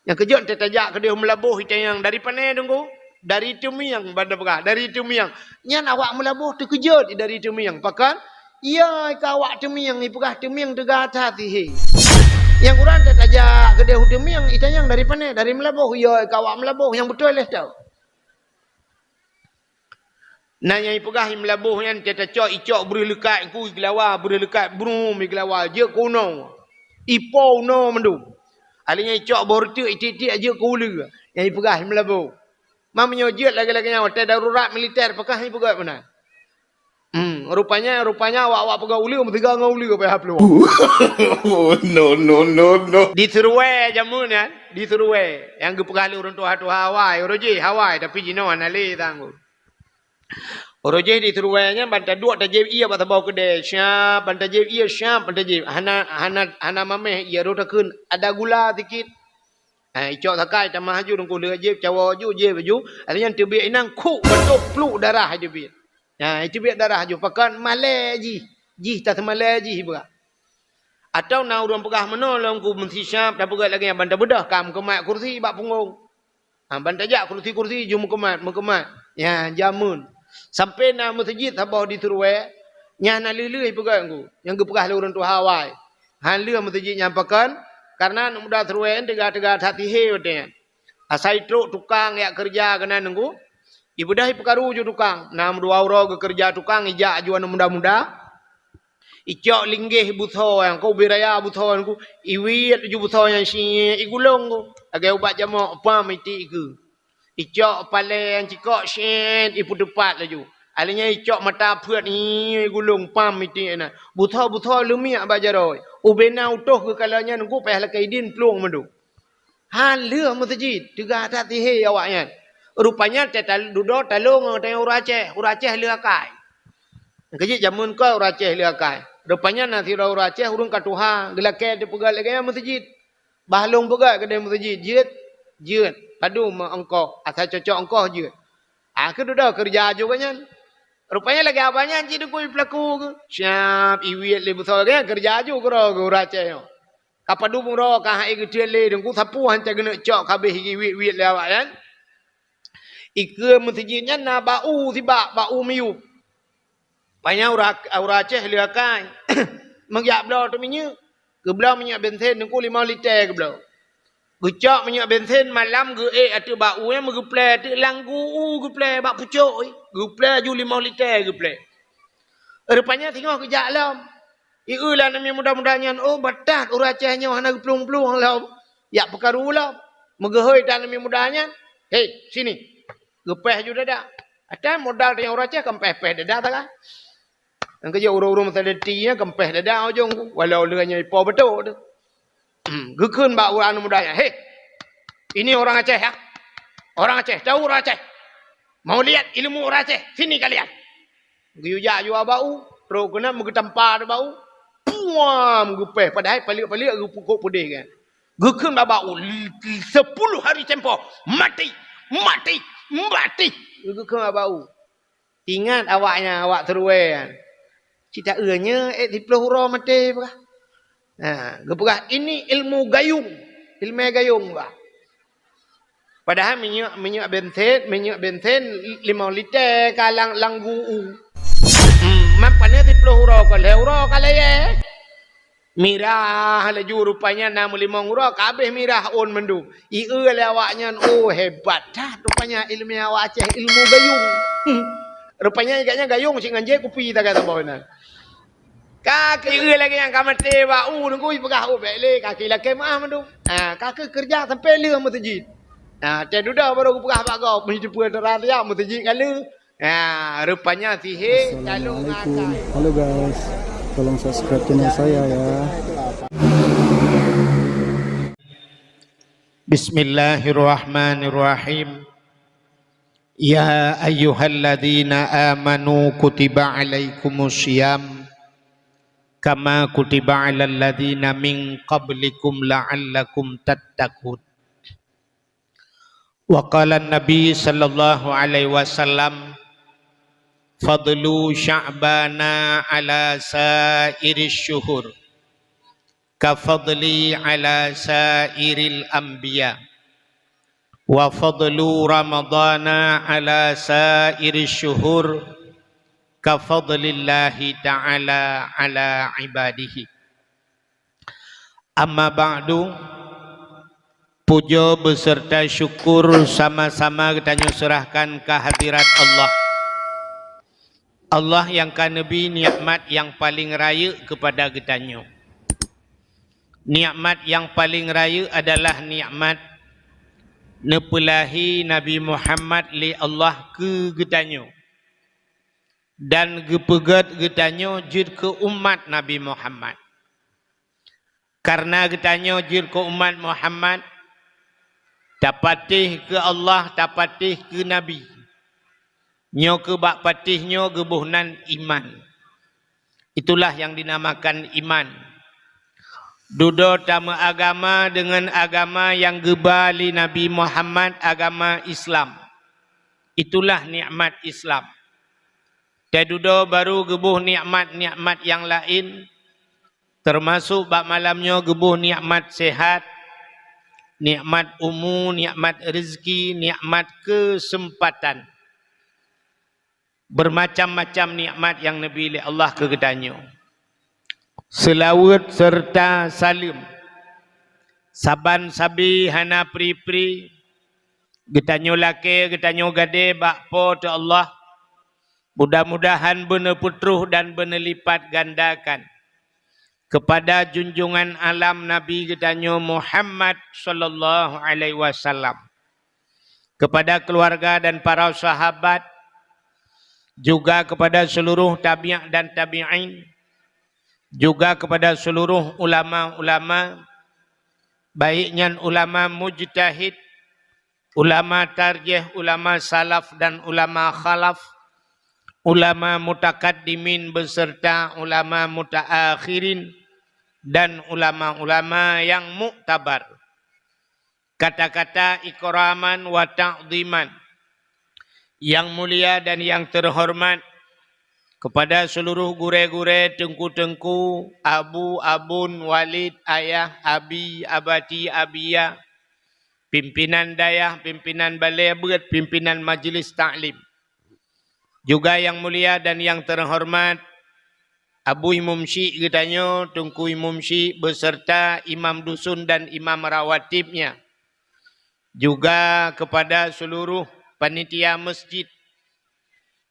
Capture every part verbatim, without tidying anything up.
Nyang keujeuet teutajak keudeh meulaboh itanyong dari pane Teungku? Dari Teumieng, ban tapeugah, dari Teumieng. Nyan awak meulaboh teukeujot dari Teumieng. Pakon? Iya, ka awak Teumieng, ipeugah Teumieng teuga that sihé. Nyang kurang teutajak keudeh u Teumieng, itanyong dari pane? Dari meulaboh. Iya, ka awak meulaboh, nyang beutôi lé tau. Na nyang ipeugah i meulaboh nyan, teuta cok, icok breuh leukat ku, igelawa breuh leukat, brum, igelawa, jeuet keu unoe. Ipo unoe mandum. Alèh nyan icok boh reuteuek, itiek-tiek, jeuet keu uleue. Nyang ipeugah i meulaboh. Ma meunyoe jeuet lagèe-lagèe nyan, watèe darurat militer, pakon ipeugah meunan. Hmm, rupanya, rupanya awak-awak peugah uleue, meusiga ngon uleue, payah plueng. Oh, no, no, no, no. Di Seruwe jameun nyan, di Seruwe. Nyang geupeugah lé ureueng tuha-tuha awai, uroe jih awai, tapi jinoe hana lé tanggong. Uroe jih di Seruwe nyan ban taduek tajieb ié bak saboh keudè, siap ban tajieb ié, siap ban tajieb. Hana, hana, hana mamèh ié, rot takheun ada gula sikit. Ha, icok sakai tamah laju, Teungku, lheueh jieb, cawoe laju, jieb laju. Alèh nyan teubiet inan, khuk, beutôh, pluk darah teubiet. Ha, teubiet darah laju. Pakon? Malèe jih. Jih taseumalèe jih, ipeugah. Atawa na ureueng peugah meunoe lom, ku meusisyap tapeugah lagèe nyan, ban tabeudôh, ka meukeumat kursi bak punggong. Ha, ban tajak kursi-kursi ju meukeumat, meukeumat. Ya, jameun. Sampoe na meuseujid saboh di Seruwe, nyan hana lheueh-lheueh ipeugah, Teungku. Nyang geupeugah lé ureueng tuha awai. Hana lheueh meuseujid nyan, pakon? Karena aneuk muda Seruwe nyan teuga-teuga that sihé watèe nyan. Asai trok tukang jak keureuja keunan, Teungku. Ibeudôh ipeukaru ju tukang. Na meudua uroe geukeureuja tukang, ijak aju aneuk muda-muda. Icok linggeh beusoe nyan, ka ubé raya beusoe nyan, Teungku, iwiet laju beusoe nyan, siet, igulong, Teungku. Lagèe ubat jamok, pam, itiek ikeue. Icok palèe nyang cikok, siet, ipeuteupat laju. Alèh nyan icok mata peuet, ih, igulong, pam, itiek inan. Beusoe-beusoe leumiek bak jaroe. Ubé na utôh geukalon nyan, Teungku, payah lakèe idin plueng mandum. Hana lheueh meuseujid, teuga that sihé awaknyan. Rupanya teuta-, dudoe talông ngon tanyong ureueng Aceh, ureueng Aceh lheueh akai. Keujeuet jameun kon ureueng Aceh lheueh akai. Rupanya na sidroe ureueng Aceh, ureueng ka tuha, geulakèe teupeugöt lagèe nyan meuseujid. Bah lôn peugöt keudeh meuseujid, jeuet, jeuet. Padum ongkoh, asai cocok ongkoh jeuet. Ah, keu dudoe keureuja aju gobnyan. Rupanya lagèe awaknyan cit dukui peulaku geuh. Siap, iwiet lé beusoe gobnyan keureuja aju keudroe geuh ureueng Aceh nyoe. Ka padum uroe ka han ék geuteuen lé, Teungku, sapeue han cit geuneuk cok, ka abéh iwiet-wiet lé awaknyan. Ikeue meuseujid nyan na bak u sibak, bak u miyueb. Rupanya ureueng, ureueng Aceh lheueh akai. Meujak bloe teuk minyeuk. Geubloe minyeuk bensin, Teungku, limong liter geubloe. Geucok minyeuk bensin malam, geuék ateueh bak u nyan, meugeuplè ateueh, lam gu u geuplè, bak pucok, geuplè aju limong liter geuplè. Rupanya singoh geujak lom. Ieu lé aneuk muda-muda nyan, "Oh, bah that ureueng Aceh nyoe hana geuplueng-plueng lom. Jak peukaru lom." Meugeuhôi that aneuk muda nyan, "Hei, sini." Geupéh aju dada. Ata modal tanyong ureueng Aceh, kan péh-péh dada sagai. Nyang keujeuet ureueng-ureueng meusadeti nyan, kan péh dada ujong, walau leuh nyan ipo beutôi tu. Hmm, geukheun bak ureueng aneuk muda nyan, "Hei, ini orang Aceh, ya? Orang Aceh, tahu orang Aceh? Mau lihat ilmu orang Aceh? Sini kalian." Geuyue jak aju bak u, trok keunan meugeutampa bak u. Puam! Geupéh, padahai paliek-paliek geupukok peudeh kan. Geukheun bak u, "Sepuluh hari tempoh, mati, mati, mati." Geukheun bak u. Ingat awaknyan, awak Seruwe nyan. Cit taeu nyoe ék siplôh uroe maté peugah. Ha, geupeugah, "Ini ilmu gayung, ilmu gayung," bah. Padahai minyeuk, minyeuk bensin, minyeuk bensin limong liter ka lam, lam gu u. Hmm, man pane siplôh uroe ka lhèe uroe ka layèe. Mirah laju rupanya na meulimong uroe ka abéh mirah ôn mandum. Ieu lé awaknyan, oh, hebat that rupanya ilmu awak Aceh, ilmu gayung. Hmm. Rupanya gobnyan gayung cit ngon jép kupi tagai saboh nyan. Ka keu lagèe nyang ka maté bak u Teungku, ipeugah, "Oh, bèk lé, ka keu lakèe meu'ah mandum." Ha, ka keu keureuja sampoe lheueh meuseujid. Ha, teuh dudoe barô geupeugah bak gob, meunyoe teupeu teurat siat meuseujid ka lheueh. Ha, rupanya sihé talông akai. Assalamualaikum. Halo guys, tolong subscribe channel saya ya. Bismillahirrahmanirrahim. Ya ayyuhalladzina amanu kutiba alaikumus siyam kama kutiba alal ladzina min qablikum la'allakum tattaqun. Wa qala Nabi sallallahu alaihi wasallam, "Fadlu Sya'bana ala sa'iris syuhur, ka fadli ala sa'iril anbiya." Wa fadlu Ramadhana ala sairi syuhur ka fadlillahi ta'ala ala ibadihi. Amma ba'du, puja beserta syukur sama-sama geutanyoe serahkan kehadirat Allah. Allah nyang ka neubri nikmat nyang paleng rayeuk keupada geutanyoe. Nikmat nyang paleng rayeuk adalah nikmat neupeulahé Nabi Muhammad lé Allah keu geutanyoe dan geupeugét geutanyoe jeuet keu umat Nabi Muhammad. Kareuna geutanyoe jeuet keu umat Muhammad, tapatéh keu Allah, tapatéh keu Nabi. Nyoe keuh bak patéh nyoe geuboh nan iman. Itulah yang dinamakan iman. Dudoe tameuagama deungon agama nyang geuba lé Nabi Muhammad, agama Islam. Itulah nikmat Islam. Teududoe baru geuboh nikmat-nikmat nyang laén, teumasok bak malam nyoe geuboh nikmat sehat, nikmat umu, nikmat rezeki, nikmat keuseumpatan. Beumacam-macam nikmat nyang neubri lé Allah keu geutanyoe. Seulaweuet seureuta saleuem saban sabe hana pri-pri geutanyoe lakée, geutanyoe gadée bak Po teu Allah. Mudah-mudahan beuneupeutroh dan beuneulipatgandakan keupada junjungan alam Nabi geutanyoe Muhammad sallallahu alaihi wasallam, keupada keuluwarga dan para sahabat, juga keupada seuluruh tabi' dan tabi'in, juga keupada seuluruh ulama-ulama, baik nyan ulama mujtahid, ulama tarjih, ulama salaf dan ulama khalaf, ulama mutakaddimin beserta ulama mutaakhirin, dan ulama-ulama nyang muktabar. Kata-kata ikraman wa ta'dhiman, yang mulia dan yang terhormat, keupada seuluruh gurée-gurée, teungku-teungku, abu, abon, walid, ayah, abi, abati, abiya, pimpinan dayah, pimpinan balée beuet, pimpinan majeulis taklim. Juga yang mulia dan yang terhormat, Abu Imum Syik geutanyoe, Teungku Imum Syik beserta imam dusun dan imam rawatibnya. Juga keupada seuluruh panitia masjid.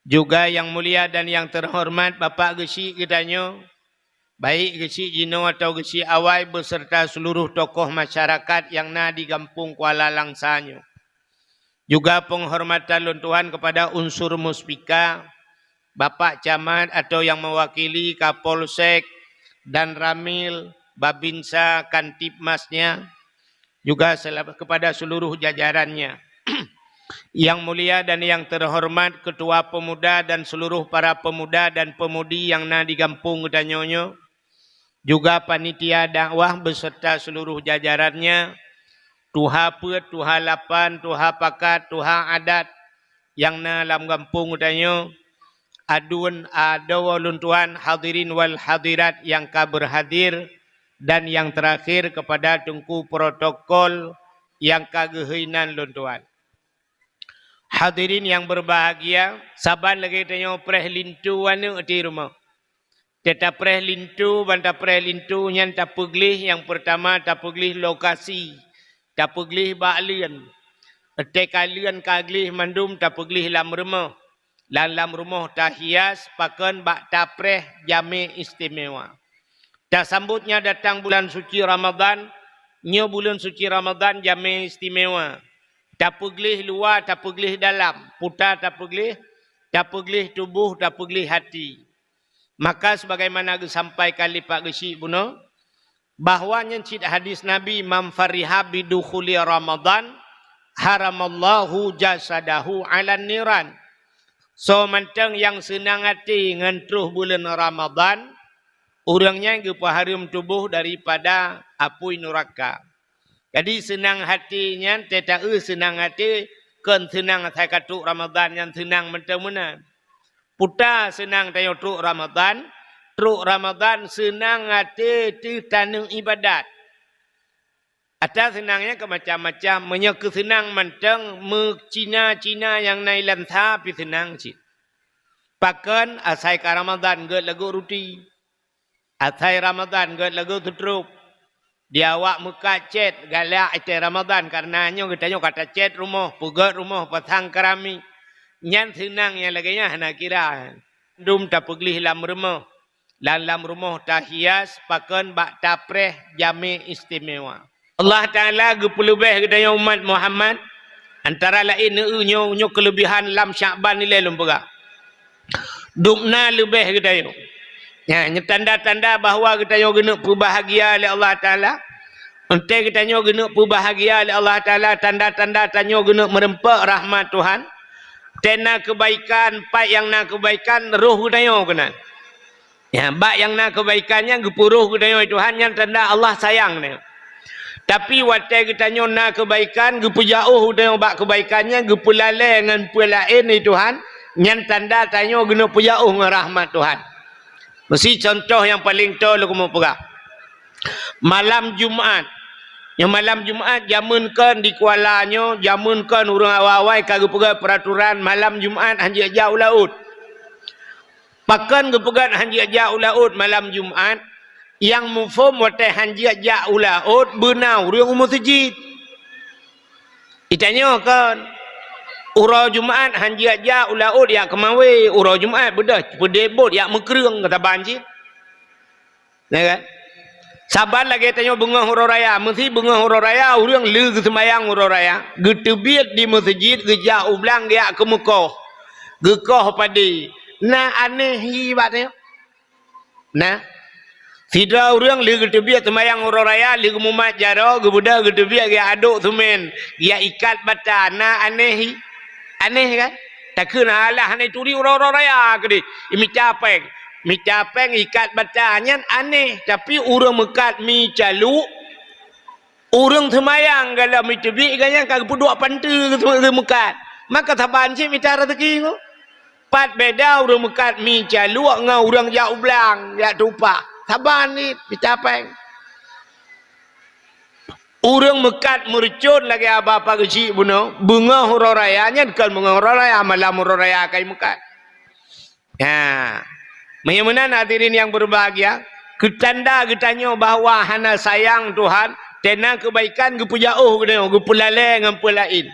Juga yang mulia dan yang terhormat Bapak Geuchik geutanyoe, baik Geuchik jinoe atawa Geuchik awai beserta seuluruh tokoh masyarakat nyang na di Gampông Kuala Langsa nyoe. Juga penghormatan lôn tuan kepada unsur muspika, Bapak Camat atau yang mewakili Kapolsek, Danramil, Babinsa, Kantipmasnya, juga sela-, kepada seluruh jajarannya. Yang mulia dan yang terhormat Ketua Pemuda dan seluruh para pemuda dan pemudi yang na di gampông geutanyoe nyoe, juga panitia dakwah beserta seluruh jajarannya, tuha peuet, tuha lapan, tuha pakat, tuha adat nyang na lam gampông geutanyoe, aduen adoe lôn tuan, hadirin wal hadirat nyang ka beurhadir dan nyang teurakhir kepada teungku protokol nyang ka geuhôi nan lôn tuan. Hadirin nyang beurbahagia, saban lagée tanyoe preh linto aneuëk di rumoh. Teuta preh linto, ban tapreh linto nyan tapeugleh, nyang peurtama tapeugleh lokasi, tapeugleh bak leuen. Teuka leuen ka gleh mandum tapeugleh lam rumoh. Lam, lam rumoh tahias pakon bak tapreh jamé istimewa. Tasambot nyan datang bulan suci Ramadhan, nyoe buleuen suci Ramadhan jamé istimewa. Tapeugleh luwa, tapeugleh dalam, puta tapeugleh, tapeugleh tuboh, tapeugleh hati. Maka sebagaimana geusampaikan lé Pak Geuchik bunoe, bahwa nyan cit hadis Nabi, "Man fariha bidukhuli Ramadhan, haramallahu jasadahu 'alan niran." Soe mantong nyang seunang até ngon troh buleuen Ramadhan, ureuëng nyan geupeuhareuem tuboh daripada apui nuraka. Jadi seunang até nyan teuta eu seunang até, kon seunang asai ka trok Ramadhan nyan seunang mantong meunan. Puta seunang tanyoe trok Ramadhan, trok Ramadhan seunang até teuh taneuk ibadat. Ata seunang nyan keu macam-macam. Meunyoe keu seunang mantong, meucina-cina nyang na ilansa pih seunang cit. Pakon, asai ka Ramadan gèt lagoe ruti. Asai Ramadan gèt lagoe seutrop. Di awak meukat cét, galak watèe Ramadan, kareuna nyoe geutanyoe ka tacét rumoh, peugèt rumoh, pasang keramik. Nyan seunang nyang lagèe nyan hana kira. Dum tapeugleh lam rumoh. Lam, lam rumoh tahias, pakon, bak tapreh jamé istimewa. Allah Taala geupeuleubeh geutanyoe umat Muhammad, antara laén neu-eu nyoe, nyoe keuleubehan lam Syakban ilèe lôn peugah. Dum na leubeh geutanyoe. Nyan, nyoe tanda-tanda bahwa geutanyoe geuneuk peubahgia lé Allah Taala. Watèe geutanyoe geuneuk peubahgia lé Allah Taala, tanda-tanda tanyoe geuneuk meureumpok rahmat Tuhan. Watèe na keubaikan, pat nyang na keubaikan, roh geutanyoe keunan. Ya, bak nyang na keubaikan nyan geupeurôh geutanyoe Tuhan, nyan tanda Allah sayang nyan. Tapi watèe geutanyoe na keubaikan, geupeujauh geutanyoe bak keubaikan nyan, geupeulalè ngon peue laén di Tuhan, nyan tanda tanyoe geuneuk peujauh ngon rahmat Tuhan. Meusi contoh nyang paleng toe lôn keumeung peugah. Malam Jumat. Nyoe malam Jumat, jameun kon di Kuala nyoe, jameun kon ureueng awai-awai ka geupeugah peuraturan malam Jumat hana jijak u laôt. Pakon geupeugah hana jijak u laôt malam Jumat? Nyang muphom watèe hana jijak u laôt, beuna ureueng u meuseujid. Geutanyoe kon, uroe Jumat hana jijak u laôt jak keumawé, uroe Jumat beudôh peudeh bot jak meukreueng, ka saban cit. Ya kan? Saban lagèe tanyoe beungoh uroe raya, meusi beungoh uroe raya, ureueng lé geuseumayang uroe raya, geuteubiet di meuseujid, geujak u blang, geujak keumeukoh, geukoh padé. Na aneh hi bak tanyoe? Na. Sidroe ureueng lé geuteubiet seumayang uroe raya, lé geumumat jaroe, geubeudôh geuteubiet, geujak adôk seumén, geujak ikat bata, na aneh hi? Aneh kan? Takheun alah hana turi uroe-uroe raya keudéh, imita péng. Mita péng ikat bata nyan aneh, tapi ureueng meukat mi caluek, ureueng seumayang galom iteubiet gobnyan ka geupeuduek panteue geumeukat. Maka saban cit mita raseuki nyoe. Pat beda ureueng meukat mi caluek ngon ureueng jak u blang, jak tupa. Saban cit mita péng. Ureueng meukat meureucon lagèe haba pageuchik bunoe, beungoh uroe raya nyan kon beungoh uroe raya, malam uroe raya ka jimeukat. Ha. Meunyoe meunan hadirin nyang beubahgia, keu tanda geutanyoe bahwa hana sayang Tuhan, watèe na keubaikan geupeujauh geutanyoe, geupeulalè ngon peue laén.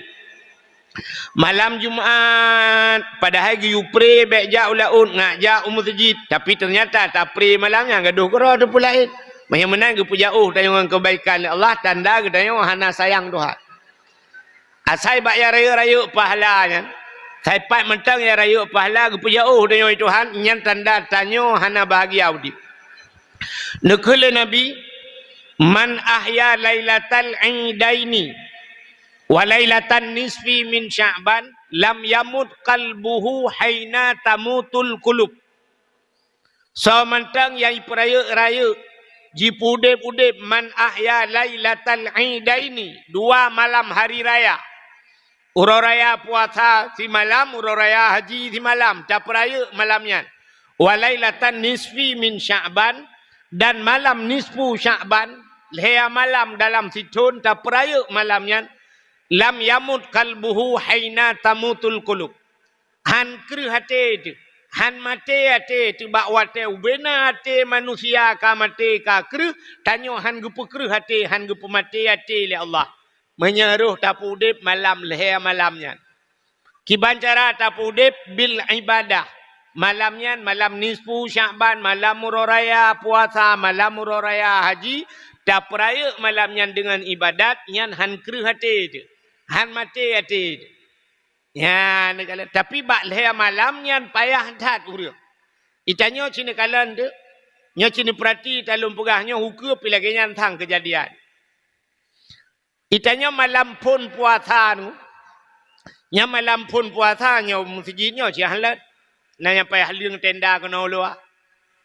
Malam Jumat, padahai geuyue pré bèk jak u laôt, ngat jak u meuseujid, tapi teunyata tapré malam nyan gadôh keudroe teupeue laén. Meunyoe meunan geupeujauh tanyoe ngon keubaikan lé Allah, tanda geutanyoe hana sayang Tuhan. Asai bak nyang rayeuk-rayeuk pahala nyan, asai pat mantong nyang rayeuk pahala geupeujauh tanyoe Tuhan, nyan tanda tanyoe hana bahgia udép. Neukheun lé Nabi, "Man ahya lailatal idaini wa lailatan nisfi min Sya'ban, lam yamut qalbuhu haina tamutul qulub." Soe mantong nyang jipeurayeuk-rayeuk, jipeuudép-udép, man ahya lailatal idaini, dua malam hari raya. Uroe raya puasa simalam, uroe raya haji simalam, tapeurayeuk malam nyan. Wa lailatan nisfi min Sya'ban, dan malam nisfu Sya'ban, lhèe malam dalam sithon tapeurayeuk malam nyan, lam yamut qalbuhu haina tamutul qulub. Han kreueh até teuh, han maté até teuh bak watèe ubena até manusia ka maté ka kreueh, tanyoe han geupeukreueh até, han geupeumaté até lé Allah. Meunyoe roh tapeuudép malam lhèe malam nyan. Kiban cara tapeuudép bil ibadah. Malam nyan, malam nisfu Sya'ban, malam uroe raya puasa, malam uroe raya haji, tapeurayeuk malam nyan deungon ibadat, nyan han kreueh até teuh, han maté até teuh. Nyan, tapi bak lhèe malam nyan payah that ureueng. Geutanyoe cit neukalon teuh, nyoe cit neupeurati, talôn peugah nyoe hukôm pih lagèe nyan sang keujadian. Geutanyoe malam phôn puasa nyoe, nyan malam phôn puasa nyoe meuseujid nyoe cit han lôn. Na nyang payah leueng tenda keunoe luwa.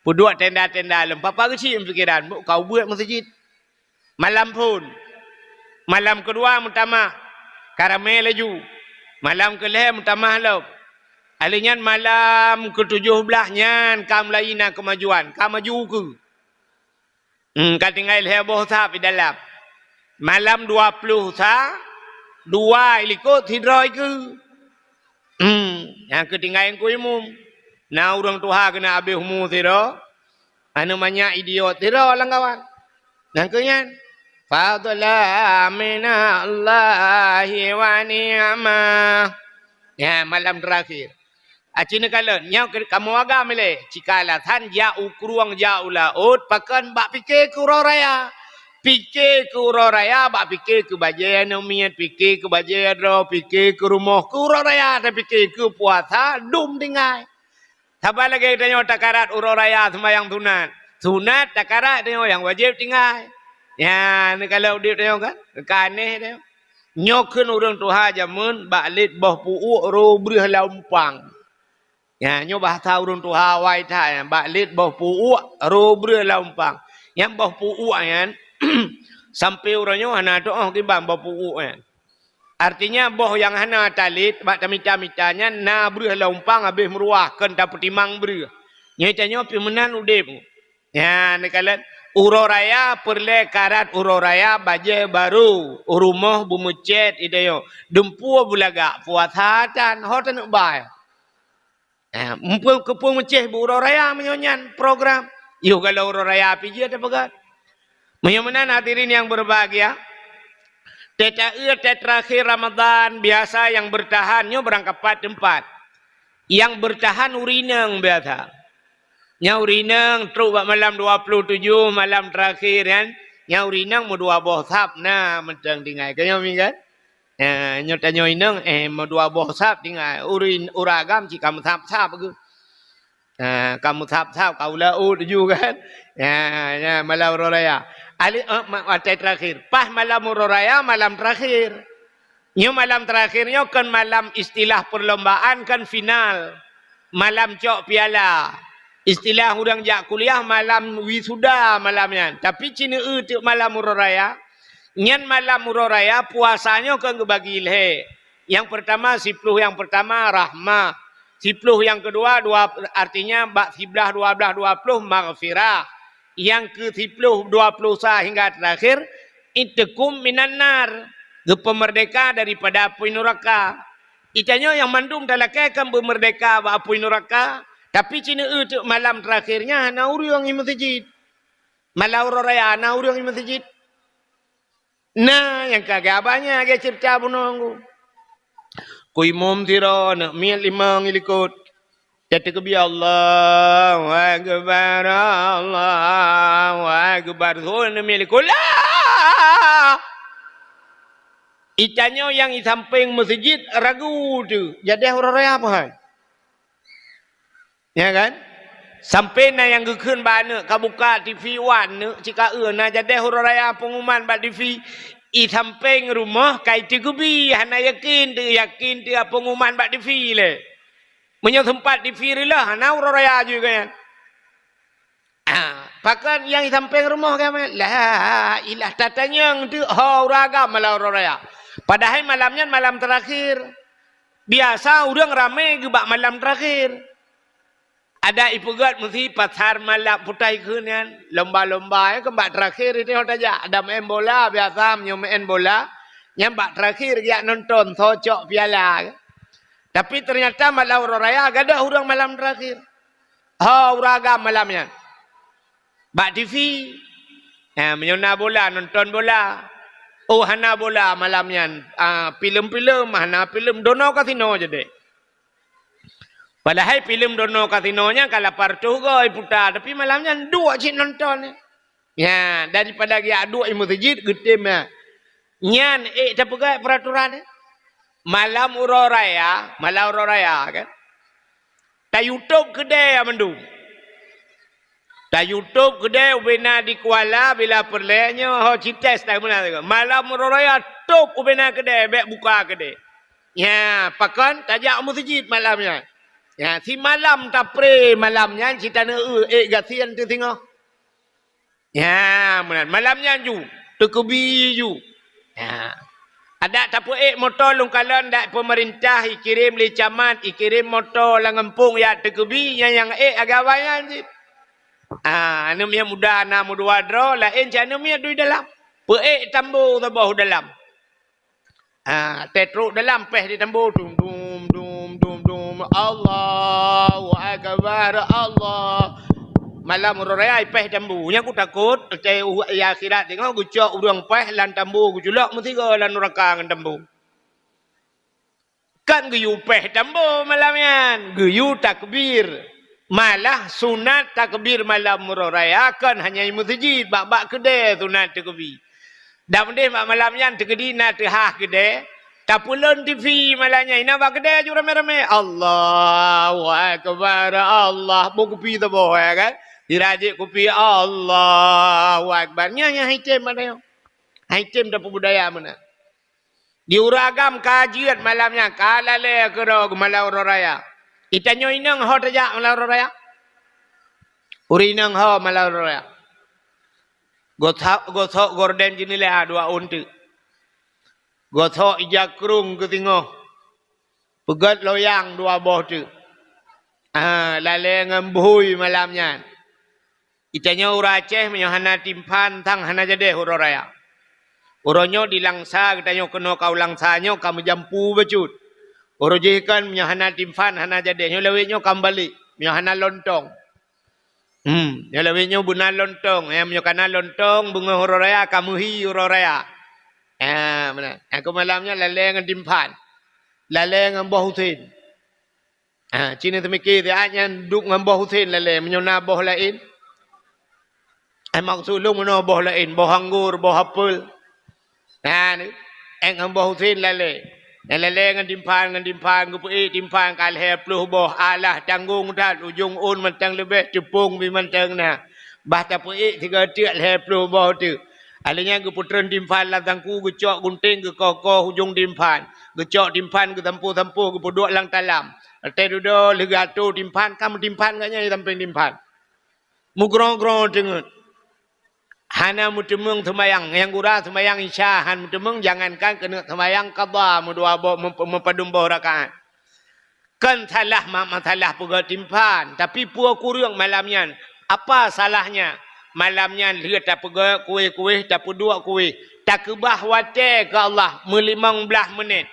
Peuduek tenda-tenda lom, papa geuchik pikiran, bôh ka ubeuet meuseujid. Malam phôn. Malam keudua meutamah, ka ramè laju. Malam keulhèe meutamah lom. Alheuh nyan malam keutujôh blah nyan ka mulai na keumajuan, ka maju ukeue. Hmm, ka tinggai lhèe boh saf di dalam. Malam dua ploh sa, dua ilikot sidroe ikeue. Hmm, nyang keu tinggai Teungku Imum. Na ureuëng tuha keuneuk abéh umu sidroe, aneuk manyak idiot sidroe lam kawan. Nyang keu nyan, fadla minallahi wa ni'mah. Ya, malam terakhir. Aci neukalon, nyoe keu kamoe agam ilée, cika alasan jak u krueng, jak u laôt, pakon bak pike keu uroe raya. Pike keu uroe raya, bak pike keu bajée aneuk miet, pike keu bajée droe, pike keu rumoh, keu uroe raya tapike, keu puasa dum tinggai. Saban lagée tanyoe takarat uroe raya seumayang sunat. Sunat takarat tanyoe, nyang wajéb tinggai. Nyan, neukalon udeb tanyoe kan? Ka aneh tanyoe. Nyoe kheun ureuëng tuha jameun bak lét boh pu'uek roh breueh lam umpang. Ya, nyoe bahasa ureuëng tuha awai that nyan, bak lét boh pu'uek roh breueh lam umpang. Nyang boh pu'uek nyan, sampoe uroe nyoe hana teuoh kiban boh pu'uek nyan. Artinya, boh nyang hana talét bak tamita-mita nyan na breueh lam umpang habéh meuruah, kon tapeutimang breueh. Nyoe tanyoe pih meunan udeb. Nyan, neukalon, uroe raya peureulée karat uroe raya bajée barô, u rumoh beumeucét itanyoe, dumpeue beulagak puasa tan ho taneuk bai. Eh, mumpung keupeue meucéh bu uroe raya meunyoe nyan program. Yoh, kalau uroe raya pih jeuet tapeugah. Meunyoe meunan hadirin yang berbahagia, teta-, terakhir Ramadan biasa yang bertahan nyoe barangkapat teumpat. Yang bertahan ureuëng inong biasa. Nyang ureuëng inong trok bak malam dua puluh tujuh, malam terakhir nyan, nyang ureuëng inong meudua boh sab na mantong tinggai. Ka nyoe mi kan? Eh, nyoe tanyoe inong, eh, meudua boh sab tinggai. Ureuëng, ureuëng agam cit ka meusab-sab geuh. Eh, ka meusab-sab, ka u laôt tuju kan? Ya, ya, malam uroe raya. Ali, eh, ma-, watée terakhir. Pas malam uroe raya, malam terakhir. Nyoe malam terakhir nyoe kon malam istilah perlombaan, kon final. Malam cok piala. Istilah ureuëng jak kuliah malam wisuda malam nyan. Tapi ci neu-eu teuk malam uroe raya. Nyan malam uroe raya puasa nyoe kon geubagi lhée. Yang pertama, siploh yang pertama rahmah. Siploh yang kedua, dua, artinya bak siblaih, dua blaih, dua ploh maghfirah. Yang ke siploh, dua ploh sa hingga terakhir, itkum minan nar, geupeumerdeka daripada apui nuraka. Itanyoe nyang mandum talakée kan beumeurdeka bak apui nuraka, tapi ci neu-eu teuk malam terakhir nyan hana ureuëng i meuseujid. Malam uroe raya hana ureuëng i meuseujid. Na nyang ka geuba nyan lagée ceurita bunoe ngku. Ku imum sidroe, aneuk miet limong ilikot. Teukeubie, "Allahu Akbar, Allahu Akbar." Seuhôi aneuk miet ilikot, "La!" Itanyoe nyang i sampéng meuseujid ragu teuh, jadeh uroe raya apa hai? Ya kan? Sampoe na nyang geukheun bak aneuk, "Ka buka T V wan, neuk, cit ka eu na jadeh uroe raya peunguman bak T V." I sampéng rumoh ka iteukeubie, hana yakin teuh, yakin teuh peunguman bak T V lé. Meunyoe seumpat T V reuloh, hana uroe raya jih gobnyan. Ah, pakon nyang i sampéng rumoh gobnyan? La ilah tatanyong teuh ho ureuëng agam malam uroe raya. Padahai malam nyan malam terakhir. Biasa ureuëng ramé geuh bak malam terakhir. Adak ipeugét meusi pasar malam putai kheun nyan, lomba-lomba, ya, kan bak terakhir itu yang tajak. Ada main bola, biasa meunyoe main bola, nyan bak terakhir geujak nonton, soe cok piala. Tapi ternyata malam uroe raya gadôh ureuëng malam terakhir. Ho ureuëng agam malam nyan. Bak T V. Ha, meunyoe na bola, nonton bola. Oh, hana bola malam nyan. Ah, filem-filem, hana filem, dono kasino jadi. Padahai filem dono kasino nyan ka lapan reutôh go iputa, tapi malam nyan duek cit nonton. Ya, daripada geujak duek i meuseujid, geutem nyan. Nyan ék tapeugah peraturan. Malam uroe raya, malam uroe raya kan. Ta-YouTube keudè mandum. Ta-YouTube keudè ubena di Kuala bila peureulée nyoe ho cites ta meunan. Malam uroe raya top ubena keudè bék buka keudè. Nya, pakon tajak meuseujid malam nyan. Nya, simalam tapré malam nyan cit taneu ék gasien teuh singoh. Ya, meunan. Malam nyan ju, teukeubie ju. Ya. Adak tapeuék moto lôn kalon dak peumeurintah ikirém lé camat, ikirém moto lam gampông yak teukeubie, nyan nyang ék agam awai nyan cit. Ah, aneuk miet muda na meudua droe, laén cit aneuk miet dui dalam. Peuék tambo saboh dalam. Ha, teutrok dalam péh di tambo, dum, dum, dum, dum, dum. Allahu Akbar, Allah. Malam uroe raya péh tambo. Nyan ku takot, teuh ya akhirat teungoh geucok ureuëng péh lam tambo, geuculok meusigoe lam nuraka ngon tambo. Kan geuyue péh tambo malam nyan, geuyue takbir. Malah sunat takbir malam uroe raya kon hanya i meuseujid, bak-bak keudè sunat takbir. Dan meudeh bak malam nyan teukeudi na teuhah keudè, tapeulon T V malam nyan, inan bak keudè aju ramé-ramé, "Allahu Akbar, Allah." Boh kupi saboh, ya kan? Dirajek kupi, "Allahu Akbar." Nyan, nyan hai tem pada nyoe. Hai tem tapeubudaya meunan. Di ureuëng agam ka jeuet malam nyan, ka lalée keudroe malam uroe raya. Itanyoe inong ho tajak malam uroe raya? Ureuëng inong ho malam uroe raya? Gosok, gosok gorden jeuneula dua ôn teuk. Gosok ija krueng keu singoh. Peugét loyang dua boh teuk. Ah, lalée ngon bhui malam nyan. Itanyoe ureuëng Aceh meunyoe hana timphan, sang hana jadeh uroe raya. Uroe nyoe di Langsa, geutanyoe keunoe ka u Langsa nyoe ka meujampu bacut. Uroe jih kan meunyoe hana timphan, hana jadeh, nyoe lawét nyoe ka meubalek, meunyoe hana lontong. Hmm, nyoe lawét nyoe beuna lontong, ya, meunyoe kana lontong, beungoh uroe raya ka meuhi uroe raya. Ya, meunan. Nyang keu malam nyoe lalée ngon timphan. Lalée ngon boh usen. Ha, ci neuseumiké siat nyan duek ngon boh usen lalée, meunyoe na boh laén. Ai maksud lôn meunoe boh laén, boh anggor, boh apel. Na, ék ngon boh usen lalée. Nyang lalée ngon timphan, ngon timphan, geupeuék timphan ka lhée ploh boh, alah tanggong that, ujong ôn mantong leubeh, teupông bi mantong na. Bah tapeuék sigoe teuk lhée ploh boh teuk. Alheuh nyan geupeutreun timphan lam sangku, geucok gunténg, geukoh-koh ujong timphan. Geucok timphan, geusampôh-sampôh, geupeuduek lam talam. Watée dudoe lheueh geuatô timphan, ka meutimphan gobnyan di sampéng timphan. Meugroe-groe teungeut. Hana meuteumeung seumayang. Nyang gura seumayang Isya han meuteumeung, jangankan keuneuk seumayang qadha meudua boh, meup-, meupadum boh rakaat. Kon salah ma-, masalah peugét timphan, tapi peue kureueng malam nyan? Apa salahnya? Malam nyan lheueh tapeugét kueh-kueh, tapeuduek kueh, takeubah watée keu Allah meulimong blaih meunét.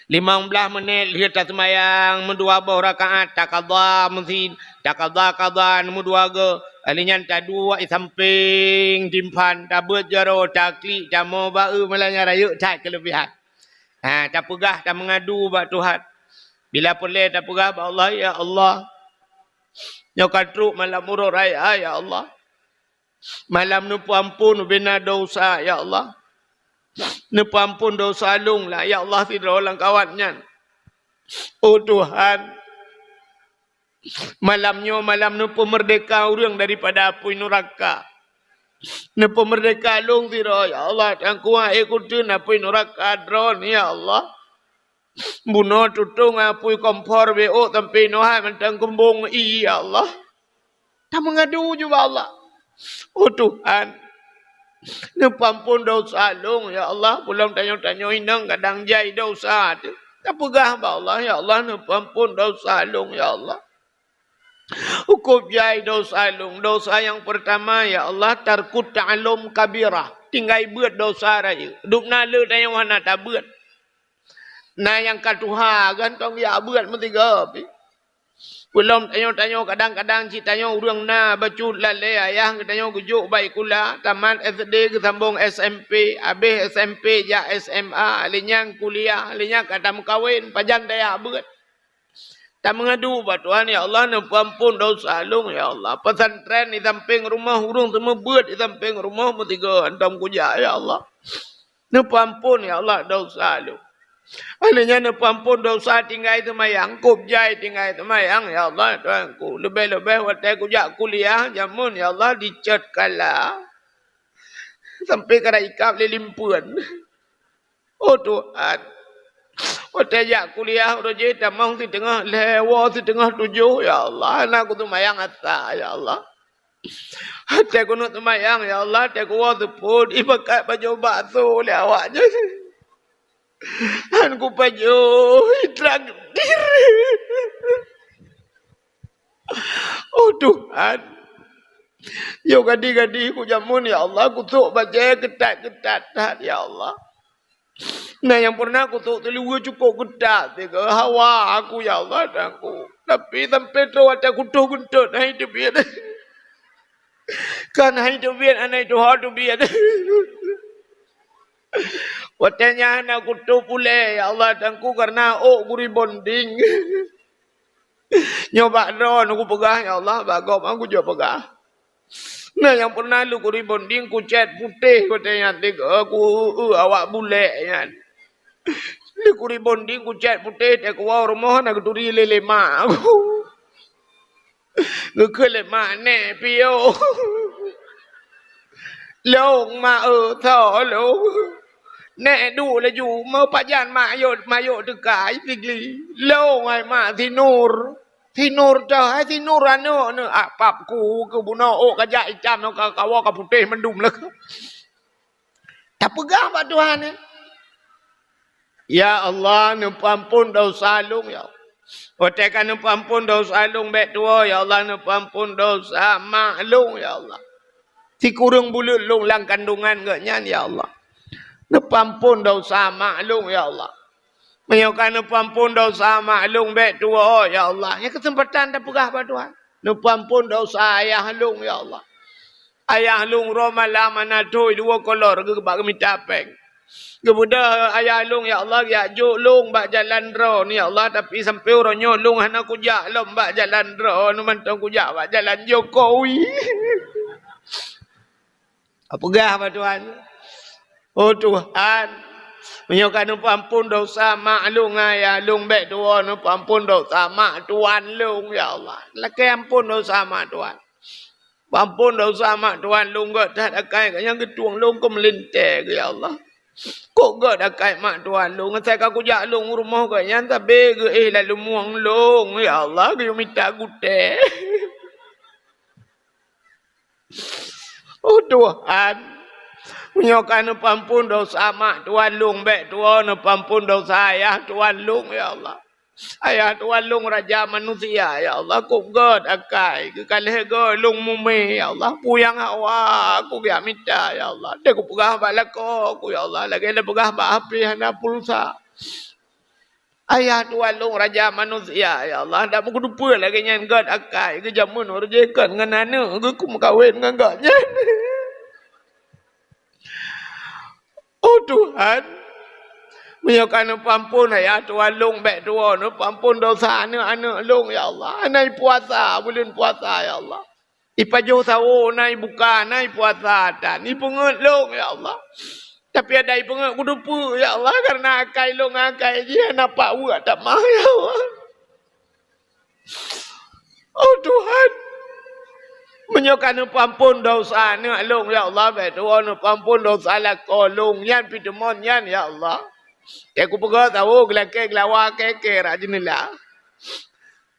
Limong blaih meunét lheueh taseumayang meudua boh rakaat, taqadha meusin, taqadha qadha meudua goe. Alheuh nyan taduek di sampéng timphan, tabeuet jaroe, taklik, tamoe ba-eu, malam nyan rayeuk that keuleubehan. Ha, tapeugah, tameungadu bak Tuhan. Bila peureulée tapeugah bak Allah, "Ya Allah, nyoe ka trok malam uroe raya, ya Allah. Malam neupeuamphon ubena desya, ya Allah. Neupeuamphon desya lôn lah, ya Allah, sidroe lam kawat nyan. Oh Tuhan, malam nyoe malam neupeumeurdeka ureuëng daripada apui nuraka. Neupeumeurdeka lôn sidroe, ya Allah, dan kuat ék kuteun apui nuraka droen, ya Allah. Bunoe tutong apui kompor bék ôk sampoe noe hai mantong keumbong ie, ya Allah." Tameungadu ju bak Allah. Oh Tuhan, neupeuamphon desya lôn, ya Allah. Peulom tanyoe-tanyoe inong kadang jai desya teuh. Tapeugah bak Allah, "Ya Allah, neupeuamphon desya lôn, ya Allah." Hukôm jai desya lôn. Desya nyang peurtama, ya Allah, tarkut ta'allum kabirah. Tinggai beuet desya rayeuk. Dum na le tanyoe hana tabeuet. Na nyang ka tuha, gantong jak beuet meusigoe pih. Peulom tanyoe-tanyoe kadang-kadang cit tanyoe ureuëng na bacut lalée ayah geutanyoe geujok bak sikula, tamat S D geusambong S M P, habéh S M P jak S M A, lheuh nyan kuliah, lheuh nyan ka tameukawen, pajan tajak beuet. Tameungadu bak Tuhan, "Ya Allah, neupeuamphon desya lôn, ya Allah. Pesantren di sampéng rumoh, ureuëng seumeubeuet di sampéng rumoh meusigoe hantom kujak, ya Allah. Neupeuamphon, ya Allah, desya lôn." Alheuh nyan neupeuamphon desya tinggai seumayang, kôb jai tinggai seumayang, "Ya Allah, Tuhanku, leubeh-leubeh watée kujak kuliah jameun, ya Allah, dicot kala sampoe ka ikab lé limpeuen." Oh Tuhan, watée jak kuliah uroe jih tamong siteungoh lhée woe siteungoh tujoh, ya Allah, hana kuseumayang asa, ya Allah. Watée keuneuk seumayang, ya Allah, watée kuwoe seupôt, ipakat pajoh bakso lé awak nyan. Han kupajoh, itraktir. Oh Tuhan, Yo gadi-gadi kujameun, ya Allah, kusok bajée keutat-keutat that, ya Allah. Nah, nyang pernah kusok teuluweue cukôp keutat, tiga hawa aku, ya Allah, Tuhanku. Tapi sampai troh watée kutoh geuntot, hai teubiet. Kan hai teubiet, anai tuha teubiet. Watée nyan hana kutoh puléh, ya Allah, Tuhanku, karena ôk guri bonding. Nyoe bak droe kupeugah, ya Allah, bak gob aku jok peugah. Nah, nyang pernah lôn kuri bonding kucét putéh watée nyan, tiga ku, eu, awak bulek nyan. Lôn kuri bonding kucét putéh, teukuwoe rumoh na geuturi lé, lé mak aku. Geukheun lé mak, "Nèk piôh." Lôn, "Mak, eu, tho lôn." "Nèk, duek laju, meupajan mak yot, mak yot teuka, i Sigli." "Lôn, hai mak, si Nur." "Si Nur tho, hai si Nur aneuk neuh." Ah, pap ku keu bunoe ôk ka jak itam, ka kawoe ka putéh mandum leuh. Tapeugah bak Tuhan, eh. Ya Allah, neupeuampon desya lôn, ya Allah. Watée ka neupeuampon desya lôn bék tuwoe, ya Allah, neupeuampon desya mak lôn, ya Allah. Sikureueng buleuen lôn lam kandongan geuh nyan, ya Allah. Neupeuampon desya mak lôn, ya Allah. Meunyoe ka neupeuampon desya mak lôn bék tuwoe, ya Allah. Nyan keuseumpatan tapeugah bak Tuhan. Neupeuampon desya ayah lôn, ya Allah. Ayah lôn rhom malam hana thôi, dua kolor geuh bak geumita péng. Geubeudôh ayah lôn, ya Allah, geujak jok lôn bak jalan droe, ya Allah, tapi sampoe uroe nyoe lôn hana kujak lom bak jalan droe, mantong kujak bak jalan Jokowi. Peugah bak Tuhan, "Oh Tuhan, meunyoe ka neupeuampon desya mak lôn ngon ayah lôn, bék tuwoe neupeuampon desya mak tuan lôn, ya Allah. Lakée ampon desya mak tuan." Peuampon desya mak tuan lôn, gét that akai geuh nyan geutueng lôn keu meulintée geuh, ya Allah. Kok gét akai mak tuan lôn, asai ka kujak lôn u rumoh geuh nyan, sabe geuh éh lalumueng lôn, ya Allah, geuyue mita gutée. Oh Tuhan, meunyoe ka neupeuampon desya mak tuan lôn, bék tuwoe neupeuampon desya ayah tuan lôn, ya Allah. Ayah tuan lôn raja manusia, ya Allah, kok gét akai, geukalhée gét lôn mumé, ya Allah, puyang hawa, kujak mita, ya Allah. Deh kupeugah bak lakoe ku, ya Allah, lagée lôn peugah bak hapé hana pulsa. Ayah tuan lôn raja manusia, ya Allah, dak meukudeupeue lagée nyan gét akai, geujameun ureuëng jih gét ngon aneuk geuh, kumeukawen ngon gét nyan. Oh Tuhan, meunyoe ka neupeuampon ayah tuan lôn bék tuwoe, neupeuampon desya aneuk-aneuk lôn, ya Allah. Hana ipuasa buleuen puasa, ya Allah. Ipajoh sawoe, hana ibuka, hana ipuasa, tan ipeungét lôn, ya Allah. Tapi adak ipeungét kudeupeue, ya Allah, kareuna akai lôn ngon akai jih hana pak weuek tamah, ya Allah. Oh Tuhan, meunyoe ka neupeuampon desya aneuk lôn, ya Allah, bék tuwoe neupeuampon desya lakoe lôn nyan pih teumon nyan, ya Allah. Teuh kupeugét sawoe geulakée geulawa kée-kée rot jeuneula.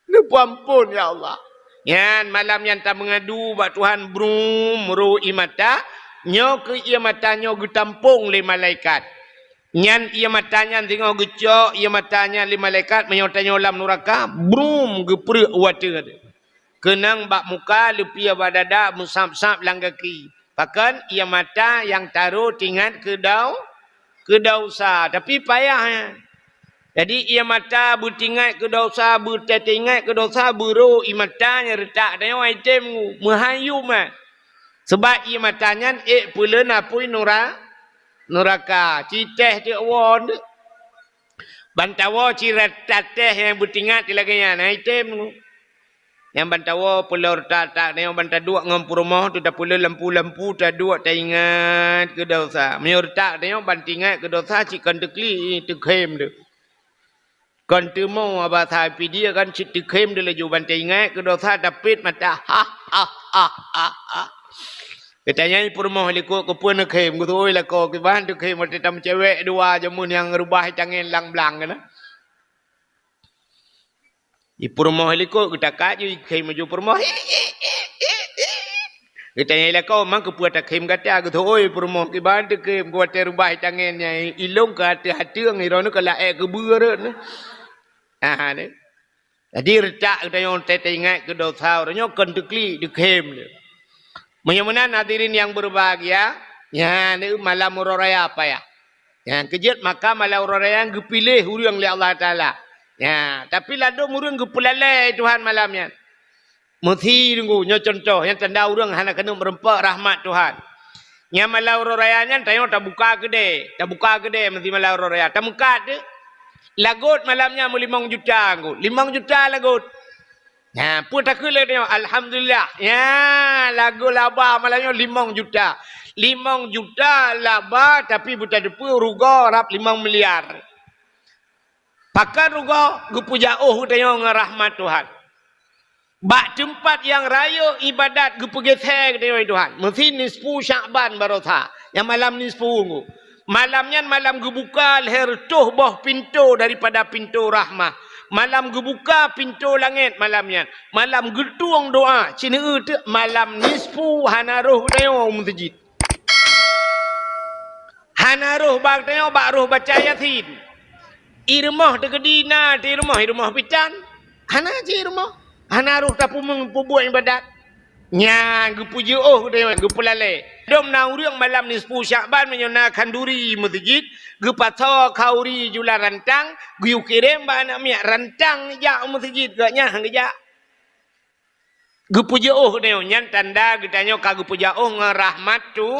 Neupeuampon, ya Allah. Nyan malam nyan tameungadu bak Tuhan, brum, ro ié mata. Nyoe keuh ié mata nyoe geutampong lé malaikat. Nyan ié mata nyan singoh geucok ié mata nyan lé malaikat, meunyoe tanyoe lam nuraka, brum, geupreuek u ateueh. Keunong bak muka, leupie bak dada, meusab-sab lam gaki. Pakon? Ié mata nyang taro teuingat keu dau-, keu desya, tapi payah nyan. Jadi ié mata beuteuingat keu desya, beuteuingat keu desya, beuro ié mata nyang reutak tanyoe, ai tem meuhayum nyan. Sabab ié mata nyan ék peuleuen apui nura-, nuraka, citéh teuk woe. Bantawoe ci rata teh nyang beuteuingat lagée nyan, hai tem. Nyang bantawoe peuleueh reutak-reutak tanyoe ban taduek ngon peurumoh teuh, tapeuleueh lampu-lampu, taduek taingat keu desya. Meunyoe reutak tanyoe ban teuingat keu desya, cit kon teuklik teukhém teuh. Kon teumo aba sa pidie kan cit teukhém teuh laju ban teuingat keu desya, tapét mata. Ha, ha, ha, ha, ha. Geutanyong peurumoh likot, "Keupeue neukhém?" Geuteuôi lakoe, "Kiban teukhém watée tameucewek dua jameun nyang reubah tangen lam blang keunan." Ipeurumoh likot geutakat ju ikhém laju peurumoh. Geutanyong lakoe, "Man keupeue takhém gata?" Geuteuôi peurumoh, "Kiban teukhém, watée reubah tangen nyan, ilong ka ateueh ateueng, droeneuh ka laék keubeue rot." Aha, ni. Jadi reutak geutanyoe teuingat keu desya, uroe nyoe kon teuklik teukhém lé. Meunyoe meunan hadirin nyang berbahagia, nyan malam uroe raya payah. Nyang keujeuet maka malam uroe raya nyang geupiléh ureuëng lé Allah Taala. Nya, tapi ladôm ureuëng geupeulalé Tuhan malam nyan. Meusi deungoe, nyoe cuntoh nyang tanda ureuëng hana keuneuk meureumpok rahmat Tuhan. Nyang malam uroe raya nyan tanyoe tabuka keudè, tabuka keudè meusi malam uroe raya. Tameukat deh. Lagot malam nyan meulimong juta ngku. Limong juta lagot. Nya, peue takheun lé tanyoe? Alhamdulillah. Nya, lagot laba malam nyoe limong juta. Limong juta laba, tapi beuteupeue rugoe rab limong miliar. Pakon rugoe? Geupeujak ôh geutanyoe ngon rahmat Tuhan. Bak teumpat nyang rayeuk ibadat geupeugeuseue geutanyoe Tuhan. Meusi nisfu Syakban barosa. Nyang malam nisfu ngku. Malam nyan malam geubuka lhèe reutôh boh pintoe daripada pintoe rahmah. Malam geubuka pintoe langét malam nyan. Malam geutueng doa. Ci neueu teuk malam nisfu hana rhoh geutanyoe u meuseujid. Hana rhoh bak tanyoe bak rhoh baca Yasin. I rumoh teukeudi na, di rumoh, i rumoh bitan. Hana cit i rumoh. Hana rhoh tapeubuet ibadat. Nyan geupeujeuôh tanyoe, geupeulalé. Dum na ureuëng malam nisfu Syakban meunyoe na khanduri meuseujid, geupasoe khanduri jula rantang, geuyue kirém bak aneuk miet rantang jak meuseujid, geuh nyan han geujak. Geupeujeuôh tanyoe, nyan tanda geutanyoe ka geupeujak ôh ngon rahmat tu.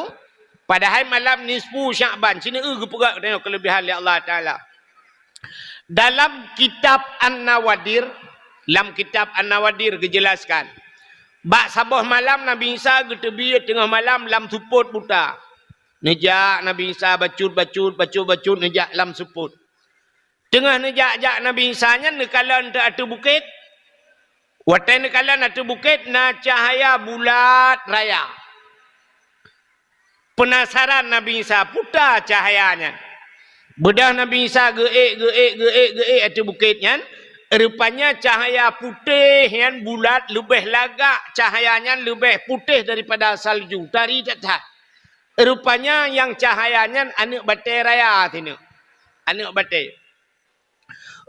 Padahai malam nisfu Syakban, ci neueu geupeugah tanyoe keuleubihan lé Allah Taala. Dalam kitab An-Nawadir, lam kitab An-Nawadir geujeulaskan, bak saboh malam Nabi Isa geuteubiet teungoh malam lam seupôt buta. Neujak Nabi Isa bacut-bacut, bacut-bacut neujak lam seupôt. Teungoh neujak-jak Nabi Isa nyan neukalon teuk ateueh bukét. Watée neukalon ateueh bukét na cahya bulat raya. Peunasaran Nabi Isa, peue ta cahya nyan. Beudôh Nabi Isa geuék, geuék, geuék, geuék ateueh bukét nyan, rupanya cahya putéh nyan bulat leubeh lagak, cahya nyan leubeh putéh daripada salju, tari that-that. Rupanya nyang cahya nyan aneuk batée raya sineuk. Aneuk batée.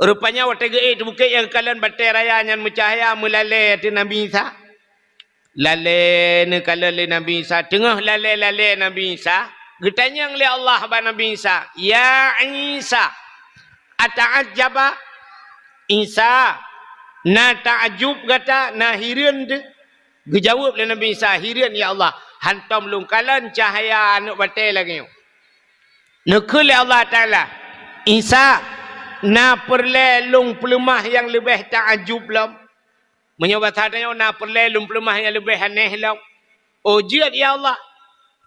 Rupanya watée geuék ateueh bukét nyang kalon batée raya nyan meucahya meulalée ateueh Nabi Isa. Lalée neukalon lé Nabi Isa, teungoh lalée-lalée Nabi Isa, geutanyong lé Allah bak Nabi Isa, "Ya Isa, ata'ajjaba?" Isa, na taajub gata, na hireuen teuh? Geujaweueb lé Nabi Isa, "Hireuen, ya Allah, hántom lôn kalon cahya aneuk batée lagée nyoe." Neukheun lé Allah Taala, "Isa, na peureulée lôn peuleumah nyang leubeh taajub lom? Meunyoe basa tanyoe, na peureulée lôn peuleumah nyang leubeh aneh lom?" "Oh, jeuet, ya Allah."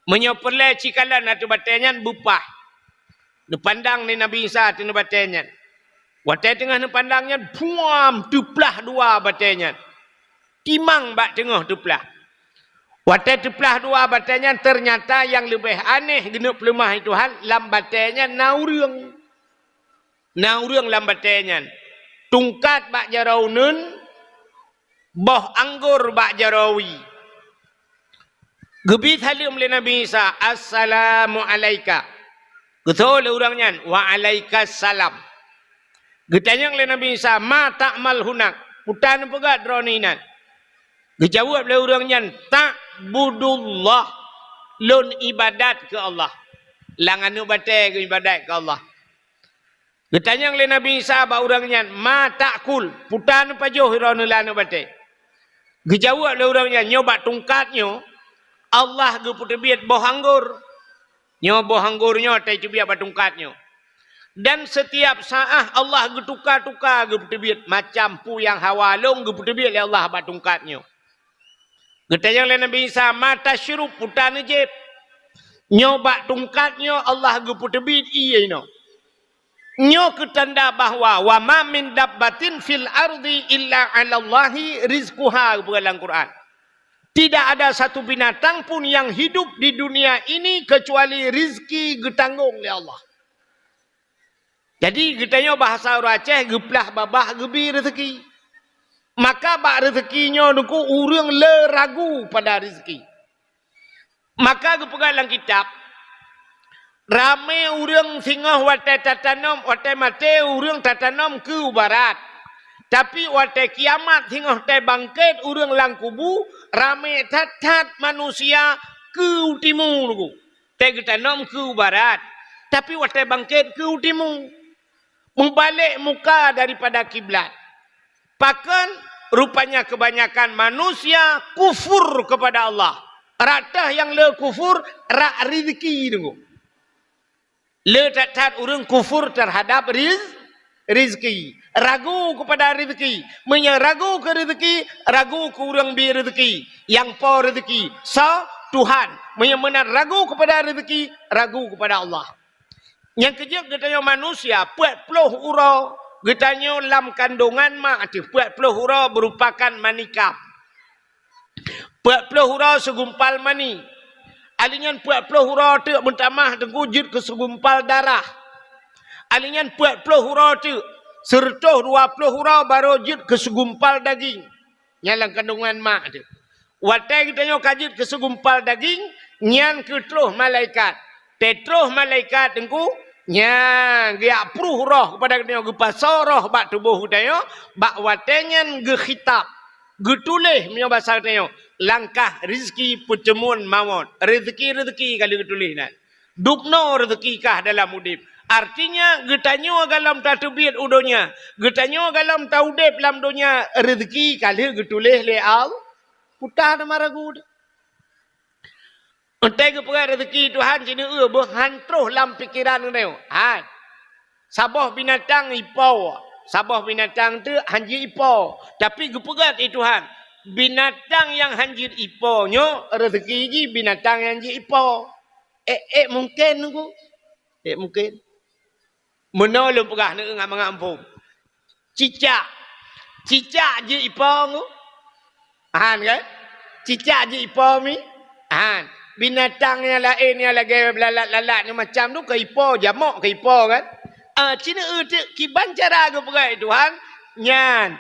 Meunyoe peureulée, ci kalon ateueh batée nyan beupah. Neupandang lé Nabi Isa ateueh batée nyan. Watée teungoh neupandang nyan, puam, teuplah dua batée nyan. Timang bak teungoh teuplah. Watée teuplah dua batée nyan, teunyata nyang leubeh aneh geuneuk peuleumah lé Tuhan, lam batée nyan na ureuëng. Na ureuëng lam batée nyan. Tungkat bak jaroe uneuen, boh anggor bak jaroe wie. Geubi saleuem lé Nabi Isa, "Assalamu alaika." Geutôh lé ureuëng nyan, "Wa alaikas salam." Geutanyong lé Nabi Isa, "Ma ta'mal hunak?" "Peue ta neupeugah droeneuh inan?" Geujaweueb lé ureuëng nyan, "Ta'budullah." "Lôn ibadat keu Allah." Lam aneuk batée geuibadat keu Allah. Geutanyong lé Nabi Isa bak ureuëng nyan, "Ma ta'kul?" "Peue ta neupajoh droeneuh lam aneuk batée?" Geujaweueb lé ureuëng nyan, "Nyoe bak tungkat nyoe, Allah geupeuteubiet boh anggor. Nyoe boh anggor nyoe taiteubiet bak tungkat nyoe. Dan seutiab saát Allah geutuka-tuka geupeuteubiet, macam peue nyang hawa lôn geupeuteubiet lé Allah bak tungkat nyoe." Geutanyong lé Nabi Isa, "Ma tasyrub?" "Peue ta neujieb?" "Nyoe bak tungkat nyoe Allah geupeuteubiet ié inoe." Nyoe keu tanda bahwa, "Wa ma min dabbatin fil ardi illa 'alallahi rizquha," geupeugah lam Quran. Tidak ada satu binatang pun yang hidup di dunia ini kecuali rizki geutanggong lé Allah. Jadi, geutanyoe bahasa ureuëng Aceh, geuplah babah geubi rezeki. Maka bak rezeki nyoe Teungku, ureuëng le ragu pada rezeki. Maka geupeugah lam kitab, ramé ureuëng singoh watée tatanom, watée maté ureuëng tatanom keu barat. Tapi watée kiamat singoh teubangkét ureuëng lam kubu, ramé that-that manusia keu u timu nunggu. Teugeutanom keu u barat, tapi watée bangkét keu u timu. Meubalek muka daripada kiblat. Pakon? Rupanya kebanyakan manusia kufur kepada Allah. Rata nyang le kufur rak rizki nunggu. Le that-that ureuëng kufur terhadap riz-, rizki. Ragu kepada rizki. Meunyoe ragu keu rizki, ragu keu ureuëng bi rizki. Nyang po rizki, soe? Tuhan. Meunyoe meunan ragu kepada rizki, ragu kepada Allah. Nyang keujeuet geutanyoe manusia, peuet ploh uroe geutanyoe lam kandongan mak teuh, peuet ploh uroe meurupakan manikam. Peuet ploh uroe seugumpal mani. Alinyan peuet ploh uroe teuk meutamah teungku jeuet keu seugumpal darah. Alinyan peuet ploh uroe teuk, seureutôh dua ploh uroe barô jeuet keu seugumpal daging. Nyan lam kandongan mak teuh. Watée geutanyoe ka jeuet keu seugumpal daging, nyan keuh troh malaikat. Teutroh malaikat teungku, nyan geujak pruh roh keupada geutanyoe, geupasoe roh bak tuboh geutanyoe, bak watée nyan geukhitab, geutuléh meunyoe basa geutanyoe, langkah rizki peuteumuan mawöt. Rizki-rizki ka lheueh geutuléh nan. Dubnoe rizki kah dalam udeb. Artinya, geutanyoe gohlom tateubiet u donya, geutanyoe gohlom taudeb lam donya, rizki ka lheueh geutuléh lé Allah. Puta teuma ragu teuh. Entai geupeugah rizki Tuhan, sineuk eu beuh han troh lam pikeran geutanyoe. Hai. Saboh binatang ipo, saboh binatang teuk han jeuet ipo. Tapi geupeugah lé Tuhan, binatang nyang han jeuet ipo nyoe rizki jih binatang nyang jeuet ipo. Ék, ék mungken nunggu. Ék mungken. Meunoe lôn peugah neu ngat mangat muphom. Cicak. Cicak jeuet ipo ngu? Han kan? Cicak jeuet ipo mi? Han. Binatang nyang laén nyang lagée lalat-lalat nyang macam tu ka ipo, jamok ka ipo kan? Ah, sineuk eu teuk kiban cara geupeugah lé Tuhan, nyan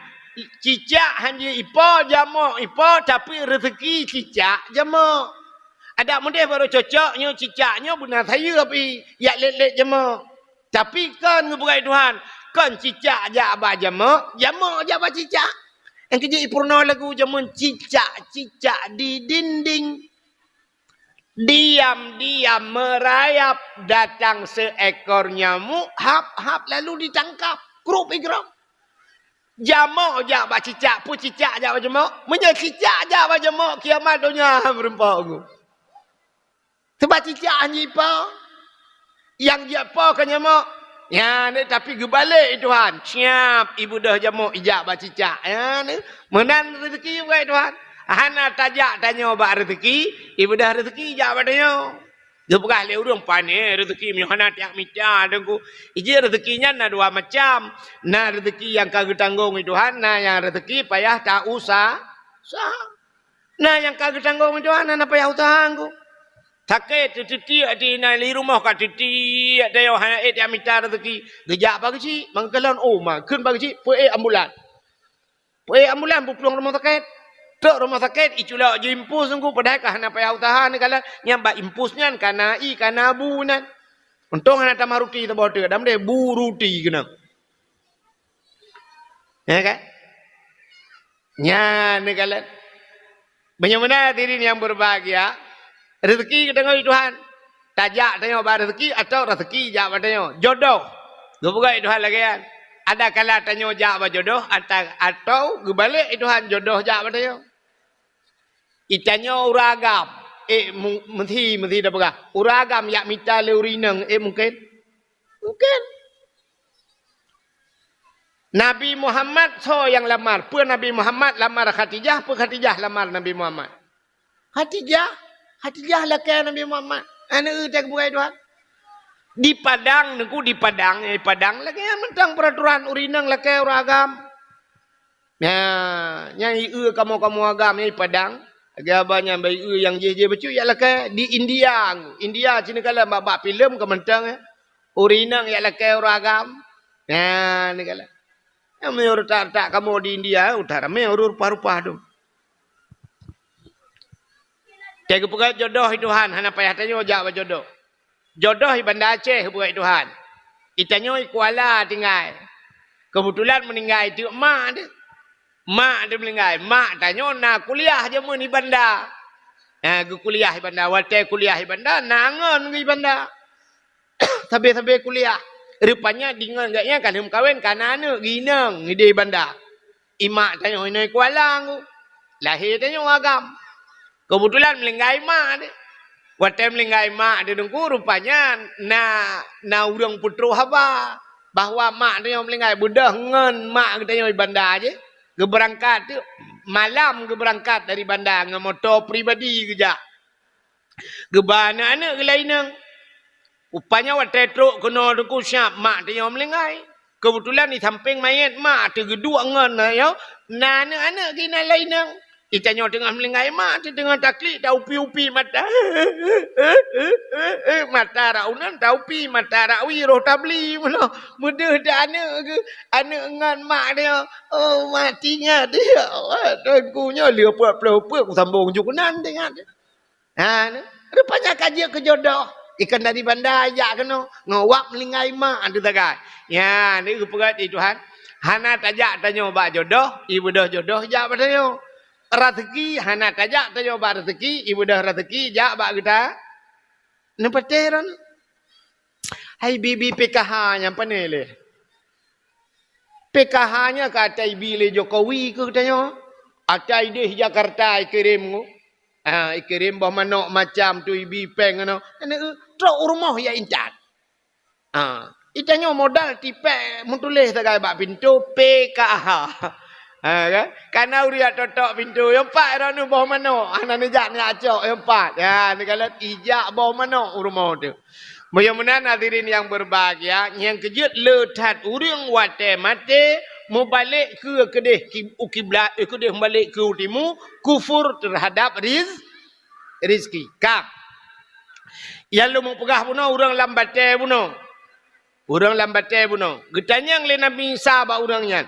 cicak han jeuet ipo, jamok ipo, tapi rizki cicak jamok. Adak meudeh barô cocok nyoe cicak nyoe beuna sayeuep i, yak lét-lét jamok. Tapi kon geupeugah lé Tuhan, kon cicak jak bak jamok, jamok jak bak cicak. Nyang keujeuet ipeurunoe lagu jameun cicak-cicak di dinding. Diam-diam merayap, datang seekor nyamuk, hap-hap lalu ditangkap. Krup igrong. Jamok jak bak cicak, peue cicak jak bak jamok? Meunyoe cicak jak bak jamok, kiamat donya meurumpok ngu. Sebab cicak han jipo. Nyang jipo ka nyamok. Nyan, tapi geubalek lé Tuhan. Siap, ibeudôh jamok ijak bak cicak. Nyan, meunan rezeki bukai Tuhan. Hana tajak tanyoe bak rezeki, ibeudôh rezeki ijak bak tanyoe. Geupeugah lé ureuëng pané rezeki meunyoe hana tajak mita teungku. Ijih rezeki nyan na dua macam. Na rezeki nyang ka geutanggong lé Tuhan, na nyang rezeki payah ta usa-, usaha. Na nyang ka geutanggong lé Tuhan, hana payah usaha teungku. Sakét teutitiek di na li rumoh ka titiek tayoe hana ék tajak mita rezeki. Geujak bak geuchik, mangkeulon, oh, ma, kheun bak geuchik, peuék ambulan. Peuék ambulan buplueng rumoh sakét. Trok rumoh sakét, iculok jiimpus teungku, padahai ka hana payah usaha neukalon. Nyang bak impus nyan ka na ie, ka na bu nan. Untông hana tamah ruti saboh teuk, dam deh bu ruti keunong. Ya kan? Nyan neukalon. Meunyoe meunan hadirin nyang berbahagia, rezeki geutanyoe di Tuhan. Tajak tanyoe bak rezeki atau rezeki jak bak tanyoe. Jodoh. Geupeugah lé Tuhan lagée nyan. Ada kala tanyoe jak bak jodoh ata-, atau geubalek lé Tuhan jodoh jak bak tanyoe. Itanyoe ureuëng agam, ék mu-, meusi, meusi tapeugah. Ureuëng agam jak mita lé ureuëng inong, ék mungken? Mungken. Nabi Muhammad soe nyang lamar? Peue Nabi Muhammad lamar Khadijah, peue Khadijah lamar Nabi Muhammad? Khadijah, Khadijah lakée Nabi Muhammad. Aneuk teuh bukai Tuhan. Di Padang, teungku di Padang, di Padang lagée nyan mantong peraturan ureuëng inong lakée ureuëng agam. Nyan, nyan ie kamoe-kamoe agam nyan di Padang. Lagée haba nyan bak ie nyang jih-jih bacut jak lakée di India. India sinoe kalon bak, bak filem ka mantong, eh. Ureuëng inong jak lakée ureuëng agam. Nyan, ni kalon. Nyang meunyoe retak-retak kamoe di India, utak ramé ureuëng rupah-rupah tu. Teupeugah jodoh lé Tuhan, hana payah tanyoe jak bak jodoh. Jodoh di Banda Aceh bukai Tuhan. Itanyoe di Kuala tinggai. Keubeutulan meuninggai teuk mak teuh. Mak teuh meuninggai. Mak tanyoe na kuliah jameun di Banda. Ha, geukuliah di Banda. Watée kuliah di Banda, na ngon geuh di Banda. Sabe-sabe kuliah. Rupanya di ngon geuh nyan ka lheueh meukawen, ka na aneuëk geuh inong di Banda. I mak tanyoe inong Kuala Lumpur. Lahé tanyoe Agam. Keubeutulan meuninggai mak teuh. Watée meuninggai mak teuh Teungku, rupanya na, na ureuëng peutroh haba bahwa mak tanyoe meuninggai. Beudôh ngon mak geutanyoe di Banda jih. Geubeurangkat teuk, malam geubeurangkat dari Banda ngon moto pribadi geujak. Geuba aneuëk-aneuëk geuh lam inong. Rupanya watée trok keunoe Teungku, siab mak tanyoe meuninggai. Keubeutulan di sampéng manyét mak teuh geuduek ngon, nyoe na aneuëk-aneuëk geuh na lam inong. Itanyoe teungoh meuninggai mak teuh teungoh taklik, taupi-upi mata. Mata rot uneuen taupi, mata rot wie roh tabli meunoe. Meudeuh that aneuëk geuh, aneuëk ngon mak teuh. Oh, mak teuingat, ya Allah, Teungku nyoe lheueh peuet ploh peuet kusambong ju keunan teuingat. Ha, ni. Rupanya ka jeuet keu jodoh. Ikan dari Banda jak keunoe. Ngon wak meuninggai mak teuh sagai. Ya, ni geupeugah di Tuhan. Hana tajak tanyoe bak jodoh, i beudôh jodoh jak bak tanyoe. Raseuki, hana tajak tanyoe bak raseuki, i beudôh raseuki jak bak geuta. Neupatéh ron. Hai bibi P K H nyang pané lé. P K H nyan ka ata ibi lé Jokowi keu tanyoe. Ata idéh Jakarta ikirém ngon. Ha, ikirém boh manok macam tu ibi péng ngon. Aneuk, trok u rumoh ya intat. Ha, itanyoe modal tipék meutuléh sagai bak pintoe P K H. Ha, kan? Kana ureuëng jak totok pintoe, nyang pat droeneuh boh manok, hana neujak neujak cok, nyang pat. Ya, neukalon ijak boh manok u rumoh tu. Meunyoe meunan hadirin yang berbahagia, nyang keujeuet le that ureuëng watée maté mubalek keu keudeh ki-, u kiblat, eh, keudeh mubalek keu u timu, kufur terhadap riz-, rizki. Ka. Nyang lôn mupeugah bunoe ureuëng lam batée bunoe. Ureuëng lam batée bunoe. Geutanyong lé Nabi Isa bak ureuëng nyan,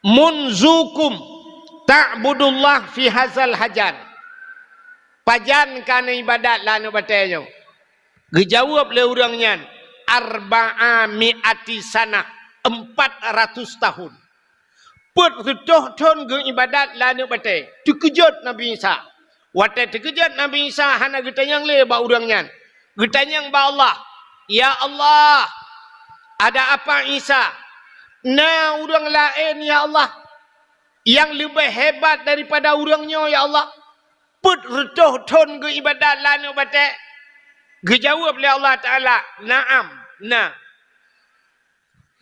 "Munzukum ta'budullah fi hazal hajar?" Pajan ka neuibadat lam aneuëk batée nyoe? Geujaweueb lé ureuëng nyan, "Arba'a mi'ati sanah, empat ratus tahun." Peuet reutôh thon geuibadat lam aneuëk batée. Teukeujot Nabi Isa. Watée teukeujot Nabi Isa hana geutanyong lé bak ureuëng nyan. Geutanyong bak Allah, "Ya Allah, ada apa Isa? Na ureuëng laén, ya Allah, nyang leubeh hebat daripada ureuëng nyoe, ya Allah?" Peuet reutôh thon geuibadat lam aneuëk batée. Geujaweueb lé Allah Taala, "Na'am, na."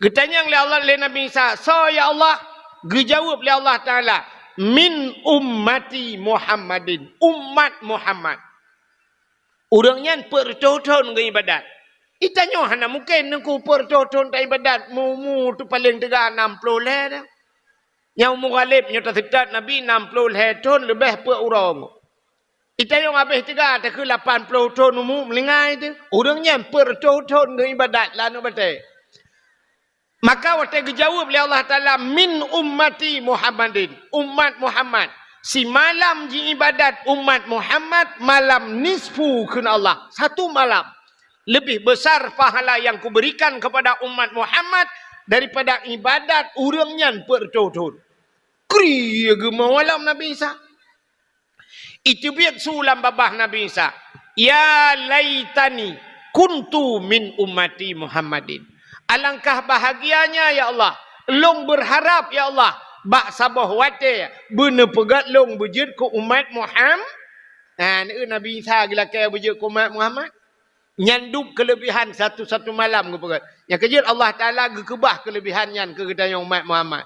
Geutanyong lé Allah, lé Nabi Isa, "Soe ya Allah?" Geujaweueb lé Allah Taala, "Min ummati Muhammadin, umat Muhammad." Ureuëng nyan peuet reutôh thon geuibadat. Itanyoe hana mungken Teungku peuet reutôh thon taibadat, meu-umu tu paleng teuga nam ploh lhée dah. Nyang umu ghaleb nyoe taseutôt Nabi nam ploh lhée thon leubeh peuet uroe. Itanyoe habéh teuga takheun lapan ploh thon umu meuninggai teuh. Ureuëng nyan peuet reutôh thon geuibadat lam aneuëk batée. Maka watée geujaweueb lé Allah Taala, "Min ummati Muhammadin, umat Muhammad." Simalam jiibadat umat Muhammad malam nisfu kheun Allah. Satu malam. Lebih besar pahala yang kuberikan kepada umat Muhammad daripada ibadat ureuëng nyan peuet reutôh thon. Kri geumoe lom Nabi Isa. Iteubiet su lam babah Nabi Isa, "Ya laitani kuntu min ummati Muhammadin." Alangkah bahagianya, ya Allah, lôn beurharap, ya Allah, bak saboh watée beuneupeugét lôn beujeuet keu umat Muham-, nah, Nabi Isa geulakée beujeuet keu umat Muhammad. Nyan dum keuleubehan satu-satu malam geupeugét. Nyang keujeuet Allah Taala geukeubah keuleubehan nyan keu geutanyoe umat Muhammad.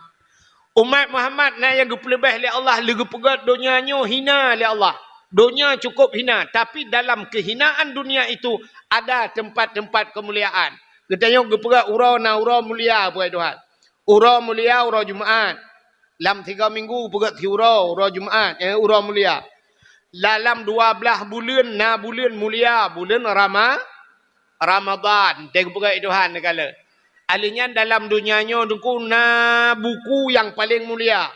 Umat Muhammad na nyang geupeuleubeh lé Allah lé geupeugét donya nyoe hina lé Allah. Donya cukup hina, tapi dalam kehinaan dunia itu ada tempat-tempat kemuliaan. Geutanyoe geupeugét uroe na uroe mulia, peue Tuhan. Uroe mulia uroe Jumaat. Lam tiga minggu peugét siuroe, uroe Jumaat, eh, uroe mulia. Dalam dua blaih buleuen na buleuen mulia, buleuen Rama-, Ramadan. Teupeugét Tuhan neugala. Aleuh nyan dalam donya nyoe Teungku na buku nyang paleng mulia.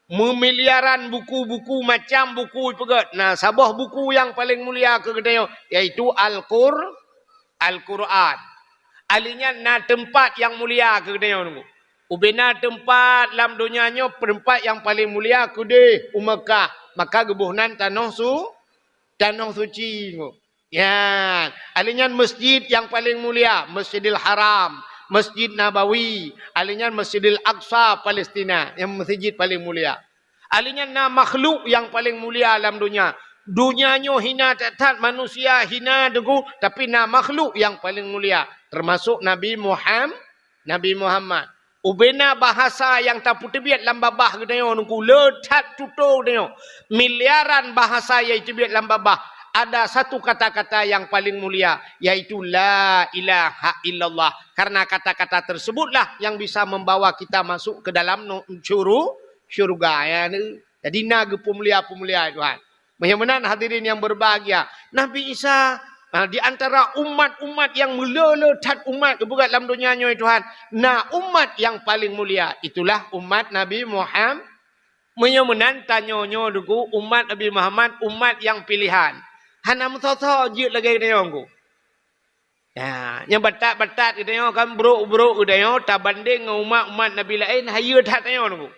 Meumiliaran buku-buku, macam buku peugét. Na saboh buku nyang paleng mulia keu geutanyoe, yaitu Al-Qur-, Al-Quran. Aleuh nyan na teumpat nyang mulia keu geutanyoe Teungku. Ubena teumpat lam donya nyoe, teumpat nyang paleng mulia keudeh u Meukah, maka geuboh nan tanoh su-, tanoh suci. Nyan, alèh nyan masjid nyang paleng mulia, Masjidil Haram, Masjid Nabawi, alèh nyan Masjidil Aqsa, Palestina, nyang masjid paleng mulia. Alèh nyan na makhluk nyang paleng mulia lam donya. Donya nyoe hina that-that, manusia hina deungon, tapi na makhluk nyang paleng mulia, teumasok Nabi Muham-, Nabi Muhammad. Ubena bahasa nyang tapeuteubiet lam babah geutanyoe nungku, le that tutoe geutanyoe. Miliaran bahasa nyang teubiet lam babah, ada satu kata-kata nyang paleng mulia, yaitu la ilaha illallah. Karena kata-kata tersebutlah yang bisa membawa kita masuk ke dalam nu-, syuru-, syurga. Ya, ni. Jadi na geupeumulia-peumulia Tuhan. Meunyoe meunan hadirin yang berbahagia, Nabi Isa, ah, di antara umat-umat nyang meulé-lé that umat geupeugah lam donya nyoe Tuhan, na umat nyang paleng mulia, itulah umat Nabi Muham-, meunyoe meunan tanyoe nyoe nungku, umat Nabi Muhammad, umat nyang pilihan. Hana meusoe-soe jeuet lagèe geutanyoe nungku. Ya, nyang batat-batat geutanyoe kan, brok-brok geutanyoe tabandeng ngon umat-umat Nabi laén, hayeue that tanyoe nungku.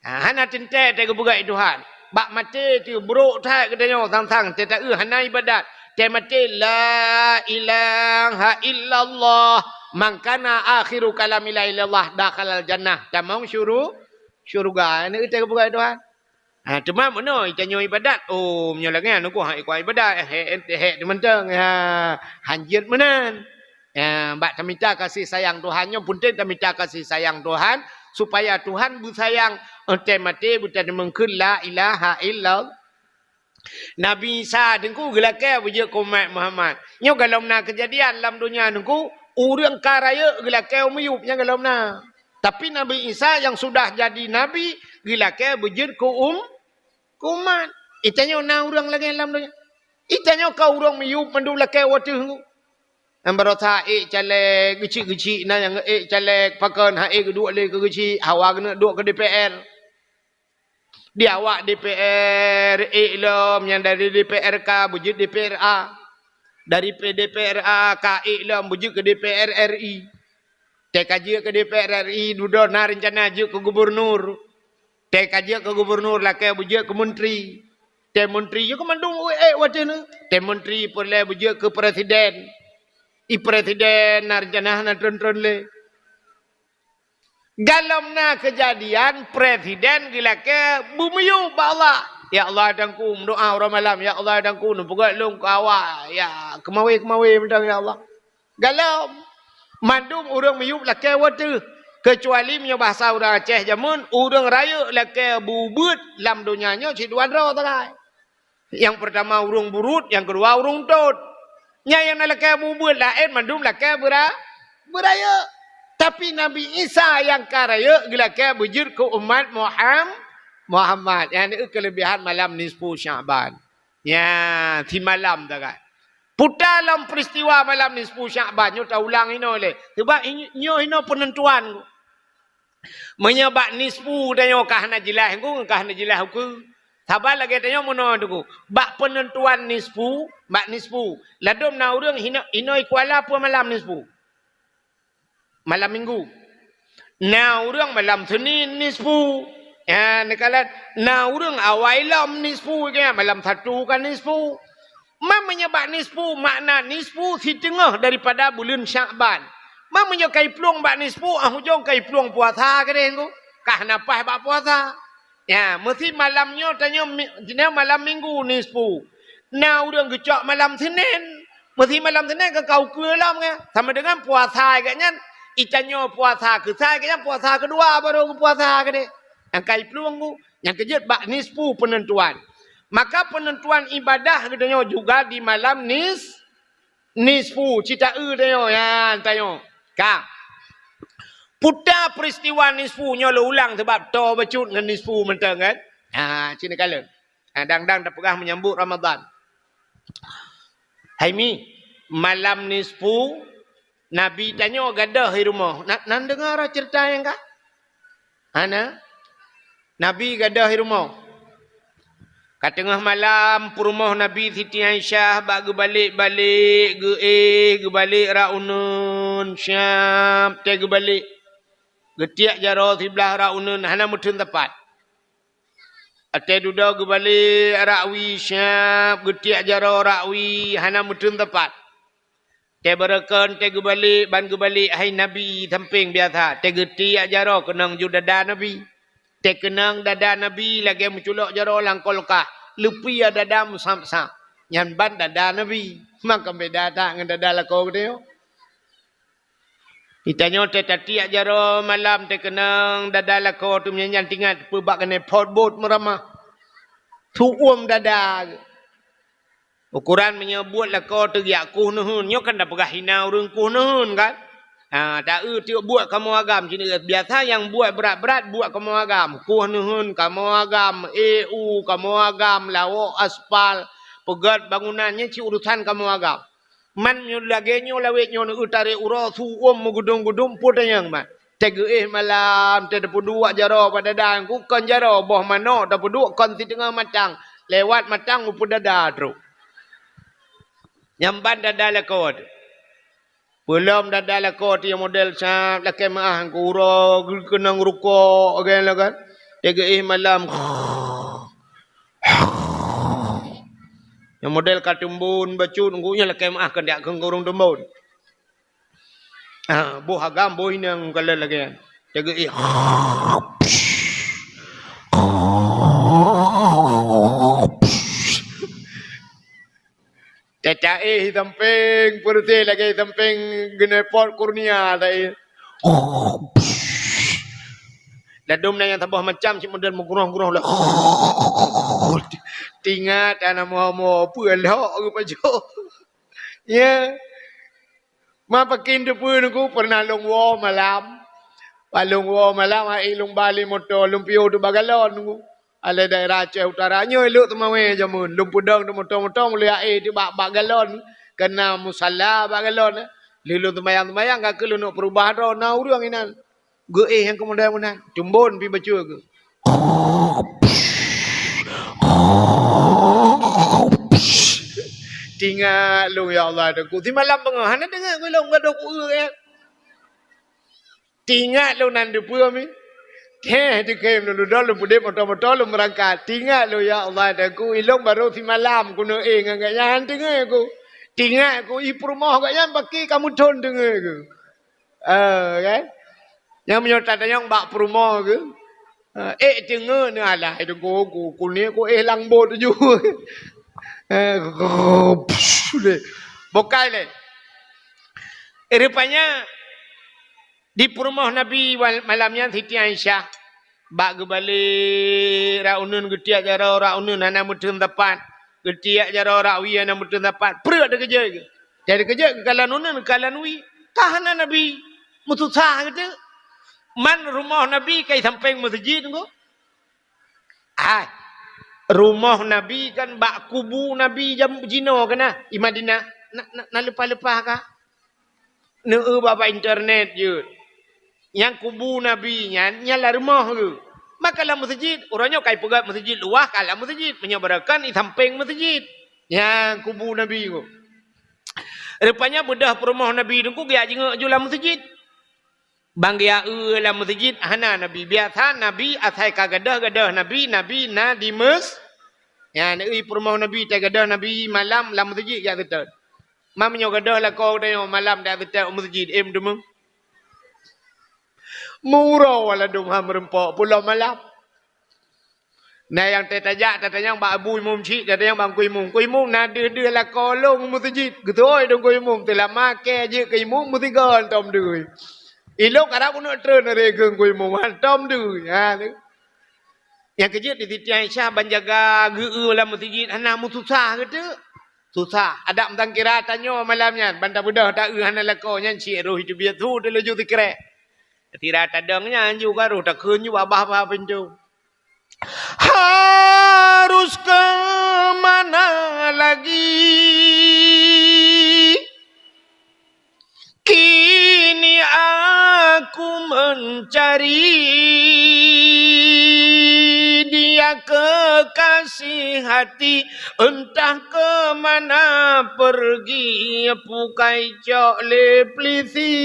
Ha, hana teuntèe teuh geupeugah Tuhan. Bak maté teuh brok that geutanyoe sang-sang teuh taeu hana ibadat. Teuh maté la ilaha illallah, man kana akhiru kalami la ilallah dakhalal jannah. Tamong syuru-, syurga. Neu teuh geupeugah Tuhan. Ha, teuma meunoe tanyoe ibadat. Oh, meunyoe lagèe nyan nungku hana ikuat ibadat. Hek, hek, hek teuh mantong. Ha, hanjeuet meunan. Ya, bak tamita kasih sayang Tuhan nyoe, peunteng tamita kasih sayang Tuhan, supaya Tuhan beusayang, eh, teuh maté beuteumeung kheun la ilaha illallah. Nabi Isa teungku geulakèe beujeuet keu umat Muhammad. Nyoe golom na keujadian lam donya teungku, ureueng ka rayeuk geulakèe u miyueb nyan golom na. Tapi Nabi Isa nyang sudah jadi nabi geulakèe beujeuet keu um-, keu umat. Itanyoe na ureueng lagèe lam donya. Itanyoe ka ureueng miyueb mandum lakèe watèe nyoe. Nyang barosa ék caleg, geuchik-geuchik na nyang ék caleg, pakon han ék geuduek lé keu geuchik, hawa geuneuk duek keu D P R. Di awak D P R ék lom nyang dari D P R K beujeuet D P R A. Dari P-, D P R A ka ék lom beujeuet keu D P R R I. Teuh ka jeuet keu D P R R I, dudoe na reuncana jeuet keu gubunur. Teuh ka jeuet keu gubunur lakèe beujeuet keu menteri. Teuh menteri jeuet keu mandum ék watèe nyoe. Teuh menteri peureulèe beujeuet keu presiden. I presiden na reuncana hana trön-trön lé. Golom na keujadian presiden geulakèe beumiyueb bak Allah. Ya Allah, teungku, meudoa uroe malam. Ya Allah, teungku, neupeugöt lôn keu awak. Ya, keumawé-keumawé mantong, ya Allah. Golom. Mandum ureueng miyueb lakèe watèe. Keucuali meunyoe bahasa ureueng Aceh jameun, ureueng rayeuk lakèe beubeuet lam donya nyoe cit dua droe sagai. Nyang peurtama ureueng buruet, nyang keudua ureueng tot. Nyan nyang na lakèe beubeuet laén mandum lakèe beura-, beurayeuk. Tapi Nabi Isa nyang ka rayeuk geulakèe beujeuet keu umat Muham-, Muhammad. Nyan keulebihan malam nisfu Sya'ban. Nyan, simalam sagai. Puta lom peuristiwa malam nisfu Sya'ban nyoe taulang inoe lé. Sabab i-, nyoe inoe peunentuan. Meunyoe bak nisfu tanyoe ka hana jeulaih, ngon ka hana jeulaih ukeue. Saban lagèe tanyoe meunoe teungku. Bak peunentuan nisfu, bak nisfu. Ladôm na ureueng hino-, inoe i Kuala peue malam nisfu. Malam Minggu. Na ureueng malam Senin nisfu. Ya, neukalon. Na ureueng awai lom nisfu, ya, malam Sabtu ka nisfu. Ma meunyoe bak nisfu, makna nisfu siteungoh daripada buleuen Sya'ban. Ma meunyoe ka iplueng bak nisfu, ah ujong ka iplueng puasa keudeh nyoe. Ka hana paih bak puasa. Ya, meusi malam nyoe tanyoe mi-, jinoe malam Minggu nisfu. Na ureueng geucok malam Senin. Meusi malam Senin ka ka ukeue lom nyan. Sama dengan puasa geuh nyan, itanyoe puasa keusai geuh nyan puasa keudua baru geupuasa keudeh. Nyang ka iplueng nyoe, nyang keujeuet bak nisfu peunentuan. Maka peunentuan ibadah geutanyoe juga di malam nis-, nisfu, cit taeu tanyoe, nyan tanyoe. Ka. Puta peuristiwa nisfu nyoe lôn ulang sabab toe bacut ngon nisfu mantong kan. Ha, cit neukalon. Ha, dang-dang tapeugah meunyambut Ramadhan. Hai mi, malam nisfu, Nabi tanyoe gadôh i rumoh. Na, na neudeungoe ceurita nyang ka? Hana? Nabi gadôh i rumoh. Ka teungoh malam, peurumoh Nabi Siti Aisyah bak geubalek-balek, geuéh, geubalek rot uneuen, siab, teuh geubalek. Geutiek jaroe siblah rot uneuen hana meuteun teumpat. Watée dudoe geubalek rot wie siab, geutiek jaroe rot wie hana meuteun teumpat. Watée beureukan, watée geubalek, ban geubalek hai Nabi sampéng biasa, watée geutiek jaroe keunong ju dada Nabi. Watée keunong dada Nabi lagée meuculok jaroe lam kulkah, leupie dada meusab-sab. Nyan ban dada Nabi. Maka beda that ngon dada lakoe geutanyoe. Geutanyoe watée tatiek jaroe malam, watée keunong dada lakoe teuh meunyan, nyan teuingat peue bak keuneuk phot buet meuramah. Su'uem dada. Ukoran meunyoe buet lakoe teuh geujak kueh neuheun, nyoe kan tapeugah hina ureuëng kueh neuheun kan? Ha, ta-eu teuk buet kamoe agam cit, biasa nyang buet brat-brat buet kamoe agam, kueh neuheun kamoe agam, e u kamoe agam, lawok aspal, peugét bangunan, nyan cit urusan kamoe agam. Man nyoe lagée nyoe lawét nyoe, neueu tarek uroe, su'uem meugudum-gudum, peue tanyong man. Watée geuéh malam, watée tapeuduek jaroe bak dada, kon jaroe, boh manok tapeuduek kon siteungoh matang, lewat matang u peue dada trok. Nyan ban dada lakoe teuh. Peulom dada lakoe teuh nyang model sab lakée meuáh, uroe geukeunong rukok, lagée nyan kan. Watée geuéh malam, nyang model ka teumbon bacut, nyan lakée meuáh keuneuk keu ureuëng teumbon. Ah, boh agam, boh inong kalon lagée nyan. Watée geuéh. Tataéh sampéng, peureuteh lagée sampéng geuneupot kurnia taéh. Ladôm na nyang saboh macam cit model meugroh-groh lé. Teuingat hana moe-moe peue lhok geupajoh. Ya. Ma pakin teupeue nungku, pernah lôn woe malam. Pas lôn woe malam, hai lôn ba lé moto, lôn piôh teuh bak galon nungku. Alai daerah Aceh Utara nyoe lhok teumawé jameun, lôn peudong teuh moto-moto, meulheueh aé teuh bak, bak galon, keuna musala bak galon. Lheueh lôn seumayang-seumayang, ka keuh lôn neuk peurubah droe, na ureuëng inan. Geuéh nyang keumudian meunan, teumbon pih bacut geuh. Teuingat lôn, ya Allah, Teungku. Simalam beungoh hana deungoe lôn gadôh ku-eu, ya. Teuingat lôn nan deupeue mi. Heh, dikhem lôn dudoe, lôn peudeh moto-moto, lôn meurangkat. Teuingat lôn, ya Allah, Teungku, ilôn barô simalam kuneuk éh ngon gobnyan, hana deungoe ku. Teuingat ku, i peurumoh gobnyan paki ka meuthon deungoe ku. Eh, kan? Nyang meunyoe tatanyong bak peurumoh geuh, eh, ék teungoe neuh, alah, Teungku, ku, kuneuk ku éh lam bot ju. Eh, psh, lé. Bokai lé. Eh, rupanya di peurumoh Nabi wal-, malam nyan Siti Aisyah. Bak geubalek rot uneuen, geutiek jaroe rot uneuen hana meuteun sapat, geutiek jaroe rot wie hana meuteun sapat, preuet dikeujeuet geuh. Jadi keujeuet geukalon uneuen, geukalon wie, ka hana Nabi. Meususah geuh teuk. Man rumoh Nabi ka i sampéng meuseujid nyoe. Hai, rumoh Nabi kan bak kubu Nabi jam jinoe keuna i Madinah. Na, na, na leupah-leupah ka? Neueu bak, bak internet jeuet. Nyang kubu Nabi nyan, nyan lam rumoh geuh. Maka lam meuseujid, uroe nyoe ka ipeugét meuseujid luwah, ka lam meuseujid. Meunyoe barokon, i sampéng meuseujid. Nyang kubu Nabi geuh. Rupanya beudôh peurumoh Nabi Teungku geujak jingieng ju lam meuseujid. Ban geujak eu lam meuseujid, hana Nabi. Biasa Nabi asai ka gadôh, gadôh Nabi, Nabi na di meus-, nyan, i peurumoh Nabi, tai gadôh Nabi malam lam meuseujid jak seutôt. Ma meunyoe gadôh lakoe geutanyoe malam dak seutôt u meuseujid, eh, meuteumé. Meuuroe ladôm han meureumpok pulo malam. Na nyang teutajak tatanyong bak abu imum cit, tatanyong bak teungku imum. Teungku imum, na deuh-deuh lakoe lôn u meuseujid. Geutôi teungku imum, teulama kée jeuet keu imum, meusigoe tom deuh. Ilôn karab uneuk treun lagée keu teungku imum, han tom deuh. Ha, tu. Nyang keujeuet di Siti Aisyah ban jaga geu-eu lam meuseujid hana meususah geuh teuk. Susah. Adak meusangkira tanyoe malam nyan, ban tabeudôh ta-eu hana lakoe nyan cit roh teubiet su teulaju sikrek. Sira tadong nyan ju ka roh takheun ju babah-babah pintoe. Harus ke mana lagi? Kini aku mencari dia kekasih hati, entah ke mana pergi, pukai cok lé pelisi.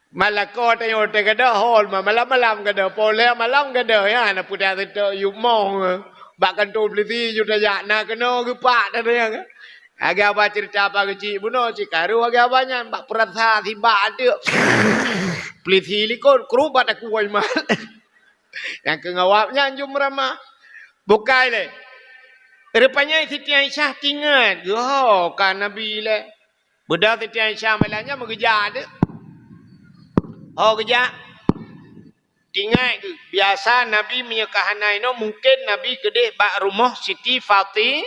Malako tanyoe teuh gadôh, hol ma-, malam-malam gadôh, polé malam gadôh, ya, na peue dak seutôt yub mong, bak kantô polisi yub tajak, na keunoe geupak teuh nyan. Lagèe haba ceurita apa keuchik bunoe, cit karu lagèe haba nyan, bak peurasa sibak ateueh. Polisi likot, krubat aku wai mat. Nyang keu ngawab nyan jeuem ramah. Bukai lé. Rupanya Siti Aisyah tingat, geuho ka Nabi lé. Beudôh Siti Aisyah malam nyan meugeujak teuh. Ho geujak. Tingat geuh, biasa Nabi meunyoe ka hana inoe, mungken Nabi keudeh bak rumoh Siti Fati-,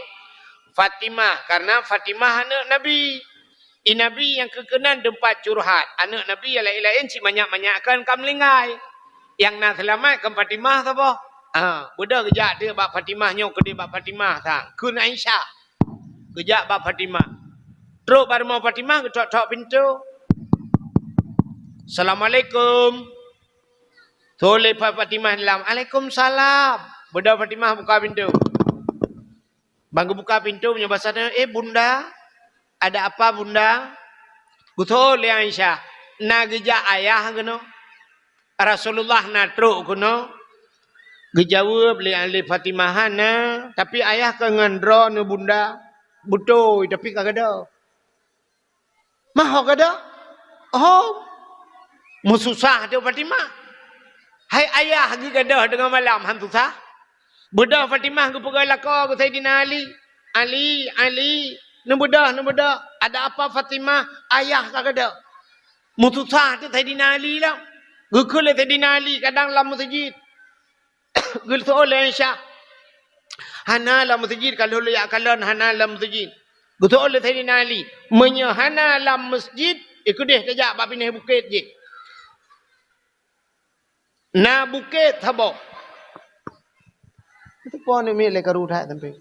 Fatimah, karena Fatimah aneuk Nabi. I Nabi nyang keu keunan teumpat curhat. Aneuk Nabi nyang laén-laén cit manyak-manyak kan ka meuninggai. Nyang na seulamat kan Fatimah saboh. Ha, beudôh geujak teuh bak Fatimah nyoe keudeh bak Fatimah sang. Kheun Aisyah. Geujak bak Fatimah. Trok bak rumoh Fatimah, geutok-tok pintoe. "Assalamualaikum." Thô lé Fa-, Fatimah dalam. "Alaikumsalam." Beudôh Fatimah buka pintoe. Ban geubuka pintoe meunyoe basa tanyoe, "Eh, Bunda, ada apa, Bunda?" Geutho lé Aisyah, "Na geujak ayah keunoe. Rasulullah na trok keunoe." Geujaweueb lé, lé Fatimah, "Hana, tapi ayah ka ngon droeneuh, Bunda." "Beutôi, tapi ka gadôh." "Mah ho gadôh?" "Oh." Meususah teuh Fatimah. Hai ayah geugadôh teungoh malam han susah? Beudôh Fatimah geupeugah lakoe keu Saidina Ali. "Ali, Ali, neubeudôh, neubeudôh. Ada apa Fatimah? Ayah ka gadôh." Meususah teuh Saidina Ali lom. Geukheun lé Saidina Ali kadang lam meuseujid. Geuseuôt lé Aisyah, "Hana lam meuseujid, ka lheueh jak kalon hana lam meuseujid." Geuseuôt lé Saidina Ali, "Meunyoe hana lam meuseujid, i keudeh tajak bak binéh bukét jih. Na bukét saboh." Itu pun ni miet lé karu that sampai.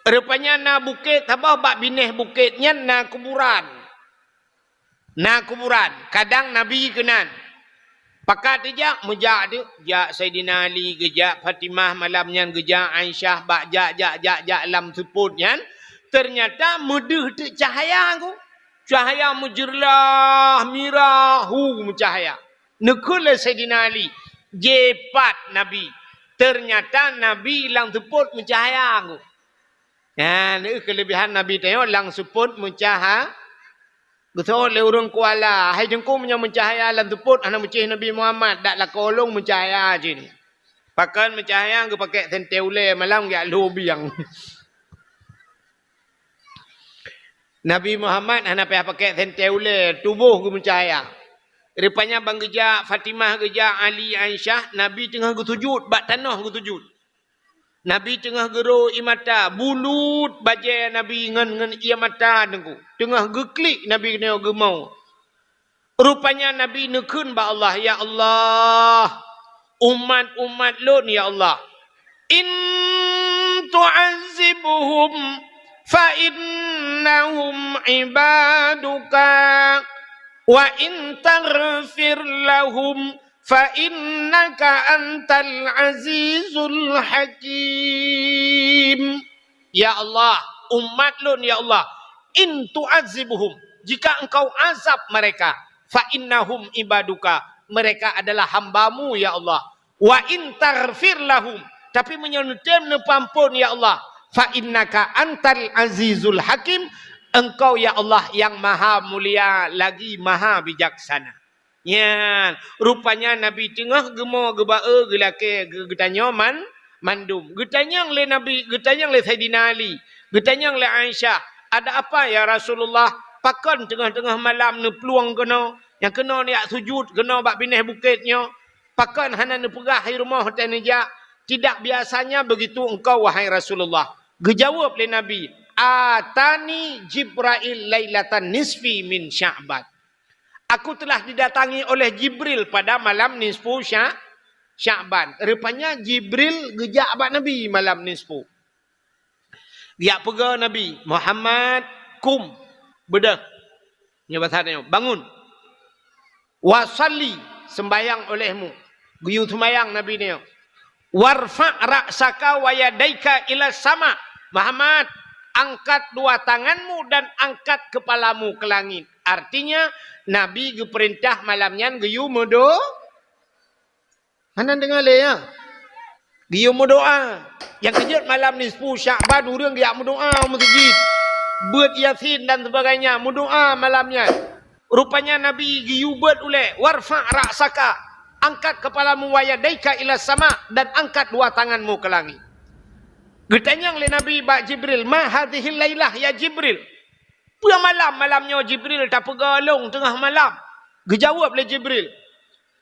Rupanya na bukét saboh, bak binéh bukét nyan na kuburan. Na kuburan, kadang Nabi keunan. Pakat jijak, meujak teuk, jak Saidina Ali, geujak Fatimah malam nyan, geujak Aisyah, bak jak, jak, jak, jak lam seupôt nyan, teunyata meudeuh teuk cahya ku. Cahya meujeureulah, mirah, hu meucahya. Neukheun lé Saidina Ali, jipat Nabi. Teunyata Nabi lam seupôt meucahya ku. Nyan, neu keulebihan Nabi tanyoe lam seupôt meucahya. Geuseuôt lé ureuëng Kuala, "Hai Teungku, meunyoe meucahya lam seupôt hana meucéh Nabi Muhammad, dak lakoe lôn meucahya cit." Pakon meucahya, geupakèk sentée ulée malam geujak lhô biang. Nabi Muhammad hana payah pakèk sentée ulée, tuboh geumeucahya. Rupanya ban geujak Fatimah, geujak Ali, Aisyah, Nabi teungoh geusujut, bak tanoh geusujut. Nabi teungoh geuro ie mata, bulut bajée Nabi ngon, ngon ie mata Teungku. Teungoh geuklik Nabi keunoe geumo. Rupanya Nabi neukheun bak Allah, "Ya Allah, umat-umat lôn, ya Allah, in tu'azzibhum fa innahum ibaduka, wa in taghfir lahum fa innaka antal azizul hakim." Ya Allah, umat lôn, ya Allah, in tu'azzibhum, jika Engkau azab mereka, fa innahum ibaduka, mereka adalah hamba-Mu, ya Allah. Wa in taghfir lahum, tapi meunyoe neutem neupeuamphon, ya Allah, fa innaka antal azizul hakim, Engkau, ya Allah, yang maha mulia lagi maha bijaksana. Nyan, rupanya Nabi teungoh geumo geuba-e geulakée geu-, geutanyoe man-, mandum. Geutanyong lé Nabi, geutanyong lé Saidina Ali, geutanyong lé Aisyah, "Ada apa, ya Rasulullah? Pakon teungoh-teungoh malam neuplueng keunoe, nyang keunoe neujak sujut keunoe bak binéh bukét nyoe? Pakon hana neupeugah i rumoh watée neujak? Tidak biasanya begitu engkau, wahai Rasulullah." Geujaweueb lé Nabi, "Atani Jibrail lailatan nisfi min Sya'ban." Aku telah didatangi oleh Jibril pada malam nisfu Sya-, Sya'ban. Rupanya Jibril geujak bak Nabi malam nisfu. Geujak peugah Nabi, "Muhammad, kum, beudôh." Nyoe basa nyoe, "Bangun. Wa shalli, seumbahyang olehmu." Geuyue seumbahyang Nabi nyoe. "Warfa' ra'saka wa yadaika ila sama." "Muhammad, "Angkat dua tanganmu dan angkat kepalamu ke langit." Artinya, Nabi geupeurintah malam nyan geuyue meudo-, hana deungoe lé, ya? Geuyue meudoa. Nyang keujeuet malam nisfu Sya'ban ureuëng geujak meudoa u meuseujid. Beuet Yasin dan sebagainya, meudoa malam nyan. Rupanya Nabi geuyue beuet ulée, "Warfa' ra'saka, angkat kepalamu, wa yadaika ila sama, dan angkat dua tanganmu ke langit." Geutanyong lé Nabi bak Jibril, "Ma hadzihil lailah ya Jibril?" Peue malam, malam nyoe Jibril tapeugah lôn teungoh malam? Geujaweueb lé Jibril,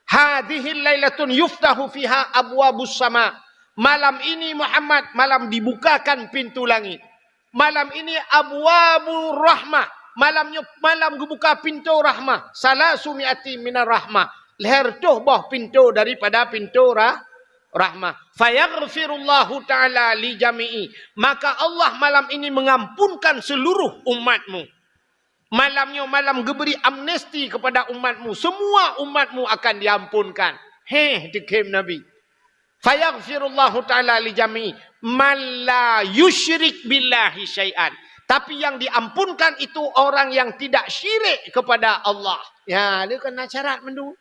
"Hadzihil lailatun yuftahu fiha abwabus sama." Malam ini Muhammad, malam dibukakan pintu langit. Malam ini abwabur rahmah. Malam nyoe malam geubuka pintoe rahmah. Salasu mi'ati minar rahmah. Lhèe reutôh boh pintoe daripada pintoe rah-, rahmah. Fayaghfirullahu ta'ala li jami'i. Maka Allah malam ini mengampunkan seluruh umatmu. Malam nyoe malam geubri amnesti kepada umatmu. Semua umatmu akan diampunkan. Heh, dikhém Nabi. Fayaghfirullahu ta'ala li jami'i man la yusyrik billahi syai'an. Tapi yang diampunkan itu orang yang tidak syirik kepada Allah. Ya, dia kena syarat mandum.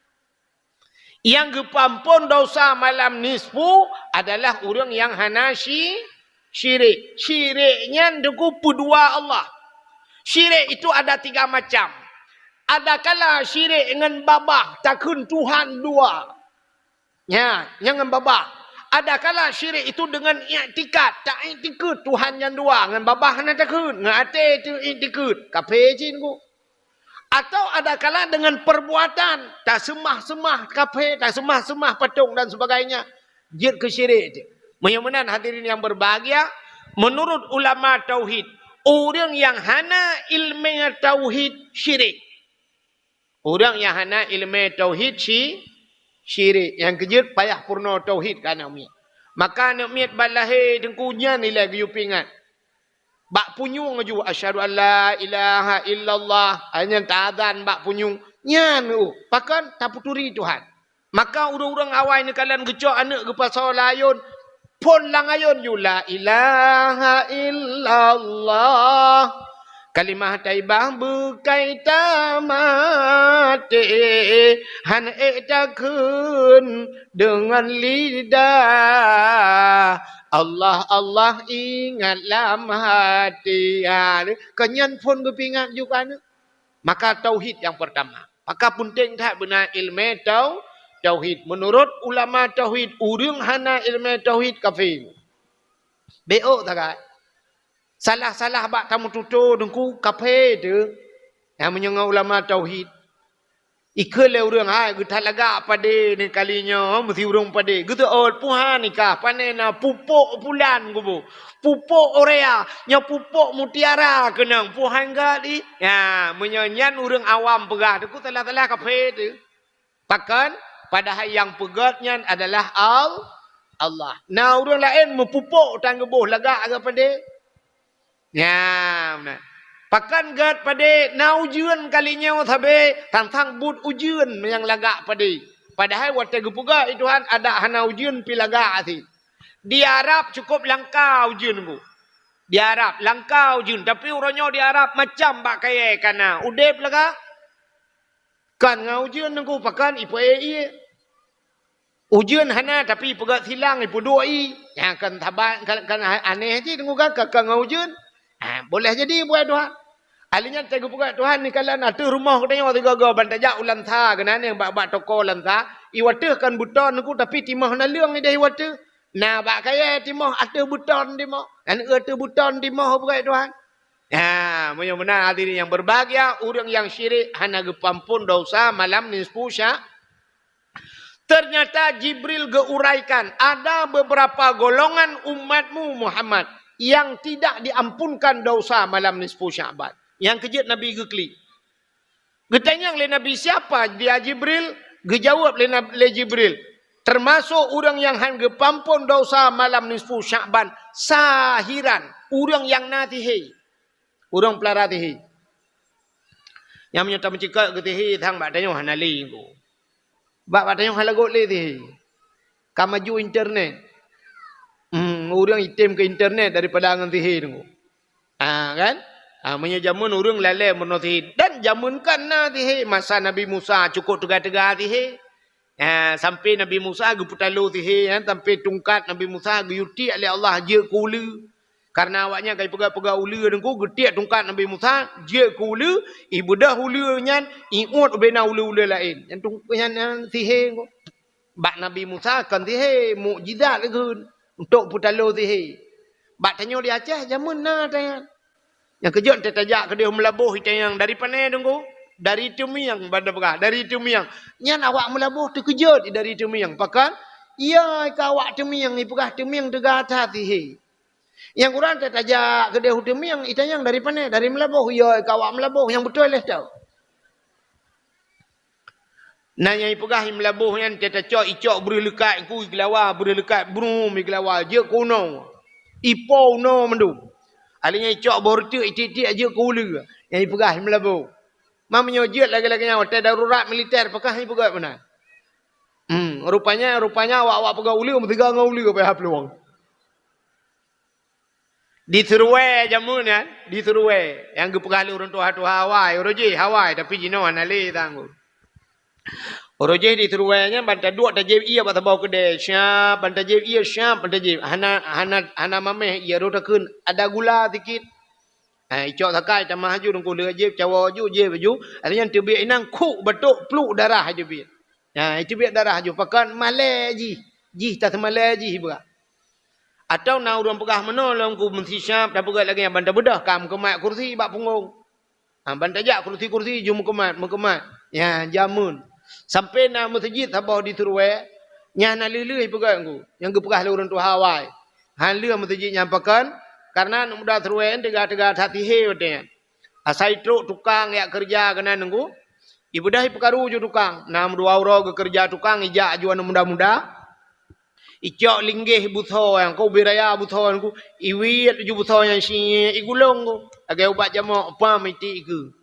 Nyang geupeuampon dosa malam nisfu adalah ureuëng nyang hana syi-, syirik. Syirik nyan teungku peudua Allah. Syirik itu ada tiga macam. Ada kala syirik ngon babah, takheun Tuhan dua. Nya, nyang ngon babah. Ada kala syirik itu dengan iktikad, taiktikad Tuhan nyan dua, ngon babah hana takheun, ngon até itu iktikad. Kafé cit teungku. Atau ada kala dengan perbuatan, taseumah-seumah kafé, taseumah-seumah patong dan sebagainya, jeuet keu syirik. Meunyoe meunan hadirin yang berbahagia, menurut ulama tauhid, ureuëng nyang hana ileumé tauhid syirik. Ureuëng nyang hana ileumé tauhid syi-, syirik. Nyang keujeuet payah peurunoe tauhid keu aneuk miet. Maka aneuk miet ban lahé teungku nyan ilée geuyue peuingat. Bak punyueng aju, "Asyhadu an la ilaha illallah." Hai nyan taazan bak punyueng. Nyan, uh, pakon tapeuturi Tuhan. Maka ureuëng-ureuëng awai neukalon geucok aneuk geupasoe lam ayôn, phon lam ayôn ju, "La ilaha illallah. Kalimah thaibah beukai tamaté, han ék takheun deungon lidah. Allah, Allah ingat lam hati." Ha, kon nyan phon geupeuingat ju keu aneuk. Maka tauhid nyang peurtama. Maka peunteng that beuna ileumé tau-, tauhid. Meunurot ulama tauhid, ureuëng hana ileumé tauhid kafé. Bék ôk sagai. Salah-salah bak tameututoe teungku kafé teuh. Nyang meunyoe ngon ulama tauhid. Ikheun lé ureuëng, hai, geuthat lagak padé ni kali nyoe, meusi ureuëng padé. Geuteuôt puhan nikah, pané na pupuk pulan kubu. Pupuk urea, nyoe pupuk mutiara keunong, puhan gak di. Ya, meunyoe nyan ureuëng awam peugah, teungku salah-salah kafé teuh. Pakon? Padahai nyang peugét nyan adalah Al-, Allah. Na ureuëng laén meupupuk tan geuboh lagak agak padé. Nyan, na. Pakon gét padé na ujeuen kali nyoe sabe, tantang buet ujeuen nyang lagak padé. Padahai watée geupeugah lé Tuhan adak hana ujeuen pi lagak até. Di Arab cukup langka ujeuen ku. Di Arab langka ujeuen, tapi uroe nyoe di Arab macam bak kayée kana. Udeb lagak. Kan ngon ujeuen teungku pakon ipeue ié. Ujeuen hana tapi peugét silang ipeuduek ié. Nyang kan saban kan, kan aneh cit teungku kan, kan, kan ngon ujeuen. Ah, boleh jadi buet Tuhan. Ahli nyan teuh geupeugét Tuhan ni kalan ateueh rumoh geutanyoe sigoe-goe ban tajak u Lansa keunan nyang bak-bak toko Lansa. Iwateuh kan beuton teungku tapi timoh na leueng ideh iwateuh. Na bak kayée timoh ateueh beuton timoh. Kan ateueh beuton timoh peugét Tuhan. Ha, meunyoe meunan hadirin yang berbahagia, ureuëng nyang syirik hana geupeuampon dosa malam nisfu Sya-, ternyata Jibril geuuraikan, ada beberapa golongan umatmu Muhammad yang tidak diampunkan dosa malam nisfu Sya'ban. Nyang keujeuet Nabi geuklik. Geutanyong lé Nabi, "Siapa dia Jibril?" Geujaweueb lé Nab-, lé Jibril, "Teumasok ureuëng nyang han geupeuampon dosa malam nisfu Sya'ban, sahiran, ureuëng nyang na sihé." Ureuëng peulara sihé. Nyang meunyoe tameucikak keu sihé sang bak tanyoe hana lé teungku. Bak, bak tanyoe hana lagot lé sihé. Ka maju internet. Hmm, ureuëng item keu internet daripada ngon sihé teungku. Ha, kan? Ha, meunyoe jameun ureuëng lalée meurunoe sihé. Dan jameun kan na sihé. Masa Nabi Musa cukôp teuga-teuga sihé. Ha, sampai Nabi Musa geupeutalo sihé, ha, sampai tungkat Nabi Musa geuyue tiek lé Allah jeuet keu uleue. Karena awaknyan ka jipeugah-peugah uleue deungku, geutiek tungkat Nabi Musa, jeuet keu uleue, ibeudoh uleue nyan, iuet ubena uleue-uleue laén. Nyan tung-, nyan, nyan sihé deungku. Bak Nabi Musa kon sihé, mukjizat lagée untuk peutalo sihé. Bak tanyoe di Aceh jameun na tanyan. Nyang keujeuet teutajak keudeh meulaboh itanyang dari pane deungku, dari Teumieng banda peugah, dari Teumieng. Nyan awak meulaboh teukeujot dari Teumieng. Pakon? Iya ka awak Teumieng, ipeugah Teumieng teuga that sihé. Nyang kurang teutajak keudeh u Teumieng itanyang dari pane, dari meulaboh. Iya ka awak meulaboh nyang beutôi leh tau. Na nyang ipeugah i meulaboh nyan teuta cok, icok breuh leukat ku igelawa, breuh leukat brum igelawa jeuet keu unoe. Ipo unoe mandum. Alé nyan icok boh reuteuek itiek-tiek jeuet keu uleue. Nyang ipeugah i meulaboh. Ma meunyoe jeuet lagée-lagée nyan watée darurat militer pakah ipeugah meunan. Hmm, rupanya, rupanya awak-awak peugah uleue meuseuga ngon uleue payah plueng. Di Seruwe jameun nyan, di Seruwe nyang geupeugah lé ureuëng tuha-tuha awai, uroe jih awai tapi jinoe hana lé tanggong. Uroe jih di Seruwe nyan ban taduek tajép ié bak saboh keudè, syap ban tajép ié, syap ban tajép. Hana, hana, hana mameh ié, rot takheun ada gula sikit. Ha, icok sakai tamah aju deungku lheueh jép cawoe aju, jép aju. Alheuh nyan teubiet inang khuk batok pluk darah aju biet. Ha, iteubiet darah aju pakon malée jih. Jih taseumalée jih ipeugah. Atawa na ureuëng peugah meunoe lom ku meusisyap tapeugah lagée nyan ban tabeudoh ka meukeumat kursi bak punggong. Ha, ban tajak kursi-kursi ju meukeumat, meukeumat. Ya, jameun. Sampai na meuseujid saboh di Seruwe, nyan na lheueh-lheueh ipeugah ku, nyang geupeugah lé ureuëng tuha awai. Han lheueh meuseujid nyan pakon, karena aneuk muda Seruwe nyan teuga-teuga that sihé watée nyan. Asai trok tukang jak keureuja keunan deungku, ibeudoh ipeukaru ju tukang. Na meudua uroe geukeureuja tukang, ijak aju aneuk muda-muda. Icok linggeh beusoe nyang ka ubé raya beusoe nyang ku, iwiet laju beusoe nyang syiek igulong ku. Lagée ubat jamok pam itiek ikeue.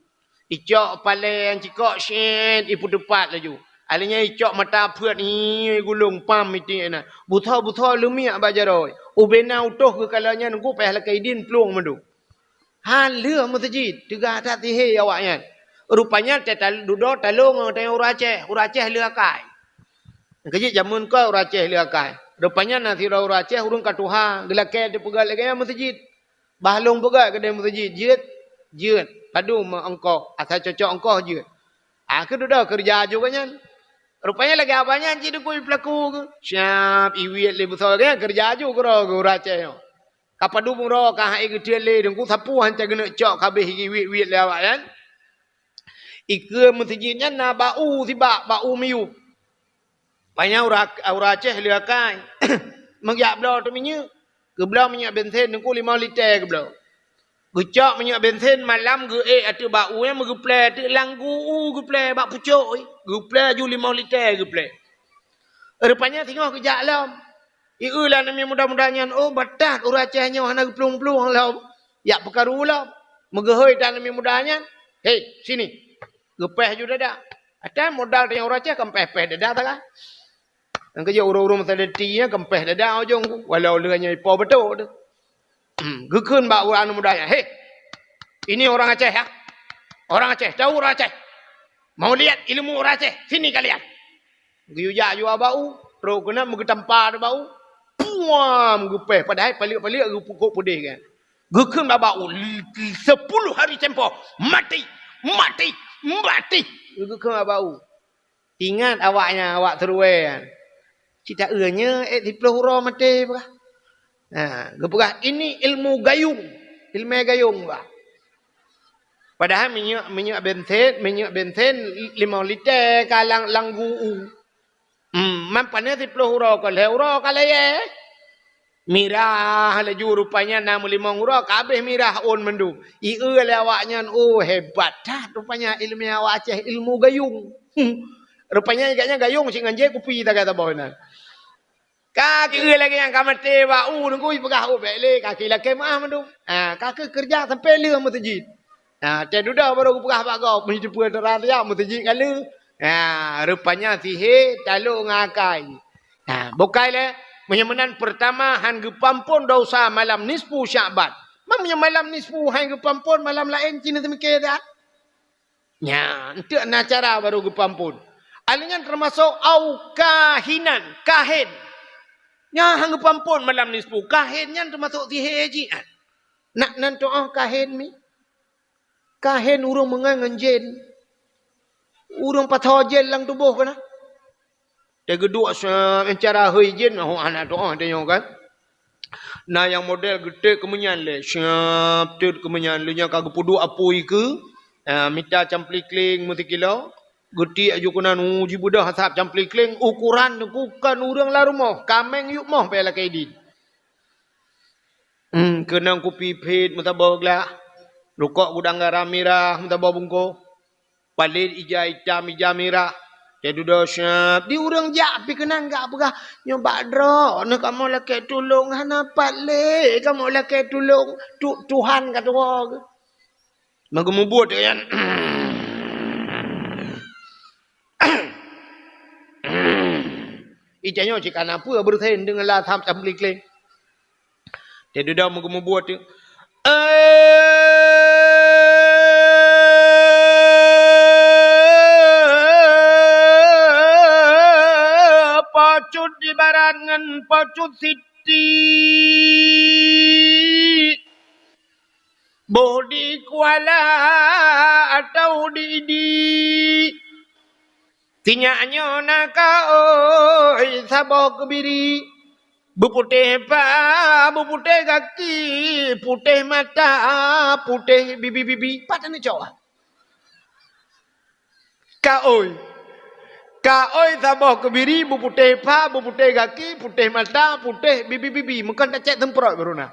Icok palée nyang cikok syiek ipeuteupat laju. Alheuh nyan icok mata peuet hi igulong pam itiek na. Beusoe-beusoe leumiek bak jaroe. Ubé na utoh geukalon nyan ku payah lakée idin plueng mandum. Han lheueh meuseujid, teuga that sihé awaknyan. Rupanya teuta-, dudoe talong ngon tayong ureuëng Aceh, ureuëng Aceh lheueh akai. Keujeuet jameun kon ureuëng Aceh lheueh akai. Rupanya na sidroe ureuëng Aceh ureuëng ka tuha, geulakée teupeugah lagée nyan meuseujid. Bah lôn peugah keudeh meuseujid, jeuet, jeuet. Padum ongkoh, asai cocok ongkoh jeuet. Ah, keu dudoe keureuja aju geuh nyan. Rupanya lagée awaknyan cit deukui peulaku geuh. Siab iwiet lé beusoe geuh nyan keureuja aju keudroe geuh ureuëng Aceh nyoe. Ka padub uroe ka hai geuteuet lé deungku sapeue han teugeuneuek cok kabeh iwiet-wiet lé awaknyan. Ikeue meuseujid nyan na bak u sibak, bak u miyueb. Panya ura, ura Aceh lheueh akai. Meujak bloe teuh minyeuk. Geubloe minyeuk bensin deungku limong lite geubloe. Geucok minyeuk bensin malam geuék ateueh bak u nyan meugeuplée ateueh langgu u geuplée bak pucok. Geuplée aju limong lite geuplée. Rupanya singoh geujak lom. Ieu lah aneuk muda-muda nyan, oh, batat ureuëng Aceh nyoe hana geuplueng-plueng lom. Jak peukaru lom. Meugeuhôi tan aneuk muda nyan. Hei, sini. Geupéh ju dada. Ata modal teuh ureuëng Aceh kan péh-péh dada saga. Nyang keujeuet ureuëng-ureuëng meusadeti nyan kan péh dada ujong ku. Walau leueh nyan ipo beutôi tu. Hmm, geukheun bak ureuëng aneuk muda nyan, "Hei, ini orang Aceh ya. Orang Aceh, tahu orang Aceh. Mau lihat ilmu orang Aceh. Sini kalian." Geuyue jak jua bak u, trok keunan meugeutampa bak u. Puam geupéh, padahai paliek-paliek geupukok peudeh kan. Geukheun bak bak u, "Sepuluh hari tempoh, mati, mati, mati." Geukheun bak bak u. Ingat awaknyan, awak Seruwe nyan. Cit taeu nyoe ék siplôh uroe maté peugah. Ha, geupeugah, "Ini ilmu gayung, ilmu gayung," bah. Padahai minyeuk, minyeuk bensin, minyeuk bensin limong lite ka lam, lam gu u. Hmm, man pane siplôh uroe ka lhée uroe ka layée. Mirah laju rupanya na meulimong uroe ka habéh mirah ôn mandum. Ieu lé awaknyan, oh, hebat that rupanya ilmu awak Aceh, ilmu gayung. Hmm. Rupanya gobnyan gayung cit ngon jép kupi tagai saboh nyan. Ka keuh lagée nyang ka maté bak u deungku jipeugah, "Oh, bék lé, ka keuh lakée meuáh mandum." Ha, ka keuh keureuja sampoe lheueh meuseujid. Ha, teuh dudoe barô geupeugah bak gob, meunyoe teupeue teuran raya meuseujid ka lheueh. Ha, rupanya sihé talô ngon akai. Ha, bukai lé, meunyoe meunan peurtama han geupampon dosa malam nisfu Syakban. Meunyoe malam nisfu hai geupeuamphon, malam laén cit neuseumiké that. Nyan, enteuk na cara barô geupeuamphon. Ahli nyan teumasok au kahinan, kahen. Nyan han geupeuamphon malam nisfu. Kahen nyan teumasok sihé jih. Nak nan tu'oh kahen mi? Kahen ureuëng meungai ngon jén. Ureuëng pasoe jén lam tuboh keunan. Teugeuduk se-, cara hôi jén, oh, hana tu'oh tanyoe kan. Na nyang model geutek keumeunyan lé, siap teut keumeunyan, lé nyan ka geupeuduek apui keu, ah, mita camplikling meusikilo, geutiek aju keunan, uh, jibeudôh asap camplikling, ukuran teungku kon ureuëng lam rumoh, kaméng yup moh payah lakée idin. Hmm, keunong kupi phet meusaboh glah, rukok gudang garam mirah meusaboh bungkôh. Palét ija itam, ija mirah. Teududoe siap. Di ureuëng jak pih keunan gak peugah, "Nyoe bak droeneuh kamoe lakée tulông, hana pat lé kamoe lakée tulông. Tu-, Tuhan ka tuwoe." Meugeumubuet nyan. Ija nyoe cit kana peue beureusen deungon lam asap camplikling. Teududoe meugeumubuet teuk. Eh, Po Cut ibarat ngon Po Cut Siti. Boh di Kuala atau di Idi. Sinyak nyoe na kaôi saboh keubiri. Beuputéh pa, beuputéh gaki, putéh mata, putéh bibi-bibi. Pat teunicok. Kaôi. Kaôi saboh keubiri, beuputéh pa, beuputéh gaki, putéh mata, putéh bibi-bibi. Meukeun tacék seumprot baru na.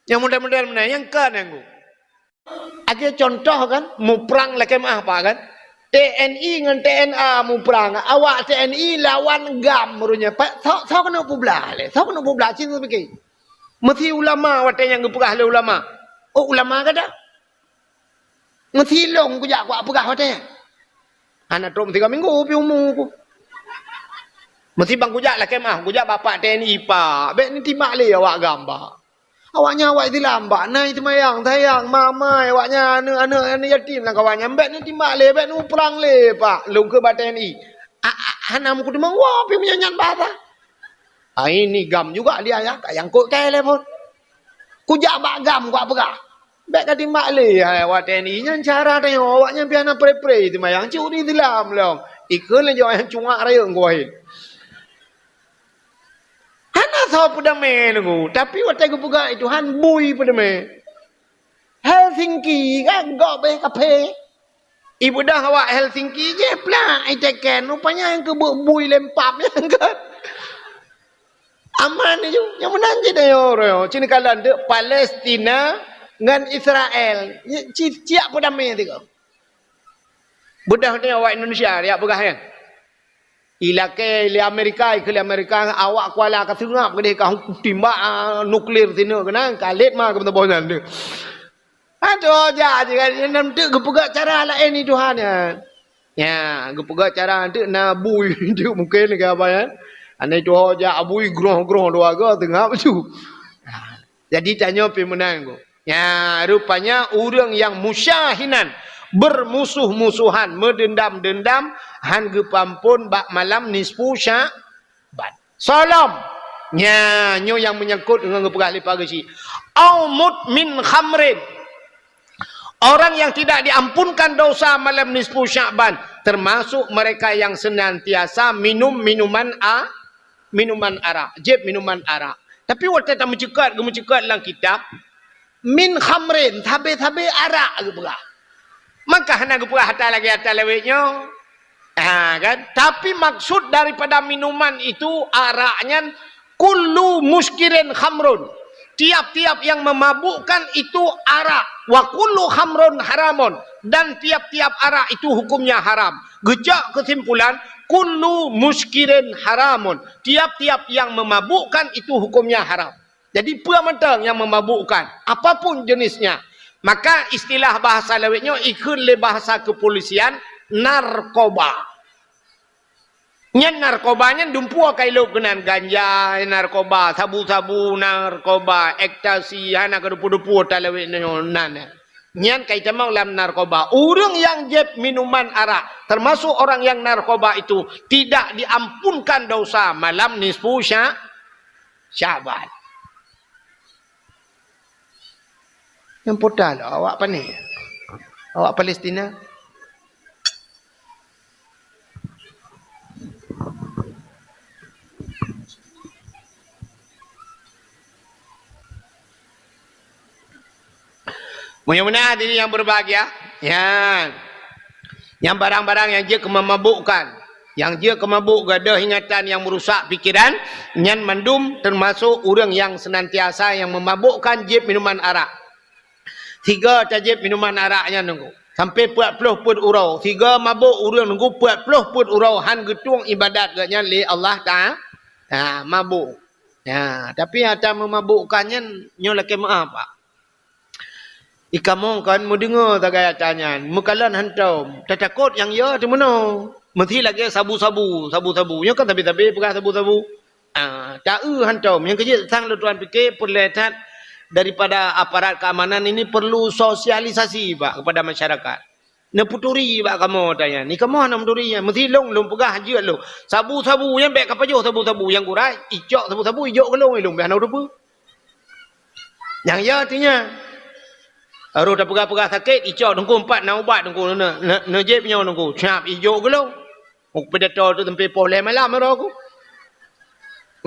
Nyang model-model meunan, nyang ka nyang gu. Lagée contoh kan, muprang lakée meuah, Pak, kan? T N I ngon T N A muprang. Awak T N I lawan GAM meureunya. Pak, soe, soe keuneuk peublah lé? Soe keuneuk peublah? Cit neupike. Meusi ulama watée nyan geupeugah lé ulama. Oh, ulama gata? Meusi lôn kujak kupeugah watée nyan. Hana trok meusigoe minggu pih umu ku. Meusi ban kujak lakée meuah, kujak bapak T N I, Pak. Bék neutimbak lé awak GAM, Pak. Awaknyan awak Islam, Pak, na seumayang, sayang, mamai, awaknyan aneuëk-aneuëk, aneuëk yatim lam kawan nyan, bék neutimbak lé, bék neuprang lé, Pak, lôn keu bak T N I. A, a, hana meukeudeumeung woe pih meunyan nyan bahasa. Ai ni GAM juga dia ya, ka nyangkot kai lé phon. Kujak bak GAM kupeugah. Bék ka timbak lé, hai, awak T N I nyan cara tanyoe, awaknyan pih hana pre-pre seumayang, cit ureuëng Islam lom. Ikheun lé jaweueb nyang cungak rayeuk geuwahé. Hana soe peudamé deungoe, tapi watée geupeugah lé Tuhan bui peudamé. Helsinki kan gob béh kaphé. Ibeudôh awak Helsinki jih plak iteken, rupanya nyang keubeuk bui lempam nyan kan. Aman aju, nyang meunan jih dayoe roh. Cit neukalon deuk Palestina ngon Israel. Ci-, ciak peudamé tiga. Beudôh ni awak Indonesia, riak peugah nyan. Ilakée lé Amerika, ikheun lé Amerika, awak Kuala ka seungab keudeh ka timbak, ah, nuklir sineuk keunan, ka lét ma keu meusaboh nyan deuh. Adoh, jak je kan, nyan teuk geupeugah cara laén di Tuhan nyan. Ya, geupeugah cara teuk na bui teuk mungken keu apa nyan. Aneuk tuho jak bui groh-groh dua go seungab ju. Jadi tanyoe pih meunan ku. Ya, rupanya ureuëng nyang musyahinan, beurmusoh-musohan, meudendam-dendam, han geupeuamphon bak malam nisfu Sya'ban. Soe lom. Nya, nyoe nyang meunyangkot deungon geupeugah lé Pak Geuchik. Au mudmin khamrin. Orang yang tidak diampunkan dosa malam nisfu Sya'ban, termasuk mereka yang senantiasa minum minuman a-, minuman arak, jieb minuman arak. Tapi watée tameuceukat, geumeuceukat lam kitab, min khamrin, sabe-sabe arak geupeugah. Maka hana geupeugah ata lagée ata lawét nyoe. Ha, kan? Tapi maksud daripada minuman itu, arak nyan, kullu muskirin khamrun. Tiap-tiap yang memabukkan itu arak. Wa kullu khamrun haramun. Dan tiap-tiap arak itu hukumnya haram. Geucok kesimpulan, kullu muskirin haramun. Tiap-tiap yang memabukkan itu hukumnya haram. Jadi, peue mantong nyang memabukkan, apapun jenisnya. Maka, istilah bahasa lawét nyoe ikheun lé bahasa kepolisian, narkoba. Nyan narkoba nyan dumpeue ka ilop keunan, ganja, narkoba, sabu-sabu, narkoba, ekstasi, hana keudeupu-deupu talawét nyoe nan. Nyan ka itamong lam narkoba. Ureuëng nyang jieb minuman arak, termasuk orang yang narkoba itu, tidak diampunkan dosa malam nisfu Sya-, Sya'ban. Nyang puta lom awak pané? Awak Palestina? Meunyoe meunan hadirin yang berbahagia, nyan, nyang barang-barang nyang jeuet keu meumabukkan, nyang jeuet keu mabuk, gadôh ingatan nyang meurusak pikeran, nyan mandum teumasok ureuëng nyang seunantiasa nyang meumabukkan jieb minuman arak. Sigoe tajieb minuman arak nyan nunggu, sampai peuet ploh peuet uroe. Sigoe mabuk ureuëng nunggu peuet ploh peuet uroe, han geutueng ibadat geuh nyan lé Allah Ta-, ha, mabuk. Ha, tapi ata meumabukkan nyan nyoe lakée meu'ah, Pak. Ikamoe kon meudeungoe sagai ata nyan, meukalon hantom, tatakot nyang yo teumeunoe. Meusi lagée sabu-sabu, sabu-sabu. Nyoe kan sabe-sabe peugah sabu-sabu. Ah, ta-eu hantom. Nyang keujeuet sang lôn tuan pike peureulée that daripada aparat keamanan ini perlu sosialisasi, Pak, kepada masyarakat. Neupeuturi bak kamoe ata nyan. Ni kamoe hana meuturi nyan. Meusi lôn, lôn peugah jeuet lôn. Sabu-sabu nyan bék kapajoh sabu-sabu. Nyang gura icok sabu-sabu ijok keu lôn, lôn bék hana teupeue. Nyang ya artinya, roh tapeugah-peugah sakét, icok teungku empat na ubat teungku, ne-, ne-, neujép nyoe teungku, cap ijok keu lôn. Muk pidato tu sampai poh lhée malam roh ku.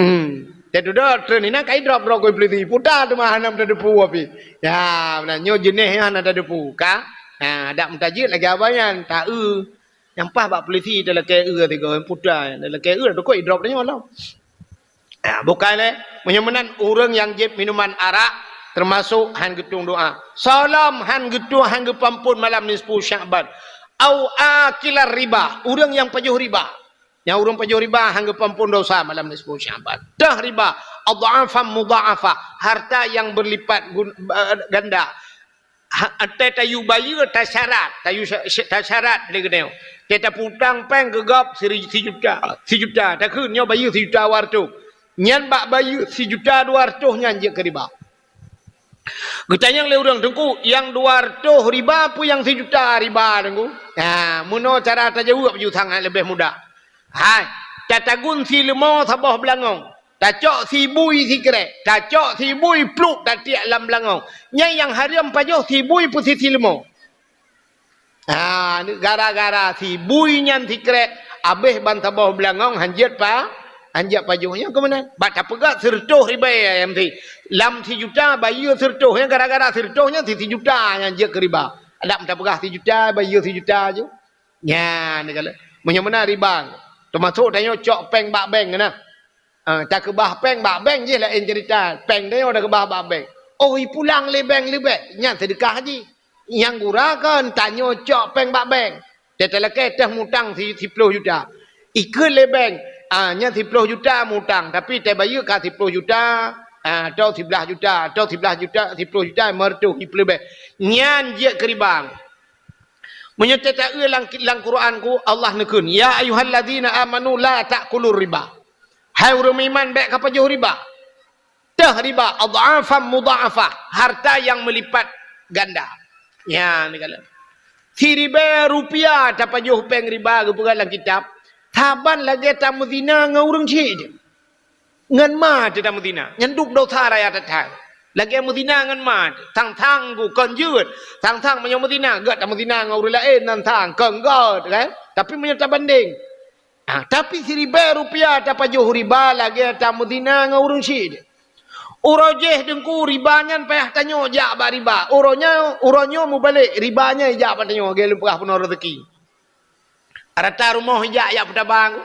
Hmm. Teududoe treun inan kai drop-drop ku polisi. Puta teuma hana meuteudeupu api. Ya, meunan nyoe jeuneh nyoe hana teudeupu ka. Ha, dak meutajeuet lagée abah nyan, ta-eu. Nyang paih bak polisi talakée eu tiga puta, talakée eu dukuk idrop tanyoe lom. Ya, bukai lé. Meunyoe meunan ureuëng nyang jieb minuman arak teumasok han geutueng doa. Salam han geutueng, han geupeuampon malam nisfu Sya'ban. Au akilar riba, ureuëng nyang pajoh riba. Nyang ureuëng pajoh riba han geupeuampon dosa malam nisfu Sya'ban. Teuh riba, adhafan mudha'afah, harta yang berlipat gun-, eh, ganda. Ha, teuh tayue bayeue tasyarat, tayue sya-, sya-, tasyarat lé geutanyoe. Teuh tapeutang péng keu gob siri-, sijuta, sijuta, takheun nyoe bayeue sijuta dua reutôh. Nyan bak bayeue sijuta dua reutôh nyan jeuet keu riba. Geutanyong lé ureuëng, "Teungku, nyang dua reutôh riba peue nyang sijuta riba, Teungku?" Ha, meunoe cara tajaweueb ju sangat leubeh mudah. Hai, tatagun sileumô saboh beulangong, tacok sibui sikrék, tacok sibui pluek tatiek lam beulangong. Nyan nyang hareuem pajoh sibui peue si sileumô. Ha, gara-gara sibui nyan sikrék, abéh ban saboh beulangong han jeuet pa-, han jeuet pajoh nyan keu meunan. Bak tapeugah sireutôh ribée ayam si. Lam sijuta bayeue sireutôh nyan gara-gara sireutôh nyan si sijuta nyan jeuet keu riba. Adak meuta peugah sijuta bayeue sijuta ju. Nyan kala. Meunyoe meunan riba. Teumasok tanyoe cok péng bak bank na. Ah, takeubah péng bak bank jih laén ceurita. Péng tanyoe takeubah bak bank. Oh, ipulang lé bank leubeh, nyan seudeukah jih. Nyang gura kon tanyoe cok péng bak bank. Teutalakée teuh mutang si-, siploh juta. Ikheun lé bank, ah, nyan siploh juta mutang, tapi teubayeue ka siploh juta, ah, atau siblaih juta, atau siblaih juta, siploh juta, lima reutôh, ipleubeh. Nyan jeuet keu riba. Meunyoe teuta-eu lam, lam Quran ku, Allah neukheun, "Ya ayyuhalladzina amanu la ta'kulur riba." Hai ureuëng meuiman, bék kapajoh riba. Teuh riba, adhafan mudha'afah, harta yang meulipat ganda. Nyan kala. Siribée rupiah tapajoh péng riba geupeugah lam kitab, saban lagée tameuzina ngon ureuëng chik. Ngon ma teuh tameuzina, nyan dub dosa raya that-that. Lagée meuzina ngon ma teuh, sang-sang ku kon jeuet, sang-sang meunyoe meuzina, gét tameuzina ngon ureuëng laén, nan sang kon gét, kan? Tapi meunyoe tabandeng, ah, tapi siribée rupiah tapajoh riba lagée tameuzina ngon ureuëng chik. Uroe jéh Teungku riba nyan payah tanyoe jak bak riba. Uroe nyoe, uroe nyoe mubalek, riba nyan ijak bak tanyoe, lagée lôn peugah peunoh rezeki. Rata rumoh ijak jak peutabang.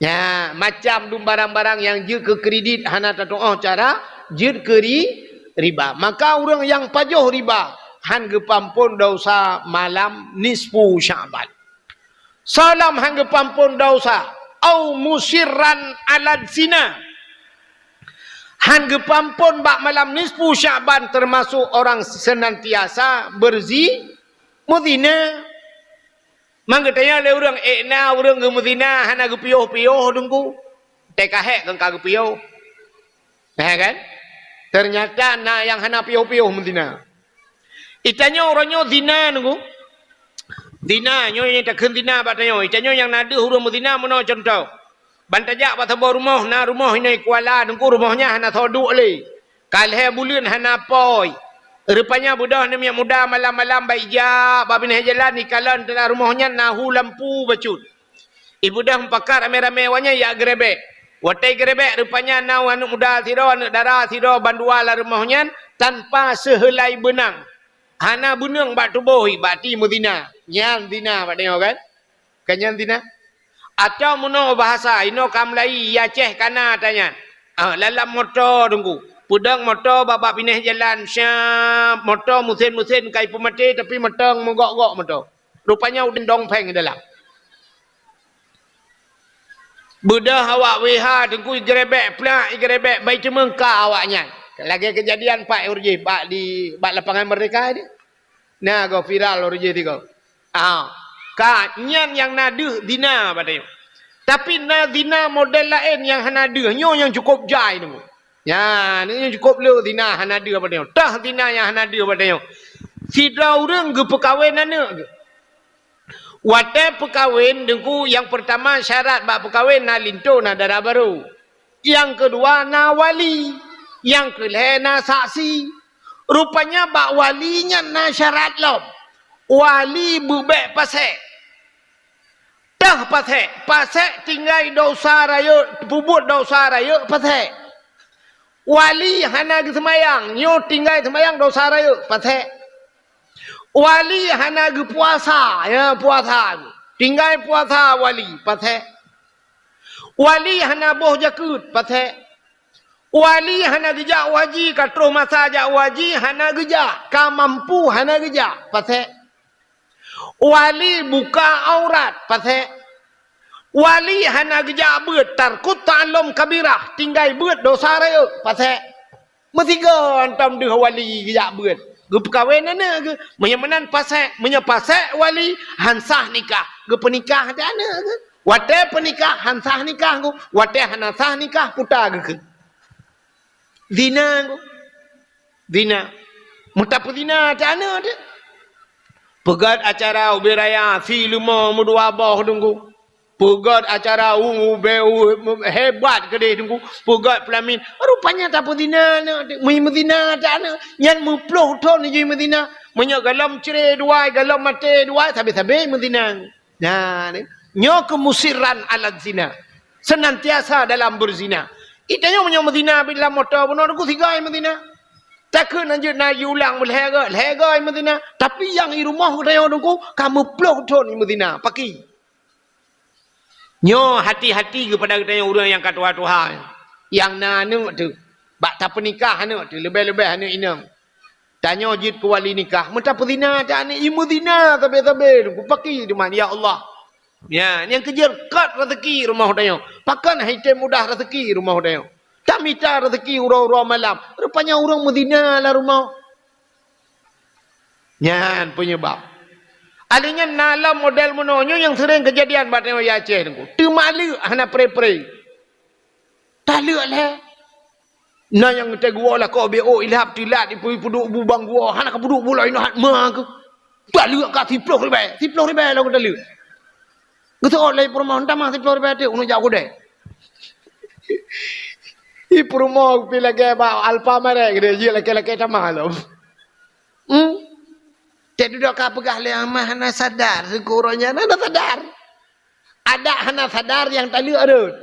Nya, macam dum barang-barang nyang jeuet keu kredit hana tatuoh cara jeuet keu ri-, riba. Maka ureuëng nyang pajoh riba han geupeuampon dosa malam nisfu Sya'ban. Salam han geupeuampon dosa, au musirran alad zina. Han geupeuampon bak malam nisfu Sya'ban teumasok orang seunantiasa beurzi-, meuzina. Mang geutanyong lé ureuëng, "Eh, na ureuëng geumeuzina hana geupiôh-piôh, Teungku?" Teuka hék keu ka geupiôh. Nah, kan? Ternyata na nyang hana piôh-piôh meuzina. Itanyong uroe nyoe zina, Teungku. Zina, nyoe nyang takheun zina bak tanyoe. Itanyong nyang na deuh ureuëng meuzina meunoe contoh. Ban tajak bak saboh rumoh, na rumoh inong Kuala, Teungku, rumoh nyan hana soe duek lé. Ka lhée buleuen hana apui. Rupanya beudôh aneuk miet muda malam-malam bak ija, bak binéh jalan, ikalon teulah rumoh nyan na hu lampu bacut. Ibeudôh meupakat ramé-ramé awaknyan jak geurebek. Watée geurebek, rupanya na aneuk muda sidroe, aneuk dara sidroe bandua lam rumoh nyan tanpa seuheulai beunang. Hana beuneueng bak tuboh, bak ti meuzina. Nyan zina bak tanyoe, kan? Kan nyan zina? Atawa meunoe bahasa, inoe ka meulayi, i Aceh ka na ata nyan. Ah, lam moto, Teungku. Peudong moto bak, bak binéh jalan, syap, moto meusén-meusén ka ipeumaté, tapi mantong meugok-gok moto. Rupanya udeb dong pheng dalam. Beudôh awak W H, Teungku, igeurebek plak, igeurebek bai teumeung ka awaknyan. Lagée keujadian pat ureuëng jih bak di, bak Lapangan Merdeka di. Na goe viral ureuëng jih tiga. Ah, ka nyan nyang na deuh zina bak tanyoe. Tapi na zina model laén nyang hana deuh, nyoe nyang cukôp jai, Teungku. Nyan, nyoe nyang cukôp le zina hana deuh bak tanyoe. Teuh zina nyang hana deuh bak tanyoe. Sidroe ureuëng geupeukawen aneuk geuh. Watée peukawen, Teungku, nyang peurtama syarat bak peukawen na linto, na dara barô. Nyang keudua na wali. Nyang keulhée na saksi. Rupanya bak wali nyan na syarat lom. Wali beubek pasék. Teuh pasék, pasék tinggai desya rayeuk, peubuet desya rayeuk, pasék. Wali hana geuseumayang, nyoe tinggai seumayang desya rayeuk, pasék. Wali hana geupuasa, ya, puasa, tinggai puasa wali, pasék. Wali hana boh jakeuet, pasék. Wali hana geujak u haji, ka troh masa jak u haji, hana geujak, ka mampu, hana geujak, pasék. Wali buka aurat, pasék. Wali hana geujak beuet, tarkut ta'allum kabirah, tinggai beuet desya rayeuk, pasék. Meusigoe hantom deuh wali geujak beuet, geupeukawen aneuk geuh. Meunyoe meunan pasék, meunyoe pasék wali, han sah nikah, geupeunikah até aneuk geuh. Watée peunikah han sah nikah geuh, watée hana sah nikah puta geukheun. Zina geuh. Zina. Meutapeuzina até aneuk teuh. Peugét acara ubé raya, si leumo meudua boh, Teungku. Peugét acara u, ubé u, hebat keudeh, Teungku. Peugét peulamin. Rupanya tapeuzina aneuk teuh. Meu-, meuzina até aneuk. Nyan meuploh thon jih meuzina. Meunyoe golom cre dua, golom maté dua, sabe-sabe meuzina. Nah, ni. Nyoe keuh musirran ala zina. Senantiasa dalam beuzina. Itanyoe meunyoe meuzina bit lam moto bunoe, Teungku, sigoe meuzina. Takheun hanjeuet na jiulang lhée goe, lhée goe meuzina. Tapi nyang i rumoh geutanyoe, Teungku, ka meuploh thon meuzina. Pakri? Nyoe hati-hati keupada geutanyoe ureuëng nyang ka tuha-tuha. Nyang na aneuk teuh. Bak tapeunikah aneuk teuh, leubeh-leubeh aneuk inong. Tanyoe jeuet keu wali nikah, meutapeuzina até aneuk, i meuzina sabe-sabe, Teungku, pakri teuma, ya Allah. Ya, nyang keujeuet kot raseuki rumoh tanyoe. Pakon han item mudah raseuki rumoh tanyoe. Tamita raseuki uroe-uroe malam. Rupanya ureuëng meuzina lam rumoh. Nyan peunyeubab. Alèh nyan na lom model meunoe nyoe nyang seuréng keujadian bak tanyoe di Aceh, Teungku. Teumaleuek hana pre-pre. Taleuek lhée. Na nyang teuguoh lakoe B O ilhab tilat ipeu-, ipeuduek bu bang guoh, hana ka peuduek bu laén hat ma keuh. Taleuek ka siploh ribèe, siploh ribèe lom taleuek. Geuseuôt lé peurumoh, "Tamah siploh ribèe teuk, ulôn jak u keudè." Ih, peurumoh pih lagèe bak Alfamart keudè, jeuet lakèe-lakèe tamah lom. Hmm? Teuduek ka peugah lé amah hana sadar, syukur nyan hana sadar. Adak hana sadar nyang taleuek rhot.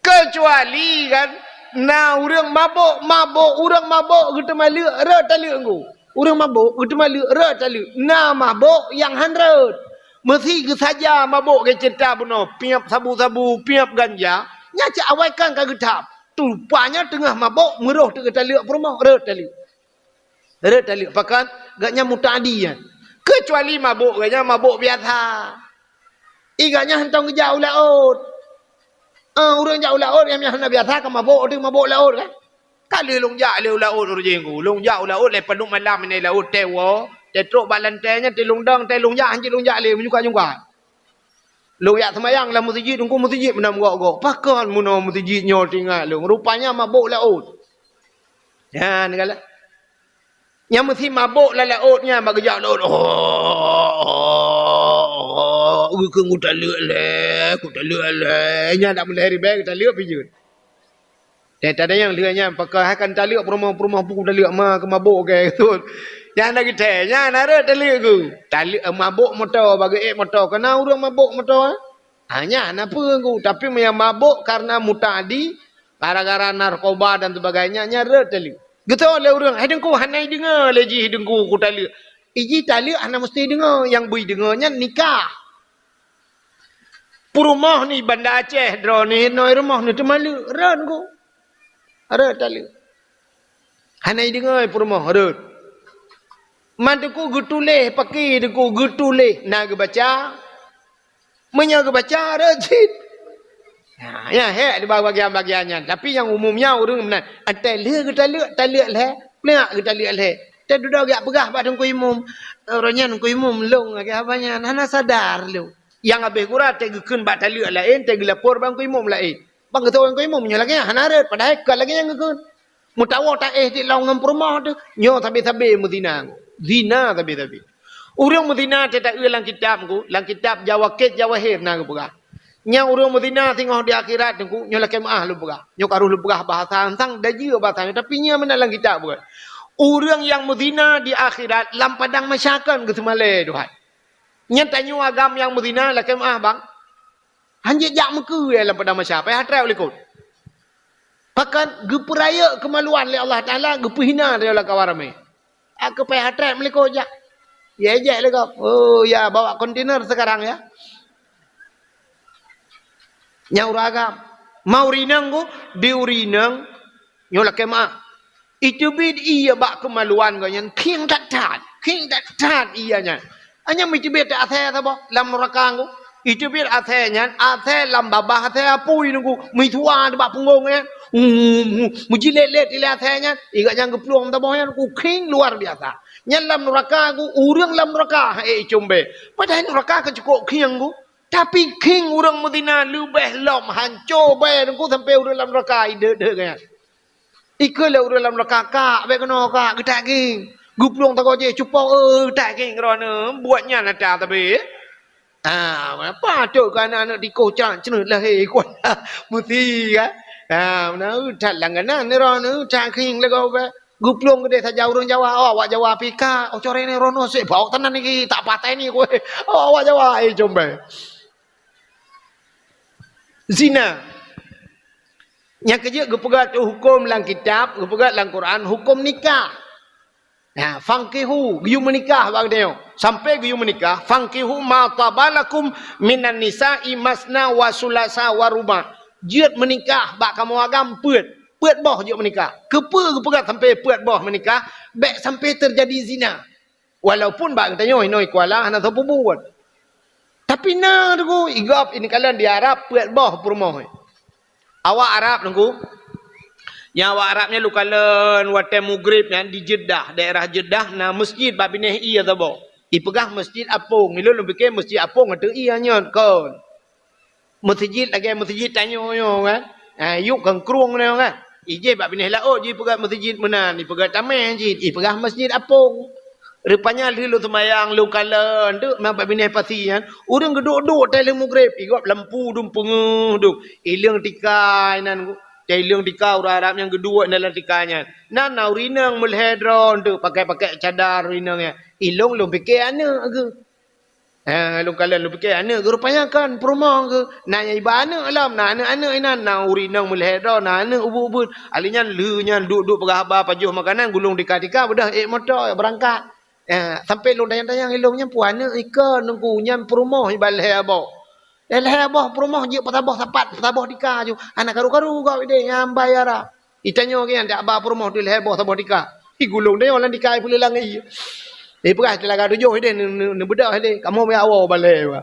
Keucuali kan na ureuëng mabök, mabök, ureuëng mabök geuteumaleuek rhot taleuek ngon. Ureuëng mabök geuteumaleuek rhot taleuek. Na mabök nyang han rhot. Meusi geusaja mabök geuceurita bunoe, piep sabu-sabu, piep ganja, nyan cit awai kan ka geutham. Rupanya teungoh mabök meurôh teuk geutaleuek peurumoh, rhot taleuek. Rhot taleuek, pakon gobnyan muta'addi nyan. Keucuali mabök gobnyan mabök biasa. Ih, gobnyan hantom geujak u laôt. Ah, ureuëng jak u laôt, nyang hana biasa ka mabök, teuk mabök laôt kan. Ka lheueh lôn jak lé u laôt ureuëng jih ngon. Lôn jak u laôt lé padub malam, inan laôt teuwoe. Teutrok bak lantée nyan, teuh lôn dong, teuh lôn jak, hanjeuet lôn jak lé, meunyoe ka nyungka. Lôn jak seumayang lam meuseujid, teungku, meuseujid meunan gok-gok. Pakon meunoe meuseujid nyoe teuingat lôn. Rupanya mabök laôt. Nyan galak. Nyang meusi mabök lam laôt nyan bak geujak laôt. Oh, oh, oh, oh, geukheun kutaleuek lé, kutaleuek lé. Nyan dak meulahé ribée kutaleuek pih jeuet. Teuh tadayang lheueh nyan, pakon hai kan taleuek peurumoh-peurumoh pu taleuek ma keu mabök keu tut. Nyan na geutée, nyan na rhot taleuek geuh. Taleuek, eh, mabök moto, bak geuék moto, kana ureuëng mabök moto, eh? Ha, nyan na peue geuh. Tapi meunyo mabök karena muta'adi, gara-gara narkoba dan sebagainya, nyan rhot taleuek. Geutanyoe lé ureuëng, "Hai Teungku, hana ideungoe lé jih Teungku kutaleuek." Iji taleuek hana meusti deungoe, nyang beu ideungoe nyan nikah. Peurumoh ni Banda Aceh droeneuh, noe rumoh neuh teumaleuek, rhot geuh. Rhot taleuek. Hana ideungoe peurumoh, rhot. Man Teungku geutuléh, pakri Teungku geutuléh, na geubaca. Meunyoe geubaca, rhot cit. Nah, nyan hék di bagian-bagian nyan. Tapi nyang umum nyan ureuëng meunan, "Antai lheueh geutaleuek, taleuek lhée, peuleueh geutaleuek lhée." Teuh dudoe geujak peugah bak Teungku Imum. Uroe nyan Teungku Imum lôn lagée haba nyan, hana sadar lôn. Nyang habéh gura teuh geukheun bak taleuek laén, teuh geulapor bak Teungku Imum laén. Bang geutôh Teungku Imum nyoe lagée nyan hana rhot, padahai kon lagée nyan geukheun. Meutawoe taéh di lôn ngon peurumoh teuh, nyoe sabe-sabe meuzina. Zina sabe-sabe. Ureuëng meuzina teuh taeu lam kitab Teungku, lam kitab Jawakit Jawahir na geupeugah. Nyang ureuëng meuzina singoh di akhirat Teungku, nyoe lakée meuáh lôn peugah. Nyoe ka rôh lôn peugah bahasa ansang, dajeue bahasa nyoe, tapi nyan meunan lam kitab buet. Ureuëng nyang meuzina di akhirat lam padang mahsyar kon geuseumalée Tuhan. Nyan tanyoe agam nyang meuzina lakée meuáh bang. Hanjeuet jak meukeue lam padang mahsyar, payah treb likot. Pakon geupeurayeuk keumaluan lé Allah Taala, geupeuhina lé lam kawan ramé. Aku payah treb likot jak. Ya ejek lé gob. Oh ya, bawa kontainer sekarang ya. Nyang ureuëng agam. Ma ureuëng inong ku, di ureuëng inong nyoe lakée meuáh. Iteubiet ié bak keumaluan geuh nyan, khieng that-that, khieng that-that ié nyan. Hanya meuteubiet asée saboh lam nuraka Teungku. Iteubiet asée nyan, asée lam babah asée apui Teungku, meusua bak punggong nyan. Meujilet-let ilée asée nyan, igat nyan geuplueng saboh nyan, Teungku, khieng luar biasa. Nyan lam nuraka Teungku, ureuëng lam nuraka, eh, icumbée. Padahai nuraka ka cukôp khieng Teungku. Tapi khieng ureuëng meuzina leubeh lom hanco bée Teungku sampoe ureuëng lam nuraka ideuek-deuek nyan. Ikeu lé ureuëng lam nuraka kak, bék keunoe kak, geutak khieng. Geuplueng sagoe jih cupong, eh, geutak khieng droeneuh, buet nyan ata sabe. Ah, patôt keu aneuk-aneuk tikoh cak ceuneut lahé kuat. Meusi kan? Ah, meunan that langganan droeneuh, that khieng lé gob. Geuplueng keudeh saja ureuëng Jawa, oh, awak Jawa pih kak, oh, corée ni droeneuh sép bawok tanan niki, tak patéh ni kueh. Oh, awak Jawa, eh, cumbée. Zina. Nyang keujeuet geupeugah huköm lam kitab, geupeugah lam Quran, huköm nikah. Nah, fankihu, geuyue meunikah bak geutanyoe. Sampoe geuyue meunikah, fankihu ma taba lakum minan nisa'i masna wa sulasa wa ruba'. Jeuet meunikah bak kamoe agam peuet. Peuet boh jeuet meunikah. Keupeue geupeugah sampoe peuet boh meunikah? Bék sampoe teujadi zina. Walaupun bak geutanyoe inoe i Kuala hana soe peubuet. Tapi na Teungku, i gob ineuk kalon di Arab peuet boh peurumoh. Awak Arab Teungku, nyang awak Arab nyan lôn kalon watée mugreb nyan di Jeddah, daerah Jeddah na meuseujid bak binéh ié saboh. Ipeugah Meuseujid Apong, ilôn lôn pike Meuseujid Apong ateueh ié nyan kon. Meuseujid lagée meuseujid tanyoe nyoe kan. Ha, yup keu krueng nyoe kan. Ijih bak binéh laôt jipeugah meuseujid meunan, ipeugah tameh cit, ipeugah Meuseujid Apong. Rupanya lheueh lôn seumayang, lôn kalon, deuek ma bak binéh pasi nyan, ureuëng geuduek-duek tée lheueh mugreb, igob lampu dum peungeuh dum. Ileueng tika inan, tée ileueng tika ureuëng Arab nyang geuduek dalam tika nyan. Nan na ureuëng inong meulhée droe, deuek pakai-pakai cadar ureuëng inong nyan. Ilôn lôn pike aneuëk geuh. Eh, lôn kalon lôn pike aneuëk geuh rupanya kon peurumoh geuh. Na nyang iba aneuëk lom, na aneuëk-aneuëk inan, na ureuëng inong meulhée droe, na aneuëk ubeut-ubeut. Ali nyan lheueh nyan duek-duek peugah haba pajoh makanan, gulong tika-tika, beudôh ék moto beurangkat. Eh, sampoe lôn tanyong-tanyong ilôn nyan peue aneuëk ikon Teungku nyan peurumoh iba lhée boh. Lhée boh peurumoh jeuet peusaboh sapat, peusaboh tika ju. Hana karu-karu gob ideh nyang bai Arab. Itanyoe geuh nyan dak ba peurumoh teuh lhée boh saboh tika. Igulong deh lam tika ipeuleulang ié. Ipeugah teulaga tujoh ideh neu-, neu-, neubeudôh ideh. Kamoe meuawoe balée ba.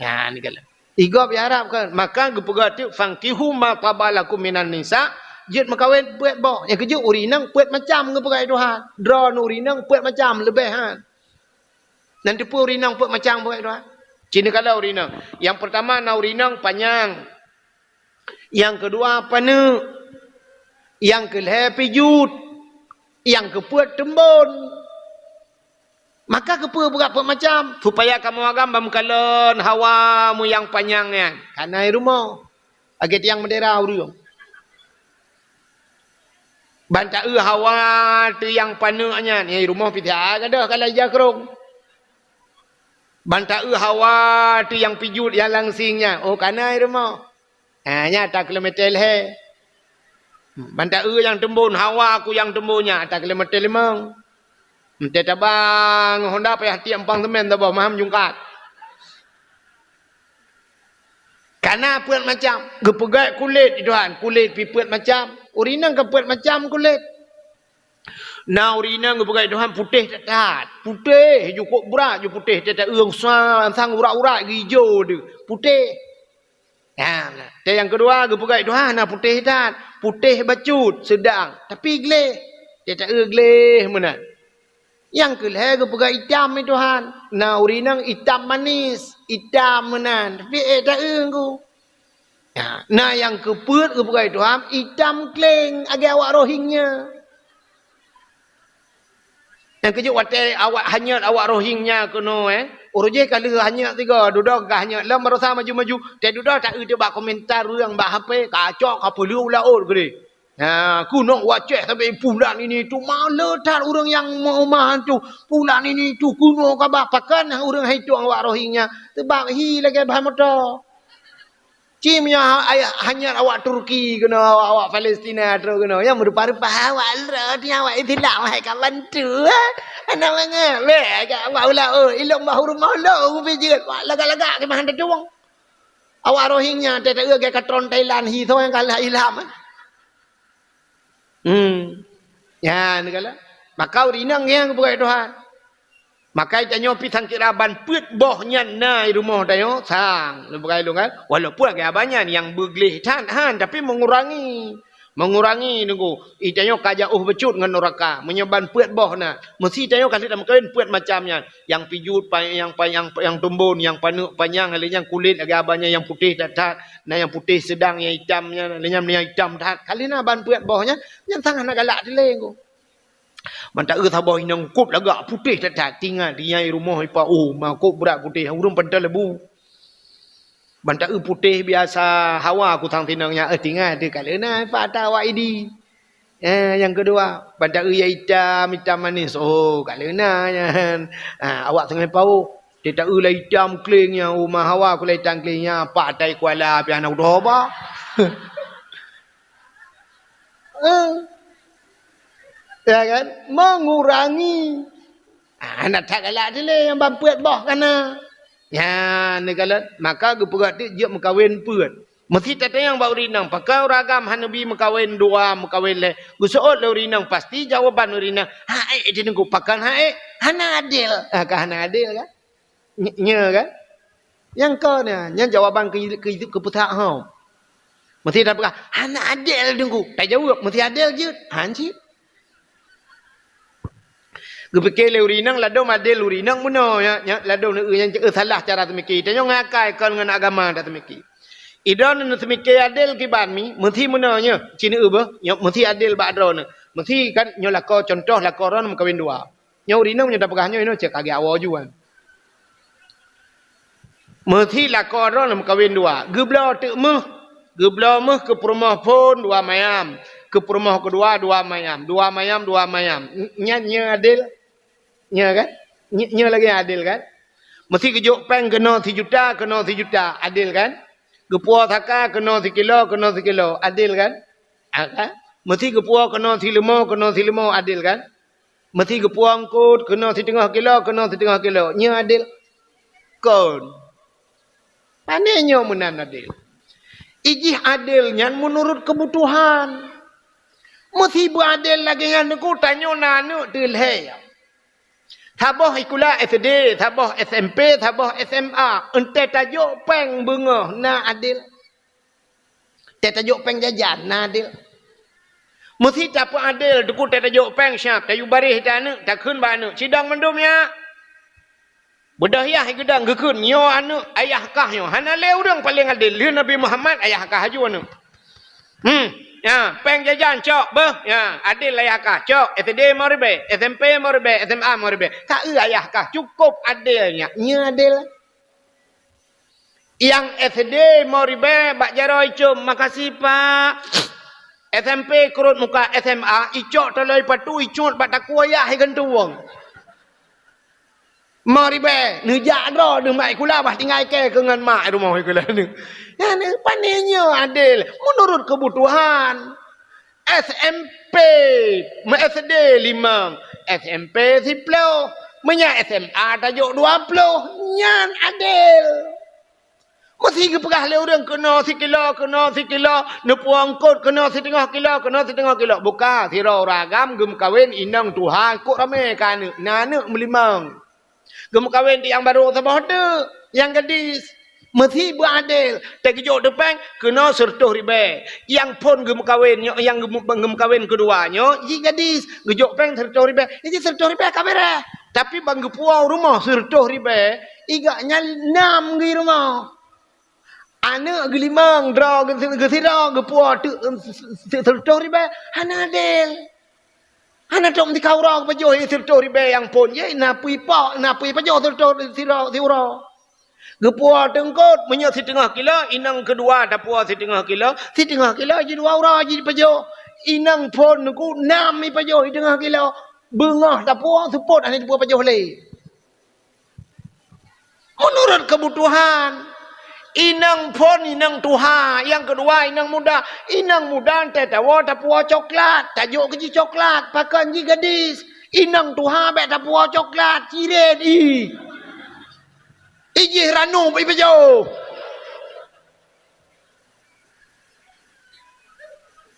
Nyan kalon. Igob i Arab kan, maka geupeugah teuk, "Fankihu ma taba lakum minan nisa," jeuet meukawen peuet boh. Nyang keujeuet ureuëng inong peuet macam geupeugah Tuhan. Droeneuh ureuëng inong peuet macam leubeh han. Nan teupeue ureueng inong peuet macam buet doa. Cina kalau ureueng inong. Yang pertama na ureueng inong panyang. Yang kedua paneuk. Yang keulhèe pijut. Yang keupeuet teumbon. Maka keupeue beurak peuet macam? Supaya kamoe agam ban meukalon hawa meuyang panyang nyan. Kana i rumoh. Lagèe tiang meudera ureueng. Ban taeu hawa teuh nyang paneuk nyan, nyang i rumoh pih that gadôh ka lai jakrong. Ban taeu hawa teuh nyang pijut nyang langsing nyan, oh kana i rumoh. Ha, nyan ata kilometer lhèe. Ban taeu nyang teumbon, hawa ku nyang teumbon nyan ata kilometer limong. Meutai tabang Honda payah tiek empang semen saboh maham jungkat. Kana peuet macam. Geupeugèt kulét, Tuhan. Kulét pih peuet macam. Ureueng inong ka peuet macam kulét. Na ureueng inong geupeugèt, Tuhan, putéh that-that. Putéh, jukôb brat ju putéh. That-that ureueng sa-, sang urat-urat geuijo deuh. Putéh. Nah, nah. Teuh nyang keudua geupeugèt, Tuhan, na putéh that. Putéh bacut, seudang. Tapi gleh. That-that gleh meunan. Nyang keulhèe geupeugah itam, ya Tuhan. Na ureueng inong itam manis, itam meunan. Tapi ék taeu ku. Na, na nyang keupeuet geupeugah, ya Tuhan, itam kleng lagèe awak Rohingya. Nyang keujeuet watèe awak hanyot awak Rohingya keunoe, eh. Uroe jéh ka lheueh hanyot sigoe, dudoe ka hanyot. Lom baroesa maju-maju, teuh dudoe taeu teuh bak komentar ureueng bak H P, kacok ka peuleueh u laôt keudéh. Ha, keunoe wak ceh sabe pulan ini tu, maleuh that ureueng nyang meuumah tu. Pulan ini tu keunoe kaba pakan ureueng hai tueng awak Rohingya. Sebab hi lagèe bahan moto. Ci meunyoe ha-, ayah hanyot awak Turki keunoe, awak, awak Palestina troh keunoe. Nyang meurupa-rupa awak lôn, awak Islam hai ka bantu, ha? Hana mangat. Weh, awak ulah, oh, ilong bahu rumoh lôn, ubé jeuet. Wak lagak-lagak keumahan tatueng. Awak Rohingya, teuh taeu lagèe katron Thailand, hi soe nyang kalah Islam, ha? Hmm. Nyan kala. Maka ureueng inong nyang geupeugah Tuhan. Maka tanyoe pih sangkira ban peuet boh nyan na i rumoh tanyoe, sang. Lôn peugah lôn kan. Walaupun lagèe abah nyan nyang beugleh that han, tapi mengurangi. Mengurangi nunggu. I tanyoe ka jauh bacut ngon nuraka. Meunyoe ban peuet boh na. Meusi tanyoe ka lheueh tameukawen peuet macam nyan. Nyang pijut, pa-, nyang pa-, nyang, nyang tumbon, nyang paneuk panyang, lheueh nyan kulét lagèe abah nyan nyang putéh that-that. Na nyang putéh seudang, nyang itam nyan, lheueh nyan nyang itam that. Ka lheueh na ban peuet boh nyan, nyan sang hana galak dilèe ku. Ban taeu saboh inong kôb lagak putéh that-that, tinggai di nyang i rumoh ipa, oh, ma kôb brat putéh, ureueng pantai lebu. Ban taeu putéh biasa hawa ku sang sinong nyan, eh, tinggai teuh ka lheueh na ipa ata awak Idi. Eh, nyang keudua, ban taeu nyang itam, itam manis. Oh, ka lheueh na nyan. Ah, awak teungoh paoh. Teuh taeu lah itam kleng nyan, oh, ma hawa ku lah itam kleng nyan, pak tai kuala pih hana kutoh ba. Eh. Ya kan? Mengurangi. Ah, hana that galak dilèe nyang ban peuet boh ka na. Nyan, neukalon, maka geupeugah teuk jeuet meukawen peuet. Meusi tatanyong bak ureueng inong, pakon ureueng agam hana bi meukawen dua, meukawen lhèe? Geuseuôt lé ureueng inong, pasti jawaban ureueng inong, "Hak ék, Teungku, pakon hak ék? Hana adil." Ah, ka hana adil kan? Nye-, nyoe kan? Nyang kon nyan, nyan jawaban keu, keu, keu peutak hom. Meusi tapeugah, "Hana adil, Teungku." Tajaweueb, "Meusi adil jeuet." Han cit. Geupike lé ureueng inong, ladôm adil ureueng inong bunoe, ya, ya, ladôm, eh, nyang, eh, salah cara teumike. Tanyoe ngon akai kon ngon agama dak teumike. Idroeneuh teumike adil kiban mi, meusi bunoe nyoe, ci neueu beuh, nyoe meusi adil bak droeneuh. Meusi kan nyoe lakoe, contoh lakoe droeneuh meukawen dua. Nyoe ureueng inong nyoe tapeugah nyoe, nyoe cit kagèe awoe juan. Meusi lakoe droeneuh meukawen dua. Geubloe teuk méuh. Geubloe méuh keu peurumoh phôn dua mayam. Keu peurumoh keudua dua mayam. Dua mayam, dua mayam. N-, nyan nyoe adil? Nyoe kan? Nyoe, nyoe lagèe adil kan? Meusi geujok péng keunoe sijuta, keunoe sijuta. Adil kan? Geupuwoe saka keunoe sikilo, keunoe sikilo. Adil kan? Ah, kan? Meusi geupuwoe keunoe sileumo, keunoe sileumo. Adil kan? Meusi geupuwoe eungkôt keunoe siteungoh kilo, keunoe siteungoh kilo. Nyoe adil? Kon. Pane nyoe meunan adil? Ijih adil nyan meunurot keubutuhan. Meusi beuadil lagèe nyan, Teungku, tanyoe na aneuk teuh lhèe. Saboh sikula S D, saboh S M P, saboh S M A. Eunteuk tajok péng beungoh na adil? Teutajok péng jajan, na adil? Meusi tapeuadil, Teungku, teutajok péng siab, tayue baréh ata aneuk, takheun bak aneuk, "Sidong mandum nyak." Beudôh yah geudang geukheun, nyoe aneuëk ayah kah nyoe. Hana lé ureuëng paleng adil. Lheueh Nabi Muhammad, ayah kah aju aneuëk. Hmm, ya, péng jajan cok beuh. Ya, adil ayah kah cok. S D lima ribèe, S M P lima ribèe, S M A lima ribèe. Ka eu ayah kah, cukup adil nyan. Nyoe adil. Nyang S D lima ribèe bak jaroe icom, "Makasih, Pak." S M P keurot muka S M A, icok taloe patu, icut bak takue yah igantueng. Lima ribèe, neujak droe deuh mak sikula bah tinggai kèe keu ngon mak rumoh sikula nyoe. Nyan pane nyoe adil, meunurot keubutuhan. S M P, S D limong, S M P siploh, meunyo S M A tajok dua ploh, nyan adil. Meusi geupeugah lé ureuëng keunoe sikilo, keunoe sikilo, neupuwoe eungkot keunoe siteungoh kilo, keunoe siteungoh kilo. Buka, sidroe ureuëng agam geumeukawen inong tuha, kok ramé ka aneuëk, na aneuëk meulimong. Geumeukawen di nyang barô saboh teuk, nyang gadis. Meusi beuadil, teugeujok teupeng keunoe sireutôh ribèe. Nyang phon geumeukawen nyoe, nyang geumeu-, geumeukawen keudua nyoe, jih gadis, geujok péng sireutôh ribèe. Jih sireutôh ribèe ka beureh. Tapi ban geupuwoe rumoh sireutôh ribèe, igak nyan nam geuh rumoh. Aneuëk geulimong droe geusi-, geusidroe geupuwoe teuk, em, se-, se-, sireutôh ribèe, hana adil. Hana tom sikau droe geupajoh sireutôh ribèe nyang phon jih, na peue ipok, na peue ipajoh sireutôh sidroe siuroe. Geupuwoe teungkot, meunyoe siteungoh kilo, inong keudua tapuwoe siteungoh kilo, siteungoh kilo jih dua uroe jih ipajoh. Inong phon nyoe nam ipajoh siteungoh kilo, beungoh tapuwoe seupôt hana jipajoh lé. Meunurot keubutuhan, inong phon, inong tuha, nyang keudua inong muda. Inong muda teuh tawoe tapuwoe coklat, tajok keu jih coklat, pakon jih gadis. Inong tuha bèk tapuwoe coklat, cirét ih. Ijih ranup ipajoh.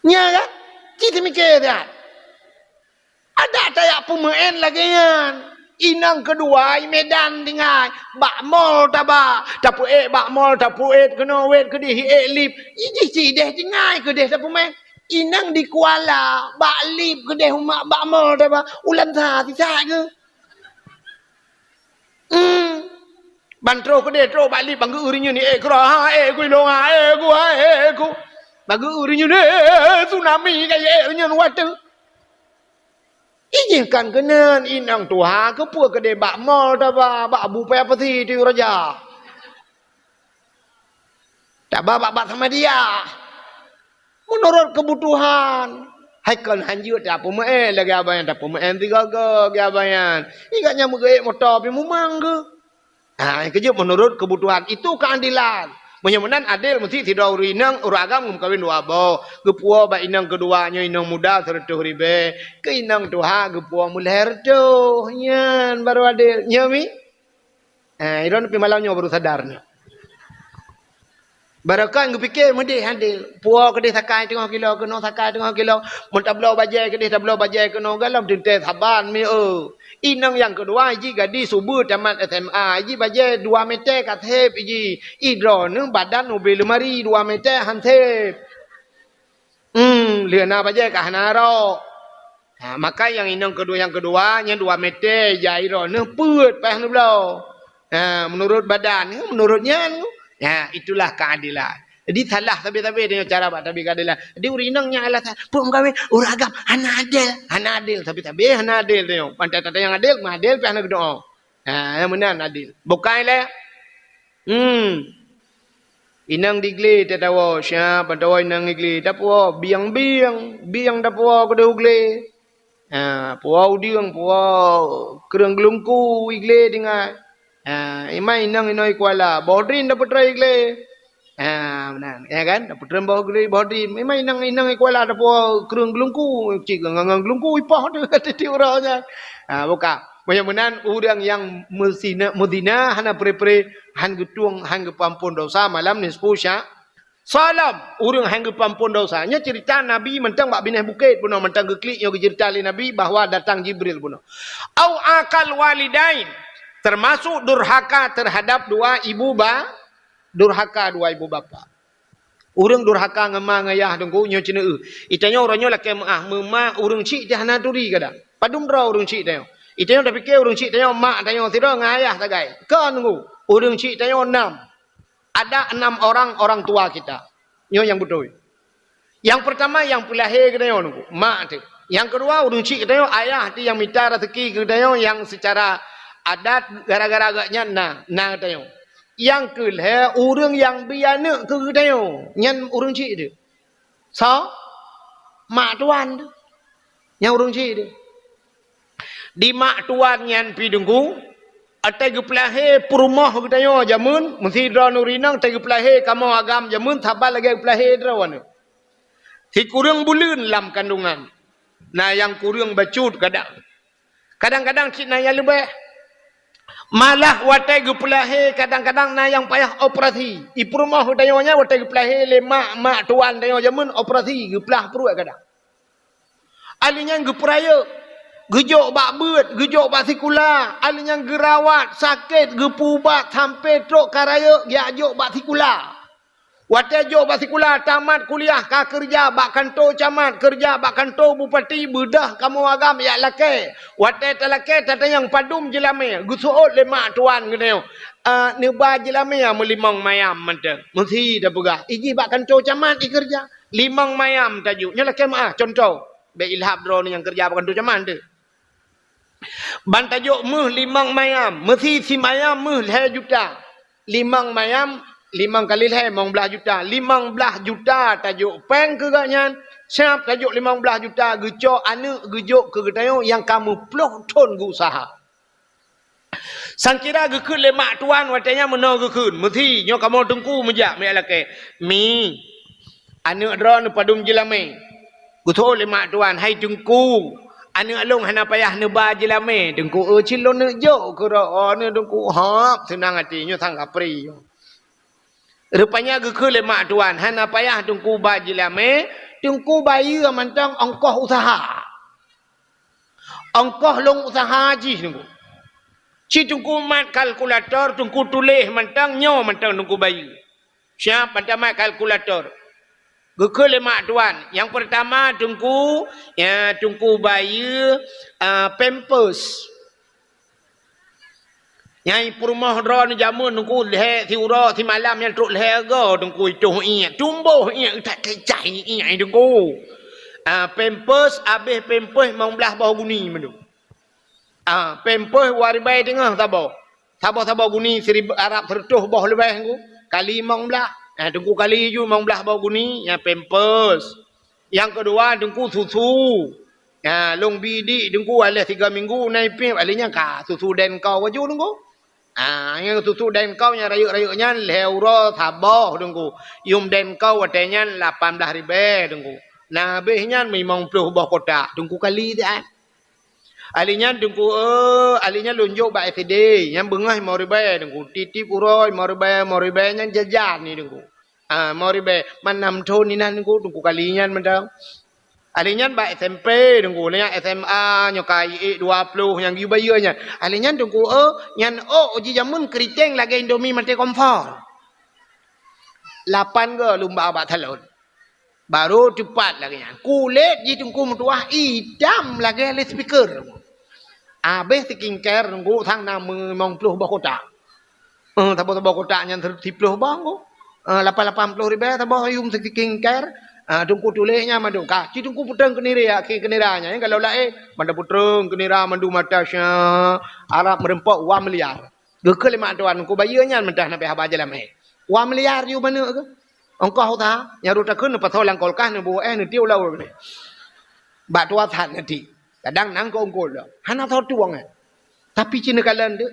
Nya kan? Ci teumike that. Adak tajak peumeu'en lagèe nyan. Inong keudua i Medan tinggai, bak mall taba, tapeu'et bak mall, tapeu'et keunoe wet keudeh, ék lip. Ijih ci ideh tinggai keudeh tapeumeu'en. Inong di Kuala, bak lip keudeh umat bak mall taba, ulam sa sisak geuh. Hmm. Ban troh keudeh, troh bak lip, ban geu-eu rinyeun, ék keudroe, ha, ék ku ilong, ha, ék ku, ha, ék ku. Ban geu-eu rinyeun, eh, tsunami ka ék rinyeun watèe. Ijih kan keunan inong tuha keupeue keudeh bak mall taba, bak bupaya peusi tiyup raja. Taba bak, bak sama dia. Meunurot keubutuhan. Hai kon hanjeuet tapeumeu'en lagèe abang nyan, tapeumeu'en sigoe-goe lagèe abang nyan. Igak nyan meugeu'et moto pih mumang geuh. Ha, nyang keujeuet meunurot keubutuhan. Itu keuadilan. Meunyoe meunan adil, meusti sidroe ureueng inong, ureueng agam geumeukawen dua boh. Geupuwoe bak inong keudua nyoe inong muda sireutôh ribèe. Keu inong tuha geupuwoe meulhèe reutôh. Nyan baru adil. Nyoe mi? Eh, droeneuh pih malam nyoe baru sadar nyoe. Barokon geupike meudeh adil. Puwoe keudeh sakai teungoh kilo, keunoe sakai teungoh kilo. Meunyo tabloe bajèe keudeh, tabloe bajèe keunoe, galom teuntèe saban mi, eu. Inong nyang keudua jih gadis ubeut tamat S M A, jih bajèe dua mètè ka sép jih. Ih droeneuh badan ubé leumari dua mètè han sép. Hmm, lheueh na bajèe ka hana rok. Ha, maka nyang inong keudua, nyang keudua, nyan dua mètè jai droeneuh peuet payah neubloe. Ha, meunurot badan, meunurot nyan. Ha, itulah keadilan. Jadi salah sabe-sabe tanyoe cara bak tabi keadilan. Jadi ureueng inong nyan alasan, "Peue meukawen, ureueng agam hana adil, hana adil, sabe-sabe hana adil tanyoe." Pantai tata nyang adil, meuadil pih hana geudoa. Ha, nyang meunan adil. Bukai lé. Hmm. Inong di glé tatawoe, siap tatawoe inong di glé. Tapuwoe bieng-bieng, bieng tapuwoe keudeh u glé. Ha, puwoe udeueng, puwoe kreueng geulungku i glé tinggai. Ha, ima inong inoe i Kuala, boh drin tapeutrön i glé. Ha, meunan, ya kan? Tapeutrön boh drin, boh drin. Ima inong, inong i Kuala tapuwoe kreueng geulungku, cit ngon, ngon geulungku ipoh tu, tiep uroe nyan. Ha, buka. Meunyoe meunan, ureueng nyang meuzina, meuzina hana pre-pre, han geutueng, han geupeuampon dosa malam nisfu sya-, salam, ureueng han geupeuampon dosa. Nyoe cerita Nabi mantong bak Binéh Bukét bunoe, mantong geuklik nyoe geucerita lé Nabi bahwa datang Jibril bunoe. Au aqal walidain, termasuk durhaka terhadap dua ibu ba-, durhaka dua ibu bapa. Ureueng durhaka ngon ma ngon yah teungku nyoe ceuneuh. Itanyoe uroe nyoe lakèe meu'ah, meuma ureueng chik teuh hana turi kadang. Padum droe ureueng chik tanyoe. Itanyoe tapike ureuëng chik tanyoe, mak tanyoe sidroe ngon ayah sagai. Kon nunggu, ureuëng chik tanyoe enam. Ada enam orang orang tua kita. Nyoe nyang beutôi. Nyang peurtama nyang peulahé geutanyoe nunggu, mak teuh. Nyang keudua ureuëng chik geutanyoe, ayah teuh nyang mita raseuki geutanyoe nyang seucara adat gara-gara geuhnyan na, na geutanyoe. Nyang keulhée ureuëng nyang bri aneuëk keu geutanyoe, nyan ureuëng chik teuh. Soe? Mak tuan teuh. Nyang ureuëng chik teuh. Di mak tuan nyan pih teungku, watée geupeulahé peurumoh geutanyoe jameun, meusidroe nuri nang watée geupeulahé kamoe agam jameun saban lagée geupeulahé droeneueh. Sikureueng buleuen lam kandungan, na nyang kureueng bacut kadang. Kadang-kadang cit na nyang leubeh. Malah watée geupeulahé kadang-kadang na nyang payah operasi. I peurumoh geutanyoe nyan watée geupeulahé lé mak, mak tuan tanyoe jameun operasi, geuplah pruet kadang. Ahli nyan geupeurayeuk, geujok bak beuet, geujok bak sikula, ahli nyan geurawat, sakét, geupeuubat sampoe trok ka rayeuk geujok bak sikula. Watée jok bak sikula, tamat kuliah, ka keureuja bak kantô camat, keureuja bak kantô bupati, beudôh kamoe agam jak lakée. Watée talakée, tatanyong padum jeulamé, geuseuôt lé mak tuan geutanyoe, "Ah, neuba jeulamé meulimong mayam mantong." Meusi tapeugah, "Ih jih bak kantô camat ih keureuja." Limong mayam tajok. Nyoe lakée meuáh, cuntoh. Bék ilhab droeneuh nyang keureuja bak kantô camat teuh. Ban tajok méuh limong mayam, meusi simayam méuh lhée juta. Limong mayam, limong kali lhée, limong blaih juta. Limong blaih juta tajok péng keu gobnyan, siab tajok limong blaih juta geucok aneuëk geujok keu geutanyoe nyang ka meuploh thon geuuseuha. Sangkira geukheun lé mak tuan watée nyan meunoe geukheun, "Meusi, nyoe kamoe teungku meujak miet lakée." "Mi, aneuëk droeneuh padum jeulamé?" Geuseuôt lé mak tuan, "Hai teungku, aneuëk lôn hana payah neuba jeulamé." "Teungku, eu cit lôn neuk jok keu droeneueh teungku." "Hop, seunang até, nyoe sang kapri." Rupanya geukheun lé mak tuan, "Hana payah teungku ba jeulamé, teungku bayeue mantong ongkoh useuha." Ongkoh lôn useuha jih teungku. Ci teungku mat kalkulator, teungku tuléh mantong, nyoe mantong teungku bayeue. Siab mantong mat kalkulator. Geukheun lé mak tuan. Nyang peurtama teungku, ya, teungku bayeue, ah, pampers. Nyang peurumoh droeneuh jameun teungku lhée siuroe simalam nyang trok lhée goe teungku itoh iék, tumboh iék, that keucai iék teungku. Ah, pampers, abéh pampers limong blaih boh guni mandum. Ah, pampers dua ribée teungoh saboh. Saboh-saboh guni sirib-, arab sireutoh boh leubeh teungku. Kali limong blaih. Ah, teungku kali ju limong blaih boh guni, ya pampers. Nyang keudua teungku susu. Ha, lôn bi dik teungku, alah tiga minggu na ipéb, alah nyan ka susu den kau aju teungku. Ha, nyang susu den kau nyang rayeuk-rayeuk nyan lhée uroe saboh teungku. Yum den kau watée nyan lapan blaih ribée teungku. Na abéh nyan limong ploh boh kotak teungku kali siat. Alah nyan teungku, eh, alah nyan lôn jok bak S D, nyan beungoh limong ribée teungku. Tieb-tieb uroe limong ribée, limong ribée nyan jajan ni teungku. Ah, limong ribée, manam thon inan teungku, teungku kali nyan mantong. Alah nyan bak S M P teungku, nyan S M A nyoe ka iék dua ploh nyang geubayeue nyan. Alah nyan teungku, eh, nyan ôk jih jameun keuriteng lagée Indomie maté kompor. Lapan goe lumba bak salon. Barô teupat lagée nyan. Kulét jih teungku meutuwah itam lagée loudspeaker. Abéh skincare teungku sang na limong ploh boh kotak. Eh, saboh-saboh kotak nyan siploh boh teungku. Eh, lapan lapan ploh ribée saboh yum skincare. Eh, teungku tuléh nyan mandum ka. Ci teungku peutrön keu nira, keu nira nyan. Kalau laén, mandum peutrön keu nira mandum mata sya, arab meureumpok dua miliar. Geukheun lé mak tuan, teungku bayeue nyan mantong na pih haba jalamé. Dua miliar yum manök geuh. Ongkoh useuha, nyang rot takheun neupasoe lam kulkas, neuboh éh, neutiek u laôt. Bak tuah that neutiek. Kadang nang keu ungkot lom. Hana soe tueng, eh. Tapi ci neukalon deuh,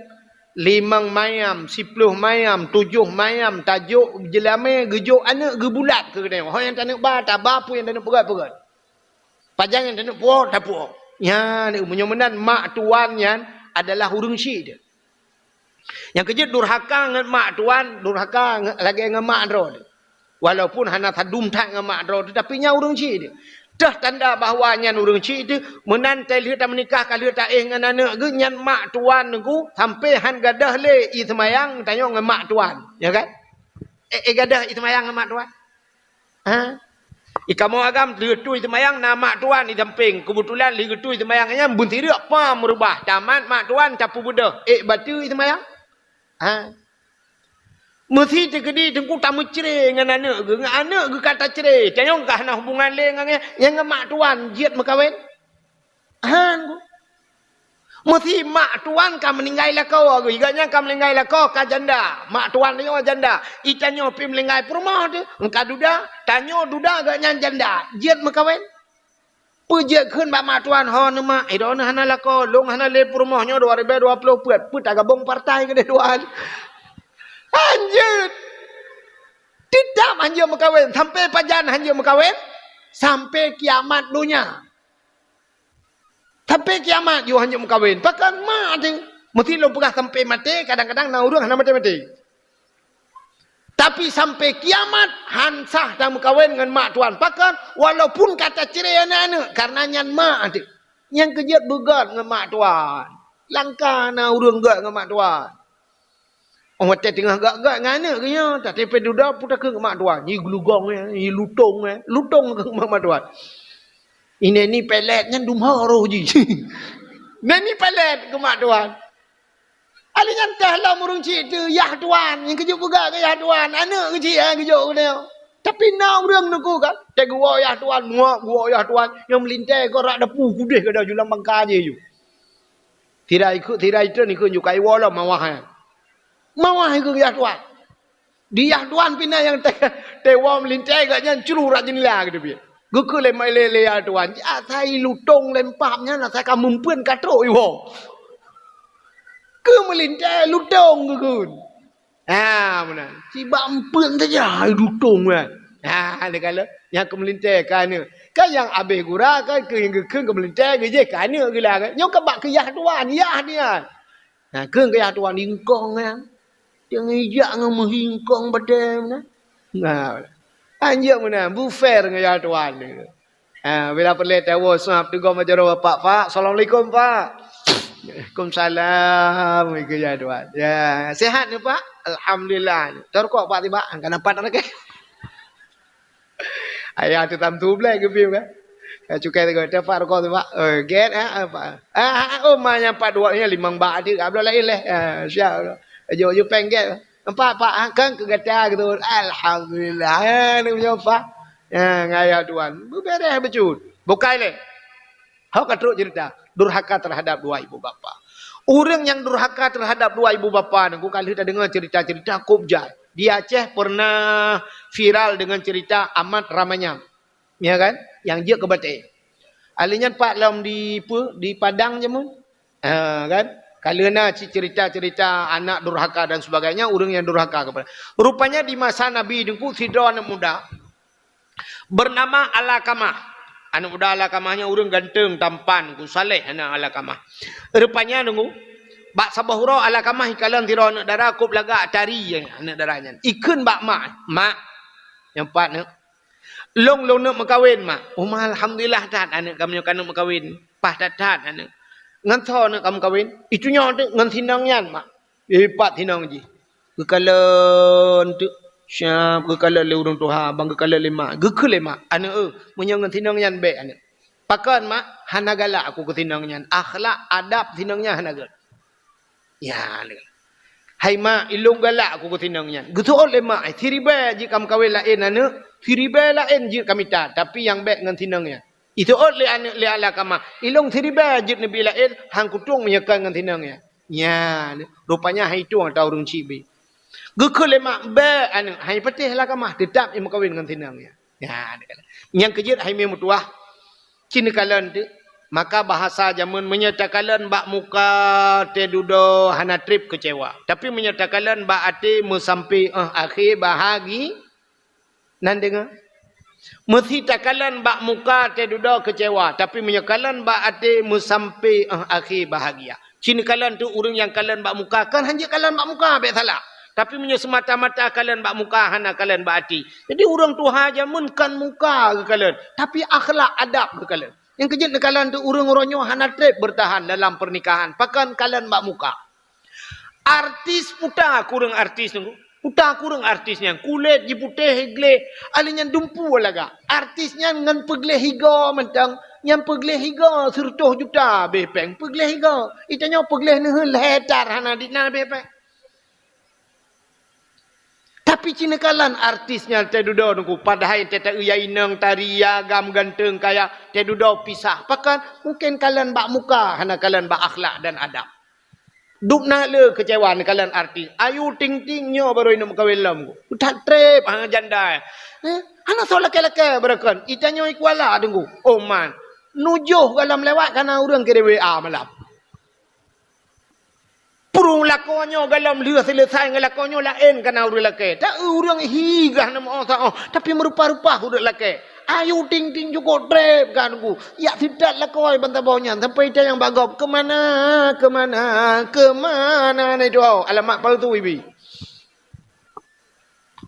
limong mayam, siploh mayam, tujoh mayam, tajok jeulamé, geujok aneuëk geubulat keu geutanyoe. Ho nyang taneuk ba, taba, peue nyang taneuk peugét, peugét. Pajan nyang taneuk puwoe, tapuwoe. Nyan, meunyoe meunan mak tuan nyan adalah ureuëng chik teuh. Nyang keujeuet durhaka ngon mak tuan, durhaka ngon, lagée ngon mak droe teuh. Walaupun hana sadum that ngon mak droe teuh, tapi nyan ureuëng chik teuh. Teuh tanda bahwa nyan ureuëng chik teuh, meunan teuh lheueh tameunikah ka lheueh taéh ngon aneuëk geuh, nyan mak tuan teungku, sampoe han gadôh lé ie seumayang tanyoe ngon mak tuan. Ya kan? Eh, eh gadôh ie seumayang ngon mak tuan. Ha? Di kamoe agam lheueh tui seumayang na mak tuan di sampéng. Keubeutulan lheueh tui seumayang nyan beunsireuk pam meurubah. Tamat mak tuan tapeubeudôh. Ék bateue seumayang? Ha. Meusi teukeudi teungku tameucre ngon aneuk geuh, ngon aneuk geuh ka tacre. Tanyong ka hana hubungan lé ngon nyan, nyan ngon mak tuan jeuet meukawen. Han ku. Meusi mak tuan ka meuninggai lakoe geuh, gobnyan ka meuninggai lakoe ka janda. Mak tuan nyoe janda. I tanyoe pih meuninggai peurumoh teuh, ka duda. Tanyoe duda gobnyan janda. Jeuet meukawen. Peue jeuet kheun bak mak tuan, "Ho neuh mak, eh, droeneuh hana lakoe, lôn hana lé peurumoh nyoe dua ribèe dua ploh peuet, peue tagabong partai keudeh tuan?" Hanjeuet. Teutap hanjeuet meukawen. Sampai pajan hanjeuet meukawen? Sampai kiamat donya. Sampai kiamat jih hanjeuet meukawen. Pakon mak teuh? Meusti lôn peugah sampai maté, kadang-kadang na ureueng hana maté-maté. Tapi sampai kiamat han sah tameukawen ngon mak tuan. Pakon? Walaupun ka tacre aneuk-aneuk, karena nyan mak teuh. Nyang keujeuet beugöt ngon mak tuan. Langka na ureueng göt ngon mak tuan. Oh, watèe teungoh göt-göt ngon aneuk geuh nyoe, tapi pih dudoe peue takheun keu mak tuan. Nyi geulugong, eh, nyi lutong, eh. Lutong keu mak, mak tuan. Ineh ni pelet nyan dumho roh jih. Neh ni pelet keu mak tuan. Ali nyan teuh lom ureueng chik teuh, yah tuan, nyang keujeuet peugah keu yah tuan, aneuk keuchik, eh, geujok keunoe. Tapi na ureueng neuku kan, teuh geuwoe yah tuan, muak geuwoe yah tuan, nyang meulintèe keu rak dapu kudeh gada julang bangka jih ju. Sira ikheun, sira itreun ikheun ju kai woe lom mawah, eh. Mawah ikheun yah tuan. Di yah tuan pih na nyang teuh, teuh woe meulintèe gobnyan cru rak jeundela geuteubiet. Geukheun lé, lé, lé yah tuan, asai lutong lempap nyan asai ka meumpeuen ka trok iwoe. Keu meulintèe lutong geukheun. Ha, meunan. Sibak meumpeuen saja lutong nyan. Ha, lé kala nyang keu meulintèe ka aneuk. Kan nyang abéh gura kan keu nyang geukheun keu meulintèe geujeh ka aneuk geula kan. Nyoe ka bak keu yah tuan, yah nyan. Ha, kheun keu yah tuan ingkong nyan. Jangan ijak ngon meuhingkong batèe meunan. Nah, anjeuet meunan, beufair ngon yah tuan. Ha, bila peureulèe tawoe sab teugom jaroe bapak, "Pak, assalamualaikum, Pak." "Waalaikumsalam," ikheun yah tuan. "Ya, sehat ni, Pak?" "Alhamdulillah." "Tarukok, Pak, tiba." Ka nampak tak lagi? Ayah tu tam tu blai geubi kan. Ya, cukai tu, "Tiap Pak rukok tu, Pak." "Oh, get, ha, apa?" "Ah, ah, oh, ma nyang pat dua ni limong bak adik, abloh lain leh." Ah, siap. Jok, jok peng get. "Empat, Pak, ha, kan keu gata gitu." Alhamdulillah. Ha, ni punya Pak. Ya, ngaya tuan. Beberes becut. Bukai leh. Hok ka trok cerita, durhaka terhadap dua ibu bapa. Ureueng nyang durhaka terhadap dua ibu bapa nyoe, ka lheueh tadeungoe cerita-cerita kôb jai. Di Aceh pernah viral dengan cerita Amat Ramanyang. Ya kan? Nyang jeuet keu batèe. Ahli nyan pat lom di, peue, di Padang jameun. Ha, kan? Ka lheueh na cit cerita-cerita anak durhaka dan sebagainya, ureueng nyang durhaka kepada. Rupanya di masa Nabi Teungku, sidroe aneuk muda, bernama Alakamah. Aneuk muda Alakamah nyan ureueng ganteng, tampan, ku saleh aneuk Alakamah. Rupanya Teungku, bak saboh uroe Alakamah ikalon sidroe aneuk dara kôb lagak tari aneuk dara nyan. Ikheun bak mak, "Mak," nyang pat neuk, "Lôn, lôn neuk meukawen, Mak." "Oh, Mak, alhamdulillah that aneuk kamoe nyoe ka neuk meukawen. Paih that-that aneuk." "Ngon soe neuk ka meukawen?" "Itu nyoe teuk ngon si inong nyan, Mak." Eh, pat si inong jih. Geukalon teuk, siap geukalon lé ureueng tuha, ban geukalon lé mak. Geukheun lé mak, "Aneuk, eh, meunyoe ngon si inong nyan bèk, aneuk." "Pakon, Mak?" "Hana galak aku keu si inong nyan. Akhlak, adab si inong nyan hana gèt." Ya, aneuk. "Hai mak, ilôn galak aku keu si inong nyan." Geuseuôt lé mak, "Siribèe jeuet ka meukawen laén aneuk, siribèe laén jeuet ka mita, tapi nyang bèk ngon si inong nyan." Iseuôt lé aneuk lé Alakamah, "Ilôn siribèe jeuet neubi laén, han kutueng meunyoe kon ngon si inong nyan." Nyan, rupanya han itueng ata ureueng chik bi. Geukheun lé mak, "Bèk aneuk, han ipatéh Alakamah, teutap imeukawen ngon si inong nyan." Nyan, nyang keujeuet hai mé meutuwah. Cit neukalon teuk, maka bahasa jameun meunyoe takalon bak muka teududoe hana trép keucewa. Tapi meunyoe takalon bak até meusampé 'oh akhé bahagi-, nan deungoe. Meusti takalon bak muka teududoe keucewa, tapi meunyoe kalon bak até meusampé 'oh akhé bahagia. Cit neukalon teuk ureueng nyang kalon bak muka, kan hanjeuet kalon bak muka bèk salah. Tapi meunyoe seumata-mata kalon bak muka, hana kalon bak até. Jadi ureueng tuha jameun kon muka geukalon, tapi akhlak adab geukalon. Nyang keujeuet neukalon teuk ureueng uroe nyoe hana trép beurtahan dalam pernikahan, pakon kalon bak muka. Artis puta kureueng artis teungku. Uta kureueng artis nyan, kulét jiputéh gleh, ahli nyan dumpu lagak. Artis nyan ngon peugleh higa mantong, nyang peugleh higa siratoh juta beh péng peugleh higa. Itanyoe peugleh neuheun lhèe tar hana dit na beh péng. Tapi ci neukalon artis nyan teududoe Teungku, padahai teuta ya inong tari ya agam ganteng kaya teududoe pisah. Pakon? Mungken kalon bak muka, hana kalon bak akhlak dan adab. Dub na le keucewa neukalon artis. Ayu Ting Ting nyoe barô ineuk meukawen lom. That treb ha janda. Eh, hana soe lakée-lakée barokon. Itanyoe i Kuala Teungku. Oh man. Nujoh galom lewat kana ureueng kirim W A malam. Purung lakoe nyoe galom lheueh seuleusai ngon lakoe nyoe laén kana ureueng lakée. Tak ureueng hi gah nama oh, tapi meurupa-rupa ureueng lakée. Ayu Ting Ting cukôp treb ka Teungku. Yak sitat lakoe ban saboh nyan sampai itanyong bak gob, "Keumana? Keumana? Keumana na itu?" Alamat palsu ibi.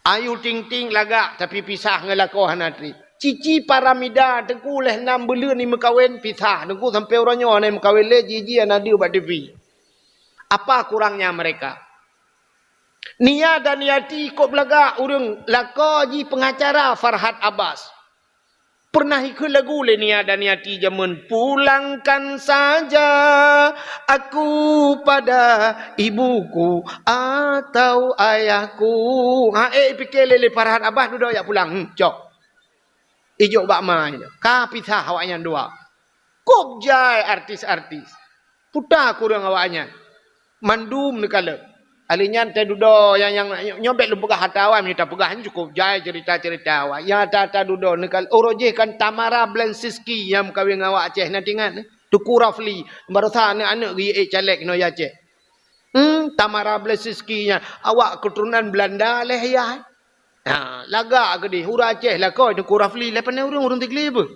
Ayu Ting Ting lagak tapi pisah ngon lakoe hana treb. Cici Paramida Teungku lhèe nam buleuen ni meukawen pisah Teungku sampai uroe nyoe hana meukawen lé jiji hana deuh bak T V. Apa kurangnya mereka? Nia Daniati kôb lagak ureueng lakoe jih pengacara Farhad Abbas. Pernah ikheun lagu lé Nia Daniati jameun, "Pulangkan saja aku pada ibuku atau ayahku." Ha, eh, pike lé, lé Farhad Abbas dudoe jak pulang. Hmm, cok. Ijok bak ma nyoe. Ka pisah awaknyan dua. Kôb jai artis-artis. Puta kureueng awaknyan. Mandum neukalon. Ahli nyan teududoe nyang, nyang nyoe bèk lôn peugah ata awai, meunyoe tapeugah nyan cukôp jai cerita-cerita awai. Nyang ata-ata dudoe neukalon. Uroe jih kan Tamara Blensinski nyang meukawen ngon awak Aceh, na teuingat? Teungku Rafli, barosa aneuk-aneuk geuék caleg nyoe Aceh. Hmm, Tamara Blensinski nyan, awak keuturonan Belanda lé yah. Ha, lagak keudeh, ureueng Aceh lakoe Teungku Rafli, lé pane ureueng, ureueng Tigli beuh.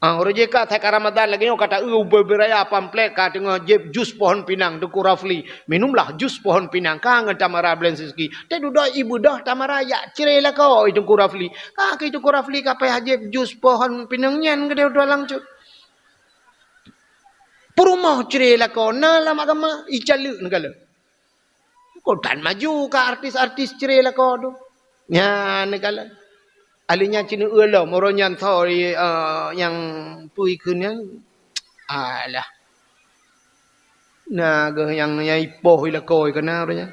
Ha, ureueng J K that ka Ramadan lagèe nyoe ka ta-eu ubé-ubé raya pamflet ka teungoh jieb jus pohon pinang Teungku Rafli. Minumlah jus pohon pinang ka ngon Tamara Blensinski. Teududoe ibeudôh Tamara jak cre lakoe Teungku Rafli. Ka keu Teungku Rafli ka payah jieb jus pohon pinang nyan keudeh dua langsung. Peurumoh cre lakoe na lam agama, icaleuek neukalon. Kok tan maju ka artis-artis cre lakoe tu. Nyan neukalon. Ahli nyan ci neueu lom, uroe nyan sorry, eh, nyang peue ikheun nyan. Alah. Na geuh nyang, nyang ipoh i lakoe keunan uroe nyan.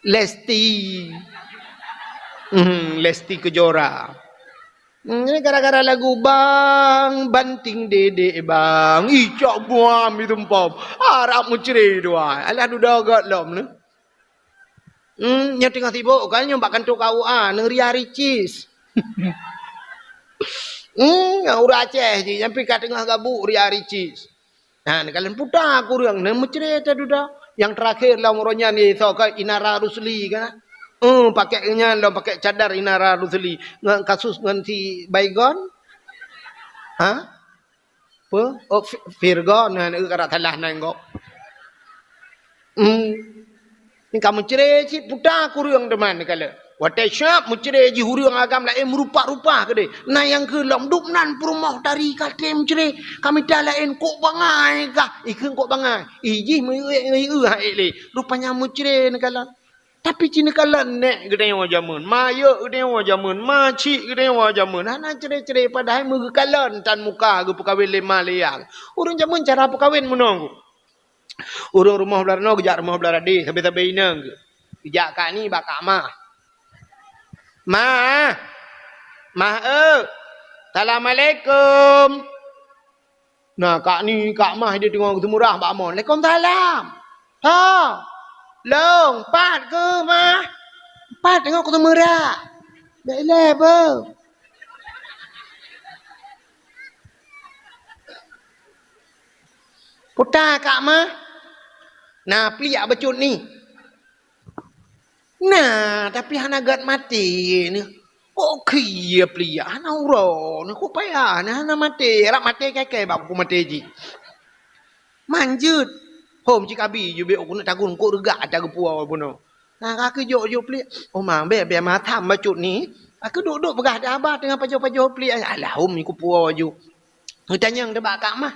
Lesti. Hmm, Lesti Kejora. Hmm, ini gara-gara lagu Bang Banting Dedek Bang. Ih, cok buam itu empom. Harap meucre dua. Alah dudoe göt lom ni. Hmm, nyoe teungoh sibok kan nyoe bak kantor K U A, nang Ria Ricis. Hmm, ureueng Aceh jih, nyang pih ka teungoh gabuk Ria Ricis. Ha, neukalon puta kureueng, na meucre teududoe. Nyang teurakhir lom uroe nyan isoe keu Inara Rusli kan. Eh, pakai nyan lom, pakai cadar Inara Rusli. Ngon kasus ngon si Baygon. Ha? Apa? Oh, Fi-, Virgon, na, na, ka rasa salah nan gob. Hmm. Ni ka meucre cit puta kureueng teuma neukalon. Watèe siap meucre jih ureueng agam laén meurupa-rupa keudeh. Na nyang keu lom dub nan peurumoh tari ka treb meucre. Ka mita laén kok bangai kah? Ikheun kok bangai. Ih jih meuék-ék ha ék lé. Rupanya meucre neukalon. Tapi ci neukalon nèk geutanyoe jameun, mayeuek geutanyoe jameun, macik geutanyoe jameun. Hana cre-cre padahai meugeukalon tan muka geupeukawen lé ma lé yah. Ureueng jameun cara peukawen meunoe. Ureueng rumoh blah ranoe geujak rumoh blah radeh, sabe-sabe inong geuh. Geujak kak ni bak kak mah. "Mah! Mah eu! Assalamualaikum!" Na kak ni, kak mah dia teungoh geuseumurah bak amon. "Waalaikumsalam!" "Ha! Long, pat keuh mah?" "Pat teungoh geuseumurah." "Bèk ilèe beuh." "Peue ta kak mah?" "Na pliek bacut ni." "Na, tapi hana gèt maté ni." "Kok khie pliek hana uroe ni, kok payah ni hana maté, rab maté kèe-kèe bak buku maté jih." "Man jeuet." "Hom cit kabi ju bèk keuneuk tagun kok reugak ata geupuwoe bunoe." Na ka keu jok-jok pliek. "Oh ma, bèk, bèk ma tham bacut ni." Ka keu duek-duek peugah di haba teungoh pajoh-pajoh pliek. "Alah hom ni kupuwoe ju." Geutanyong teuh bak kak mah.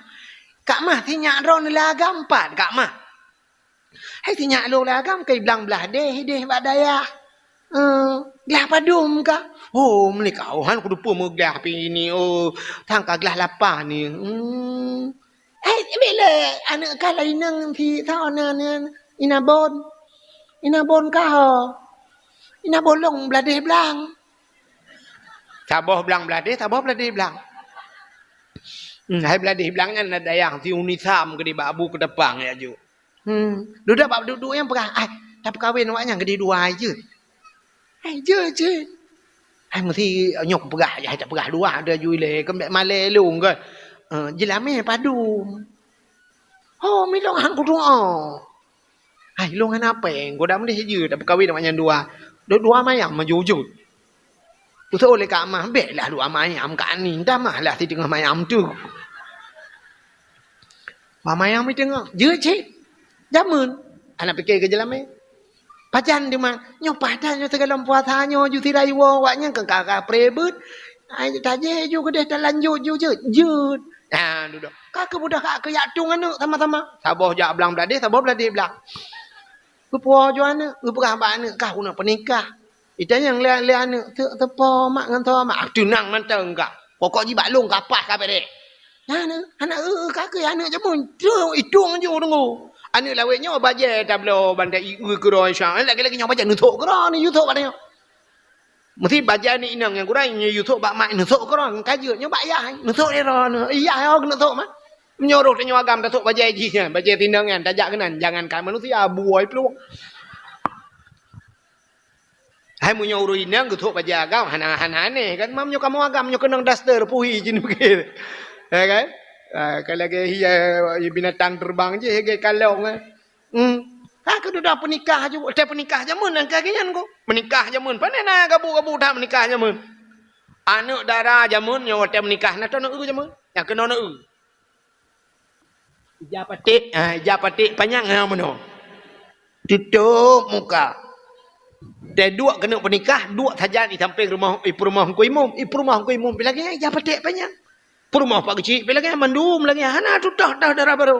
"Kak mah, sinyak droeneuh lé agam pat kak mah?" "Hai sinyak lôn lé agam keu blang blah deh, deh bak dayah." Eh, glah padum kah? Oh, meunyoe ka, oh, han kuteupeu meuglah pih ni, oh, sang ka glah lapan ni. Hmm. Eh, bila aneuk kah lainang si, sa, na, na, Inabon. Inabon kah, oh. Inabon lôn Bladeh Blang. Saboh blang Bladeh, saboh Bladeh Blang. Hmm, hai Bladeh Blang nyan na dayah si Uni Sam keudeh bak Abu Keutapang ya ju. Hmm, dudoe bak dudoe nyang peugah, "Ai, tapeukawen awak nyan keudeh dua hai jeuet." "Ai, jeuet, jeuet." Hai meusi nyoe kupeugah, ai tapeugah dua, ada ju ilée, keumbek malée lôn kan. Eh, jeulamé padum. Oh, milong han kudoa. Hai, lôn hana péng, goda meudeh jeuet tapeukawen awak nyan dua. Dua, dua mayam maju jeuet. Usoe lé Kak Mah, "Bék lah dua mayam Kak Ni, tamah lah siteungoh mayam tu." Dua mayam siteungoh, jeuet cit. Jameun, aneuk pike keu jeulamé. Pajan teuma, nyoe pajan nyoe sigohlom puasa nyoe ju sira iwoe awak nyan keu ka, ka preh beuet. Ai tajéh ju keudeh talanjut ju jeuet, jeuet. Ha, dudoe. Ka keuh beudôh ka keuyak tueng aneuk sama-sama. Saboh jak blang Bladeh, saboh Bladeh blang. Geupuwoe ju aneuk, geupeugah bak aneuk, "Kah keuneuk peunikah." Itanyong lé, lé aneuk, "Teuk teupo mak ngon tho mak?" "Ah, teunang mantong kah. Pokok jih bak lôn ka paih ka bereh." Nah, nah, aneuk, eu, eu, ka keuh aneuk jameun, tueng, itueng ju deungoe. Aneuk lawét nyoe bajée tabloe ban ta-, i, eu, keudroe Isya. Lagée-lagée nyoe bajée neusok keudroe, neuyue sok bak tanyoe. Meusi bajée aneuk inong nyang gurée nyoe yue sok bak mak, neusok keudroe, ka jeuet nyoe bak yah, neusok lé droeneuh. Yah, oh, neusok mah. Meunyoe roh tanyoe agam tasok bajée jih nyan, bajée tinong nyan, tajak keunan, jangankan manusia, buôi plueng. Hai meunyoe ureueng inong geusok bajée agam, hana, hana aneh kan? Mam nyoe kamoe agam nyoe keunong daster puhi jih nibukét. Ya kan? Ah, ka lagée hiya binatang terbang jih lagée kalong, eh. Hmm. Ka keuh dudoe peunikah ju, watée peunikah jameun nyang ka geuh nyan ku. Peunikah jameun, pane na gabu-gabu that peunikah jameun. Aneuk dara jameun nyoe watée meunikah na tanoh eu jameun. Nyang keunoe na eu. Ija paték, ha, ija paték panyang, ha, meunoe. Tutôp muka. Teuduek keuneuk peunikah, duek sajan i sampéng rumoh, i peurumoh Teungku Imum. I peurumoh Teungku Imum pih lagée nyan, ija paték panyang. Peurumoh Pak Geuchik pih lagée nyan, mandum lagée nyan. Hana tutoh-toh dara barô.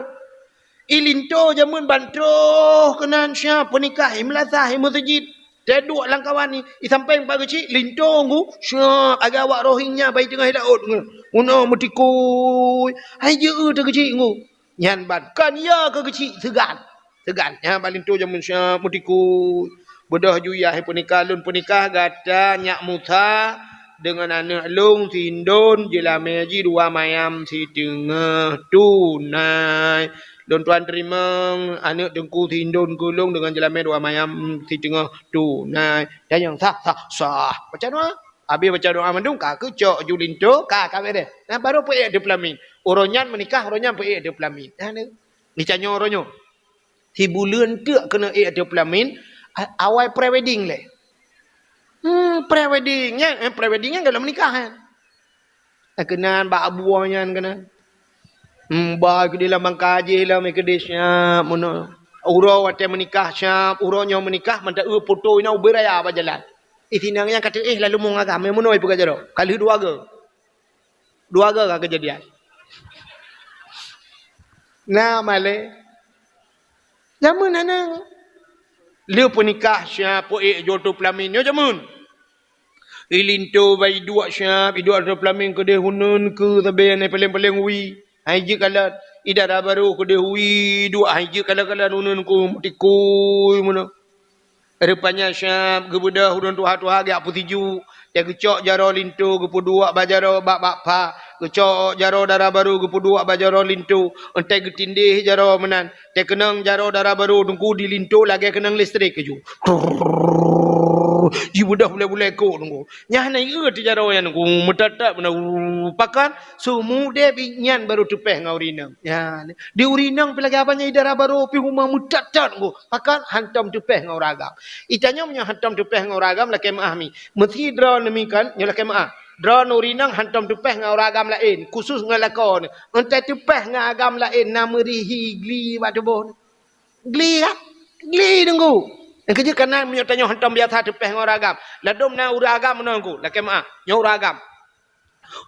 I linto jameun ban troh keunan siap peunikah, i meulasah, i meuseujid. Teuduek lam kawan ni, i sampéng Pak Geuchik, linto ngu, siap, agak awak roh hieng nyan, bai teungoh laôt ngu. Meunoe meutikui, hai jeuet teuh Geuchik ngu. Nyan ban, kon ya keu Geuchik, seugan. Seugan, nyan ban linto jameun siap meutikui. Beudôh ju yah peunikah, lôn peunikah gata nyak Musa deungon aneuk lôn si Indon, jeulamé jih dua mayam siteungoh tunai. Lôn tuan teurimong aneuk teungku si Indon keu lôn deungon jeulamé dua mayam siteungoh tunai. Tanyong sah, sah, sah. Baca doa. Habéh baca doa mandum, ka keuh cok ju linto, ka, ka bereh. Nah, baru peuék teupeulamin. Uroe nyan meunikah, uroe nyan peuék teupeulamin. Nah, ni. Ni tanyoe uroe nyoe. Sibuleuen teuk keuneuk ék teupeulamin, a-, awai pre-wedding lé. Hmm, pre-wedding nyan, eh, pre-wedding nyan gohlom meunikah, eh. Eh, keunan bak abu nyan keunan. Hmm, ba keudeh lam bangka jih lam keudeh siap meunoe. Uroe watée meunikah siap, uroe nyoe meunikah mantong eu foto inoe ubé raya bak jalan. Ih, sinang nyan ka teuéh lalu meuagam, eh, meunoe peugah jaroe. Ka lheueh dua goe. Dua goe ka keujadian. Na malée. Jameun hana. Lheueh peunikah siap peuék jeuet teupeulamin nyoe jameun. I linto bai duek siap, i duek teupeulamin keudeh uneun keu sabe nyang paleng-paleng wie. Hai jeuet kalon, i dara barô keudeh wie duek hai jeuet kalon-kalon uneun keu meutikui meunoe. Rupanya siap geubeudôh ureueng tuha-tuha geujak peusijuek, teuh geucok jaroe linto geupeuduek bak jaroe bak, bak pha, geucok jaroe dara barô geupeuduek bak jaroe linto, entée geutindéh jaroe meunan, teuh keunong jaroe dara barô teungku di linto lagée keunong listrik keujeuet. Jibeudôh bulée-bulée kok teungku. Nyan na ié teuh jaroe nyan teungku, meutat-tat meunan, pakon Seumudeb nyan barô teupéh ngon ureueng inong. Ya, di ureueng inong pih lagée haba nyan i dara barô pih uma meutat-tat ngon. Pakon hantom teupéh ngon ureueng agam. I tanyoe meunyoe hantom teupéh ngon ureueng agam lakée meuáh mi. Meusi droeneuh mi kon, nyoe lakée meuáh. Droeneuh ureueng inong hantom teupéh ngon ureueng agam laén, khusus ngon lakoe neuh. Entée teupéh ngon agam laén na meurihi gli bak tuboh. Gli kan? Gli teungku. Nyang keujeuet kana meunyoe tanyoe hantom biasa teupéh ngon ureueng agam. Ladôm na ureueng agam meunoe teungku, lakée meuáh. Nyoe ureueng agam.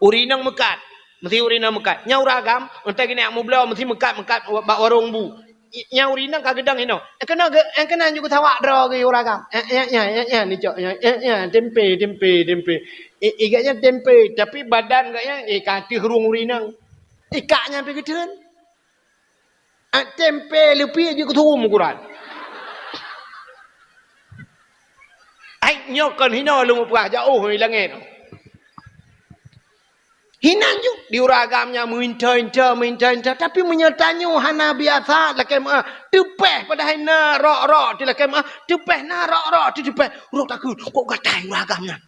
Ureueng inong meukat. Meusi ureueng inong meukat. Nyan ureueng agam, entée geuneuk mubloe, meusi meukat-meukat bak warong bu. I-, nyang ureueng inong ka geudong inoe. Eh, keunoe ge-, eh, keunoe ju geutawak droe geuh ureueng agam. Eh, eh, eh, eh, eh, nicok, eh, eh, eh, tempe, tempe, tempe. I-, i gobnyan tempe, tapi badan gobnyan, eh, ka ateueh rueng ureueng inong. Ikak nyan pih geutheun. Ah, tempe leupie jeuet keu turom ukuran. Ai, nyoe kon hinoe lôn muprah jaoh i langét. Hinan ju di ureueng agam nyan meuinta-inta, meuinta-inta, tapi meunyoe tanyoe hana biasa lakée meu'ah, teupeh padahai na rok-rok di lakée meu'ah, teupeh na rok-rok di teupeh. Ureueng takheun, kok gatai ureueng agam nyan.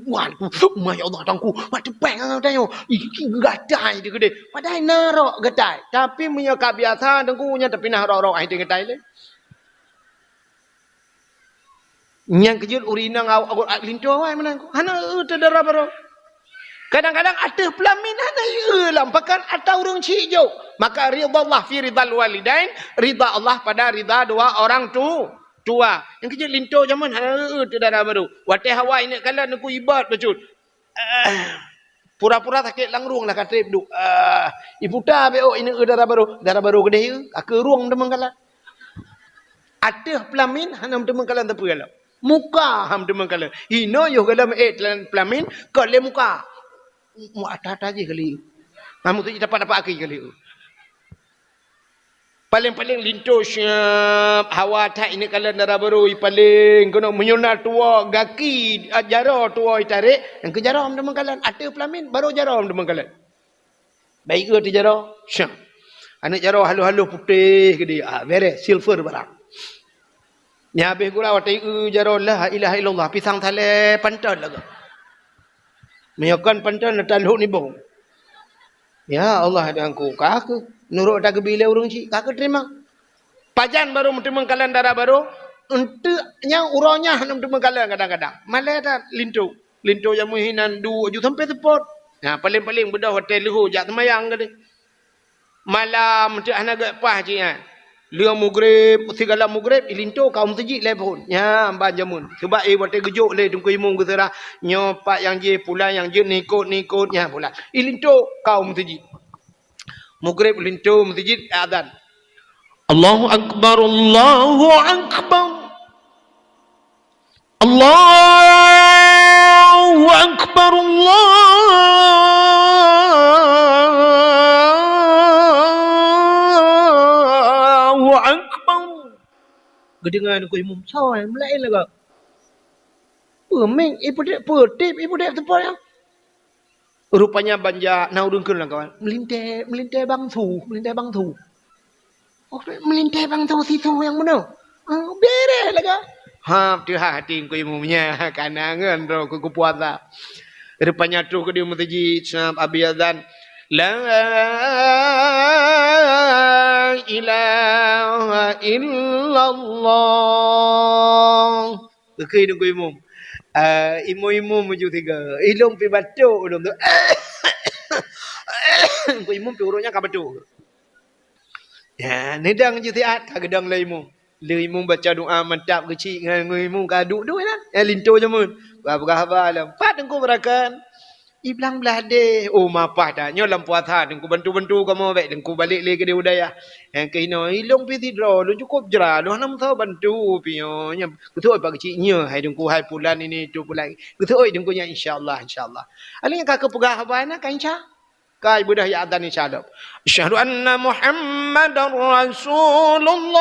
Wan, ma ya Allah, Teungku, mak teupeh ngon tanyoe. Ih, gatai di keudeh. Padahai na rok gatai. Tapi meunyoe ka biasa, Teungku, nyan tapi na rok-rok ai gatai lé. Nyang keujeuet ureueng inong aw-, aw-, linto awai meunan. Hana eu teu dara barô. Kadang-kadang ateueh peulamin hana eu lam pakan atau ureueng chik jok. Maka ridha Allah fi ridhal walidain, ridha Allah pada ridha dua orang tu. Tua. Nyang keujeuet linto jameun hana eu teu dara barô. Watée hawa ineuk kalon Teungku ibat bacut. Pura-pura sakét lam rueng lah ka trép duek. Ah, iputa bék ineuk eu dara barô. Dara barô keudeh eu, ka keu rueng teumeukalon. Ateueh peulamin hana teumeukalon teupeu lom. Muka ham teumeukalon. Hinoe yoh galom ék peulamin, kon lé muka. Mu ata-ata jih kali. Kamu tu dapat-dapat aki kali. Paléng-paléng linto siap, hawa that ineuk kalon dara barô, i paléng keunoe meunyoe na tuwoe gaki, a, jaroe tuwoe itarek, nyang keu jaroe teumeukalon, ateueh peulamin, barô jaroe teumeukalon. Baik eu teu jaroe, siap. Aneuk jaroe halôh-halôh putéh keudeh, a, beres, silver barang. Nyan habéh gura watée eu jaroe la ilaha illallah, pisang salée panton lagée. Meunyoe kon panton, na tan lhok nibong. Ya Allah, Tuhanku, ka keuh nurot ata geubi lé ureueng chik, ka keuh teurimong. Pajan barô meuteumeukalon dara barô, eunteuk nyang uroe nyan hana meuteumeukalon kadang-kadang. Malée that linto. Linto nyang meuhinan duek ju sampoe seupôt. Nah, paléng-paléng beudôh watée leuhô jak seumayang keudeh. Malam, teuh hana gét paih cit nyan. Lheueh mugreb, sigohlom mugreb, ilinto ka u meuseujid lé phon. Nyan ban jameun. Sabab, eh, watée geujok lé Teungku Imum geuseurah, nyoe pat nyang jih, pulan nyang jeuet, nikot-nikot, nyan pulan. Ilinto ka u meuseujid. Mugreb linto meuseujid, azan. Allahu Akbar, Allahu Akbar. Allahu Akbar, Allahu Akbar. Geudeungoe Teungku Imum, soe meulaén lagak. Peumik, ipeudép, peutép, ipeudép teupôt nyan. Rupanya ban jak na ureueng kheun lam kawan, "Meulintée, meulintée bang su, meulintée bang su." Oh, meulintée bang su, si su nyang meunoe. Ah, beres lagak. Ha, teuhah até Teungku Imum nyan, kana ngon droe keu geupuasa. Rupanya troh keudeh meuseujid, sabab abéh azan, "La ilaha illallah." Geukheun Teungku Imum. Ah, imum-imum meujeuet sigoe. Ilôn pih batuk ulôn tu. Teungku Imum pih uroe nyan ka batuk. Ya, neudong jeuet siat ka geudong lé imum. Lé imum baca doa mantap geuchik ngon imum ka duek-duek nyan. Ya, linto jameun. Peugah-peugah haba lom. Pat Teungku beurakan. Iblang blah deh, oh, mapah that. Nyoe lam puasa, Teungku bantu-bantu kamoe, bék Teungku balek lé keudeh u dayah. Nyang keunoe, ilôn pih sidroe, lôn cukôp jra, lôn hana meusaboh bantu pih nyoe. Nyan, beutôi Pak Keuchik nyoe, hai Teungku, hai pulan ini, itu pulan. Beutôi Teungku nyan, insya Allah, insya Allah. Alèh nyang ka keupeugah haba na, ka insya. Ka ibeudôh ya adzan, insya Allah. Asyhadu anna Muhammadar Rasulullah.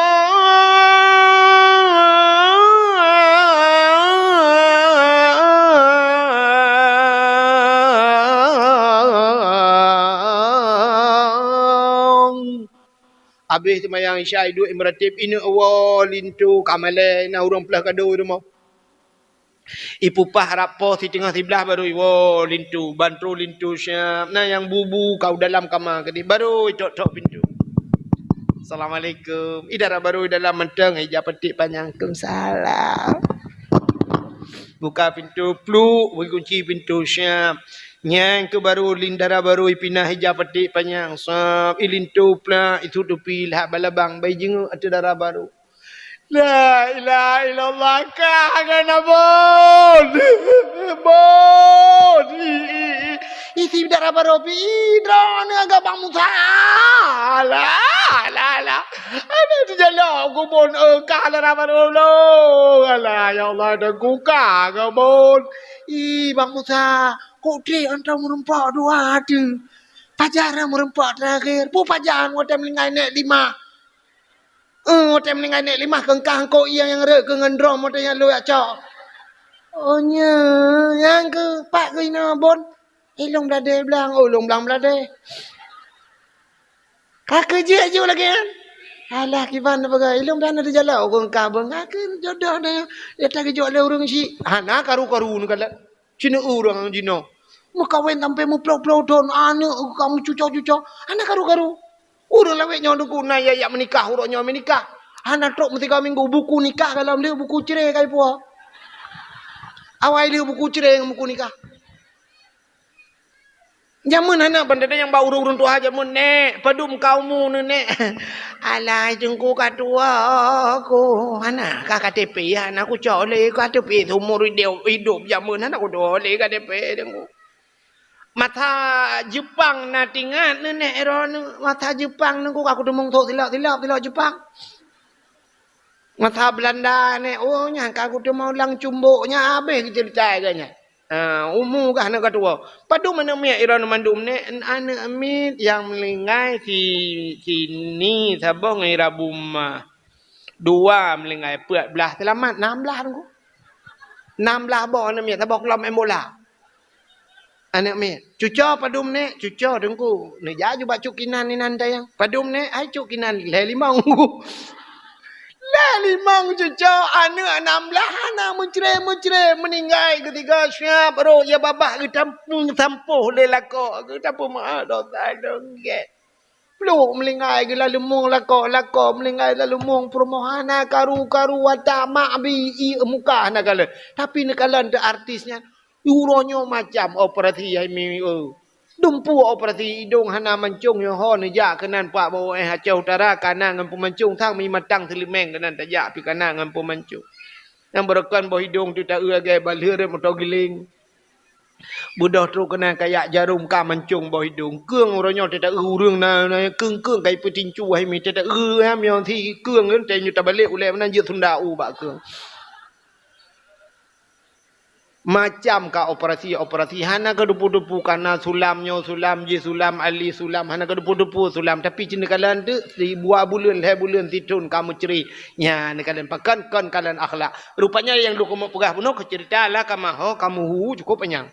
Abéh seumayang Isya, iduek imeuratéb, ineuk woe linto ka malèe, na ureueng plah kado i rumoh. Ipupah rab poh siteungoh siblaih barô iwoe linto, ban troh linto siap. Na nyang bu-bu ka u dalam kama keudeh, barô itok-tok pintoe. "Assalamualaikum." Ih, dara barô i dalam mantong, ija paték panyang. "Waalaikumsalam." Buka pintoe, pluk, bri kunci pintoe siap. Nyan keuh barô lin dara barô ipinah ija paték panyang. Sab, ilinto plak, itutupi lhak balabang, bai jinguk ateueh dara barô. La ilaha illallah, ka hana bon. Bon. Isi dara barô pih, droeneuh agak bang Musa. Alah. Alah, alah. Alah, teujalok kubon, eh, ka lam rapat ulôn. Alah, ya Allah, dah kuka kubon. Ih, Bang Musa, kok trek anta meureumpok dua tu? Pajan meureumpok terakhir. Peue pajan watèe meuninggai nèk limah? Eh, watèe meuninggai nèk limah keungkah eungkôt nyang rhot keu ngon drom watèe nyan lôn jak cok. Oh, nyo, nyang keu pat keu inoe bon. Ilôn bladé blang, oh, ilôn blang bladé. Ka keu jeuet ju lagèe nyan. Alah, kiban na peugah, ilôn blang na teujalok keu ka beunga keu jodoh na. Ya ta geujok lé ureueng syiek. Hana karu-karu neukalon. Cina ureueng jinoe. Meukawen sampai meuplôh-plôh thôn, aneuk ka meucuco-cuco. Hana karu-karu. Ureueng lawét nyoe Teungku na ya, ya meunikah, uroe nyoe meunikah. Hana trok meusigoe minggu, buku nikah ka lom lheueh, buku cerai ka ipuwoe. Awai lheueh buku cerai ngon buku nikah. Jameun hana ban teudeungoe bak ureueng-ureueng tuha jameun, "Nèk, padum ka umu neuh, Nèk?" "Alah, Teungku, ka tuwoe ku." "Hana ka K T P, hana kucok lé K T P, seumur idop, idop jameun hana kucok lé K T P, Teungku." Masa Jepang na tingat neuh, Nèk, droeneuh. Masa Jepang neuh, ku ka kuteumong sôk silop-silop, silop Jepang. Masa Belanda, Nèk, oh, nyan ka kuteumong lam cumbok, nyan habéh cerita geuh nyan. Ah, umu gah na ka tuwoe. Padum aneuk miet droeneuh mandum, Nèk? Aneuk miet nyang meuninggai si, si Ni saboh ngon Rabu Ma. Dua meuninggai, peuet blaih seulamat, nam blaih, Teungku. Nam blaih boh aneuk miet, saboh klub main bola. Aneuk miet, "Cuco padum, Nèk?" "Cuco, Teungku." Neujak ju bak Cuk Kinan inan tayang. "Padum, Nèk?" "Hai Cuk Kinan, lhèe limong." Lhèe limong cuco, aneuk nam blaih hana meucré-meucré, meuninggai geusigoe siab rhot ya babah geutampu-, tampoh lé lakoe, geutampu meu'ah dosa dong gèt. Plôk meuninggai geulaleumoe lakoe, lakoe meuninggai laleumoe peurumoh, hana karu-karu, ata mak bi ié muka hana kalon. Tapi neukalon teuh artis nyan. Uroe nyoe macam operasi hai mi, eu. Dumpeue operasi idong hana mancong nyoe ho neujak keunan pak bak U S Aceh Utara kana ngon peumancong sang mi matang seuleumeng keunan tajak pi kana ngon peumancong. Nyang beureukan boh idong teuh taeu lagèe balheueh rot moto giling. Beudôh trok keunan kayak jarom ka mancong boh idong. Keueng uroe nyoe teuh taeu ureueng na, na keueng-keueng ka ipeutincu hai mi teuh taeu, ha, miyong si keueng nyoe tabalek ulèe meunan jeuet sunda u bak keueng. Macam ka operasi-operasi, hana keudeupu-deupu kana sulam nyoe sulam, jih sulam, ali sulam, hana keudeupu-deupu sulam. Tapi cit neukalon teuk, sibuah buleuen, lhèe buleuen, sithon ka meucré. Nyan neukalon pakon kon kalon akhlak. Rupanya nyang lôn keumeung peugah bunoe keu cerita Alkamah ho ka meuhu cukôp panyang.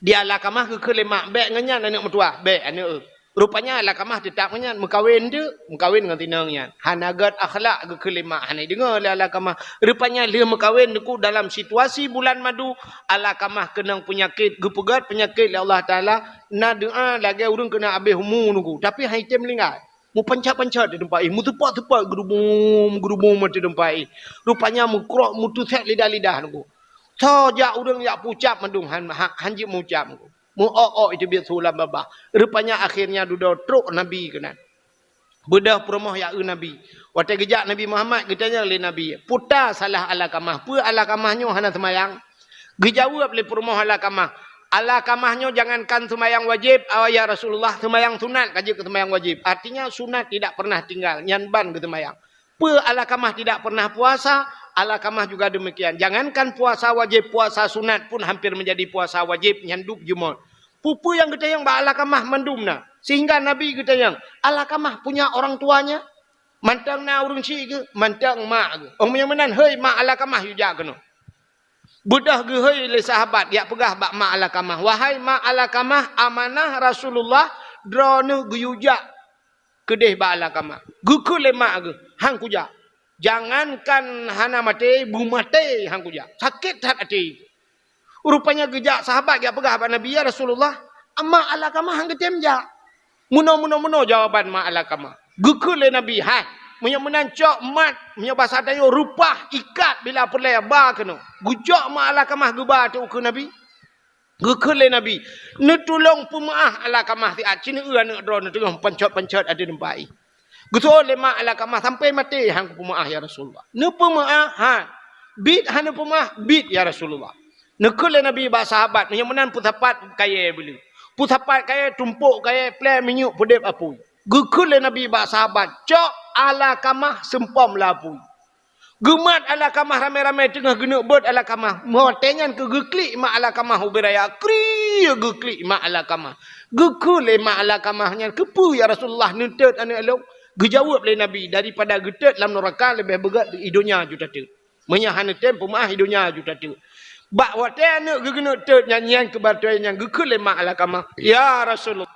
Di Alkamah geukheun lé mak, "Bèk ngon nyan aneuk meutuwah, bèk aneuk eu." Rupanya Alkamah teutap ngon nyan, meukawen teuk, meukawen ngon tinong nyan. Hana gèt akhlak geukheun lé mak, hana jideungoe lé Alkamah. Rupanya lheueh meukawen Teungku dalam situasi bulan madu, Alkamah keunong peunyakét, geupeugèt peunyakét lé Allah Taala, na doa lagèe ureueng keuneuk abéh umu Teungku, tapi han item meuninggai. Meupancet-pancet di teumpat jih, meuteupot-teupot geurubum-geurubum di teumpat jih. Rupanya meukrok, meuteusèt lidah-lidah Teungku. Soe jak ureueng jak peucab mandum han, han, han jeuet meucab Teungku. Meu-ok-ok iteubiet su lam babah. Rupanya akhirnya dudoe trok Nabi keunan. Beudôh peurumoh jak eu Nabi. Watèe geujak Nabi Muhammad, geutanyong lé Nabi, "Peue salah Alkamah? Peue Alkamah nyoe hana seumayang?" Geujaweueb lé peurumoh Alkamah, "Alkamah nyoe jangankan seumayang wajéb, ya Rasulullah, seumayang sunat ka jeuet keu seumayang wajéb. Artinya sunat tidak pernah tinggal, nyan ban geuseumayang. Peue Alkamah tidak pernah puasa? Alkamah juga demikian. Jangankan puasa wajéb, puasa sunat pun hampir menjadi puasa wajéb, nyan dub jeumot." Peue-peue nyang geutanyong bak Alkamah mandum na, sehingga Nabi geutanyong, "Alkamah punya orang tuanya?" Mantong na ureueng syiek geuh, mantong mak geuh. Oh, meunyoe meunan, "Hei mak Alkamah, yue jak keunoe." Beudôh geuhôi lé sahabat, jak peugah bak mak Alkamah, "Wahai mak Alkamah, amanah Rasulullah, droeneuh geuyue jak keudeh bak Alkamah." Geukheun lé mak geuh, "Han kujak. Jangankan hana maté, beumaté han kujak. Sakét that até." Rupanya geujak sahabat jak peugah bak Nabi, "Ya Rasulullah, mak Alkamah han geutem jak." Meunoe, meunoe, meunoe jawaban mak Alkamah. Geukheun lé Nabi, "Hai, meunyoe meunan cok mat, meunyoe basa tanyoe reupah, ikat bila peureulèe ba keunoe." Geucok mak Alkamah geuba ateueh ukeue Nabi. Geukheun lé Nabi, "Neutulông peumeu'ah Alkamah siat, ci neueu aneuk droeneuh teungoh pancot-pancot ateueh teumpat jih." Geuseuôt lé mak Alkamah, "Sampai maté han kupeumeu'ah, ya Rasulullah." "Neupeumeu'ah?" "Han." "Biet han neupeumeu'ah?" "Biet, ya Rasulullah." Neukheun lé Nabi bak sahabat, "Meunyoe meunan peusapat kayèe beuleu. Peusapat kayèe, tumpôk kayèe, plè minyeuk, peudép apui." Geukheun lé Nabi bak sahabat, "Cok Alakamah seumpom lapui." Geumat Alakamah ramé-ramé teungoh geuneuk beuet Alakamah. Watée nyan keuh geuklik mak Alakamah ubé raya, kriek geuklik mak Alakamah. Geukheun lé mak Alakamah nyan, "Keupeue ya Rasulullah neutot aneuëk lôn?" Geujaweueb lé Nabi, "Daripada geutot lam nuraka leubeh beugét di donya ju tatot. Meunyoe hana tem peumeuáh di donya ju tatot." Bak watée aneuëk geuh geuneuk tot nyan, nyan keuh batée nyan geukheun lé mak Alakamah, "Ya Rasulullah,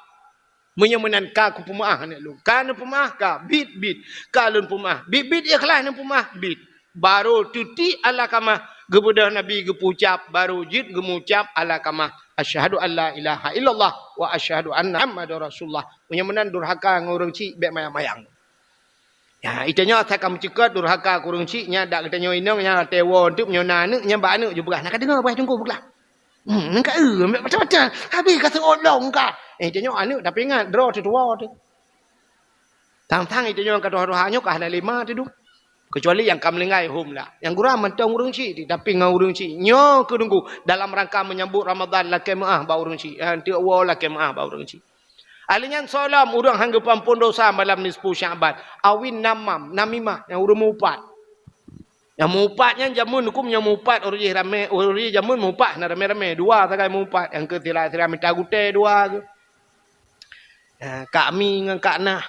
meunyoe meunan ka kupeumeuáh aneuëk lôn." "Ka neupeumeuáh ka?" "Bit, bit." "Ka lôn peumeuáh." "Bit, bit ikhlas neupeumeuáh?" "Bit." Barô teutiek Alakamah geubeudôh Nabi geupeucab, barô jeuet geumucab Alakamah, "Asyhadu an la ilaha illallah wa asyhadu anna Muhammadar Rasulullah." Meunyoe meunan durhaka ngon ureuëng chik bék mayang-mayang. Ya, ita nyoe asai ka meucukot durhaka keu ureuëng chik, nyan dak geutanyoe inong nyang watée woe teuk meunyoe na aneuëk nyan bak aneuëk ju peugah, "Na ka deungoe bah teungku peugah? Hmm, nang ka eu, macam-macam. Habéh ka seuôt lom ka." Eh, ita nyoe aneuëk tapi ingat droe teuh tuwoe teuh. Tang-tang ita nyoe ka tuha-tuha nyoe ka hana lé ma teudong. Kecuali nyang ka meuninggai hom lah. Nyang gura mantong ureuëng chik, tapi ngon ureuëng chik. Nyoe keuh teungku dalam rangka menyambut Ramadan lakée meuáh bak ureuëng chik. Eh, teuk woe lakée meuáh bak ureuëng chik. Ahli nyan soe lom ureuëng han geupeuampon dosa malam nisfu Sya'ban. Awin namam, namimah, nyang ureuëng mupat. Nyang mupat nyan jameun huköm nyang mupat ureuëng jih ramé, ureuëng jih jameun mupat hana ramé-ramé, dua sagai mupat. Nyang keu sira-sira mita gutée dua geuh. Ha, Kak Mi ngon Kak Nah.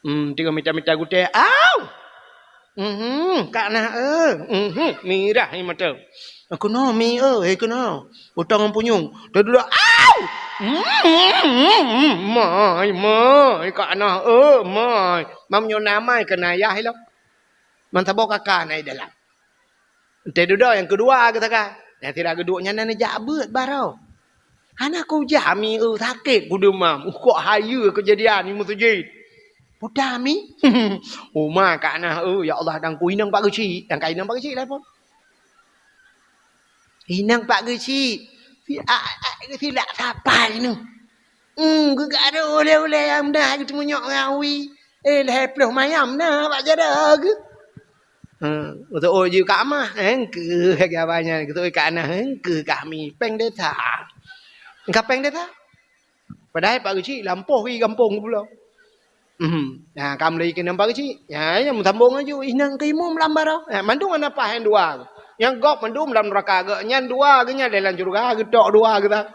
Hmm, tiga mita-mita gutée. Au! Mhm, Kak Nah, eh. Mhm, mirah ié mata. Keunoe Mi, eh, keunoe. Utang ngon punyueng. Teuduek, au! Mhm, mai, mai, Kak Nah, eh, mai. Mam nyoe na mai keu nayah ilong. Man saboh kaka na i dalam. Teuduek nyang keudua geuh sagai. Nyang sira geuduek nyan na neujak beuet baroe. Hana kujak Mi, eh, sakét kudeumam. Kok hayeue keujadian i meuseujid. Peue Mi? Uma Kak Nah, eh, ya Allah, dan ku inong Pak Geuchik. Dan ka inong Pak Geuchik lah pon. Inong Pak Geuchik. Si, a, a, silak sapai nyoe. Hmm, geugarok ulée-ulée nyang meunan geuteumunyok ngon wie. Eh, lhée ploh mayam na bak jaroe geuh. Hmm, geuseuôt jih Kak Mah, eh, keuh lagée awaknyan, geuseuôt Kak Nah, eh, keuh kami péng desa. Ka péng desa? Padahai Pak Geuchik lampôh i gampông geupulang. Mhm. Nah, ka meulai keunan Pak Geuchik. Ya, ya, meusambông laju. Inong keu imum lam baroe. Ya, mandum hana paih nyang dua. Nyang gob mandum lam nuraka geuh. Nyan dua geuh nyan lé lam syeuruga, geutok dua geuh ta.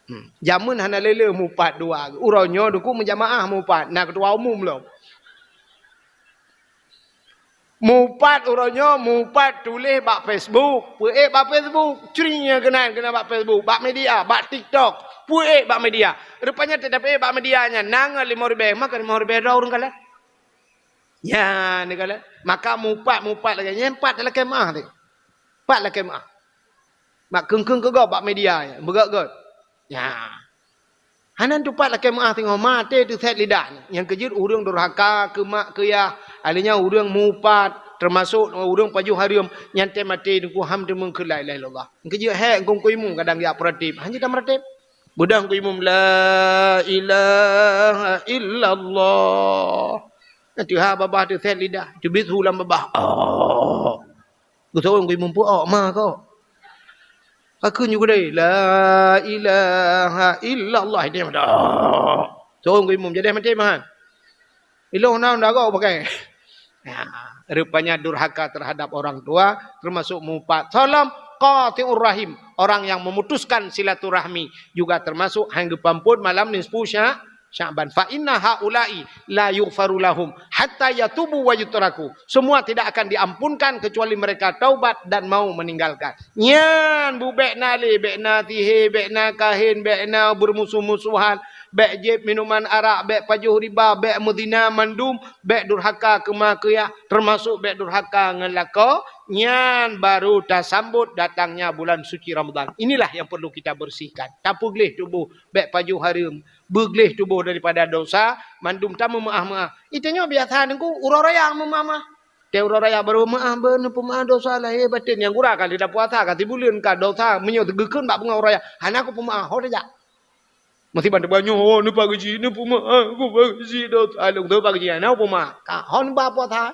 Hmm. Jameun hana lé-lé mupat dua. Uroe nyoe duku meujamaah mupat, na keutua umum lom. Mupat uroe nyoe, mupat tuléh bak Facebook, peuék bak Facebook, cri nyang keunan keunan bak Facebook, bak media, bak TikTok, peuék bak media. Rupanya teutab ék bak media nyan na ngon limong ribée, maka limong ribée droe ureuëng kalon. Nyan neukalon. Maka mupat-mupat lagée nyan, pat lakée meuáh teuh. Pat lakée meuáh. Bak kheun-kheun keu gob bak media nyan, beugét-gét. Nya. Hana tupat lakée meuáh singoh maté teusét lidah nyan. Nyang keujeuet ureuëng durhaka keu mak keu yah, ahli nyan ureuëng mupat, teumasok ureuëng pajoh hareuem, nyan tém maté teungku han teumeung kheun la ilaha illallah. Nyang keujeuet hék keu imum kadang jak peuratib, hana jeuet tameuratib. Beudôh keu imum la ilaha illallah. Nyan teuha babah teusét lidah, teubiet su lam babah. Oh. Geuseuôt keu imum peuok ma kok. Ka kheun ju keudeh, "La ilaha illallah." Ini mantap. Seuôt keu imum jadi maté mahan. Ilong na dago pakai. Ya, rupanya durhaka terhadap orang tua termasuk mupat. Salam qati'ur rahim, orang yang memutuskan silaturahmi juga termasuk hang geupampun malam nisfu sya-, Sya'ban. "Fa inna haula'i la yughfaru lahum hatta yatubu wa yutraku." Semua tidak akan diampunkan kecuali mereka taubat dan mau meninggalkan. Nyan bu bék na lé, bék na sihé, bék na kahén, bék na beurmusoh-musohan, bék jieb minuman arak, bék pajoh riba, bék meuzina mandum, bék durhaka keu ma keu yah, termasuk bék durhaka ngon lakoe, nyan baru tasambot datangnya bulan suci Ramadan. Inilah yang perlu kita bersihkan. Tapeugleh tuboh bék pajoh hareuem, beugleh tuboh daripada dosa, mandum tameumeuáh-meuáh. Ita nyoe biasa teungku, uroe raya meumeuáh-meuáh. Watée uroe raya barô meuáh, beuneupeumaáh dosa lahé batén. Nyang gura ka lheueh tapuasa, ka sibuleuen ka dosa, meunyoe geukheun bak beungoh uroe raya, hana kupeumeuáh, ho tajak. Meusiban teubanyoe, "Oh, neupageuji, neupeumaáh, neupageuji dosa lôn, neupageuji hana peumeuáh." Ka hon ba puasa.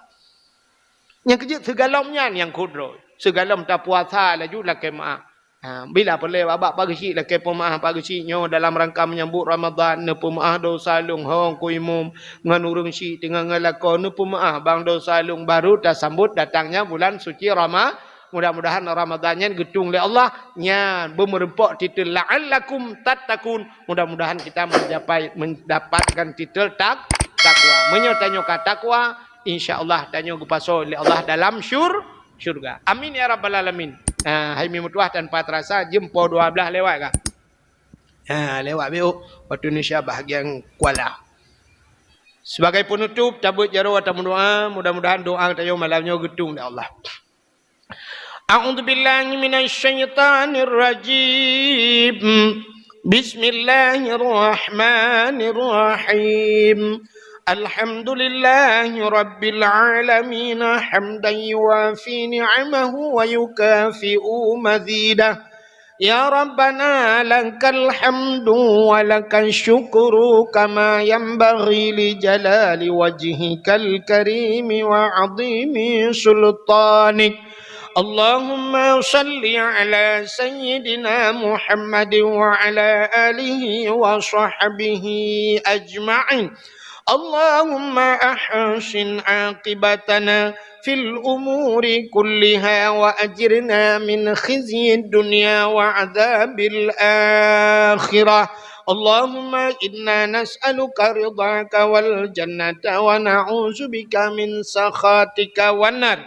Nyang keujeuet sigohlom nyan nyang kudroe. Sigohlom tapuasa laju lakée meuáh. Ha, bila peureulée bak-bak pageusyiek lakée peumeu'ah pageusyiek nyoe dalam rangka meunyambot Ramadhan, neupeumeu'ah dosa lôn hong ku imum ngon ureuëng syiek teungoh ngon lakoe, neupeumeu'ah bang dosa lôn, baru tasambot datangnya bulan suci Rama-, mudah-mudahan Ramadhan nyan geutueng lé Allah, nyan beumeureumpok titel la'allakum tattaqun. Mudah-mudahan kita mencapai, mendapatkan titel tak-, takwa. Meunyoe tanyoe ka takwa, insya Allah tanyoe geupasoe lé Allah dalam syur-, syurga. Amin ya rabbal alamin. Ah, hai mi meutuah tanpa terasa jeuem poh dua belas lewat kah? Ha, lewat biôk waktu Indonesia bahagian Kuala. Sebagai penutup, tabeuet jaroe atau meudoa, mudah-mudahan doa tanyoe malam nyoe geutueng lé Allah. A'udzubillahi minasyaitonirrajim. Bismillahirrahmanirrahim. Alhamdulillahi rabbil alamin, hamdan yuwafi ni'amahu wa yukafi'u mazidah. Ya Rabbana, lakal hamdu wa lakal syukru kama yanbaghi li jalali wajhikal karimi wa 'azimi sultanik. Allahumma shalli 'ala sayyidina Muhammadin wa 'ala alihi wa sahbihi ajma'in. Allahumma ahsin 'aqibatana fil umuri kulliha wa ajirna min khizyid dunya wa 'adzabil akhirah. Allahumma inna nas'aluka ridhaka wal jannata wa na'udzubika min sakhatika wan nar.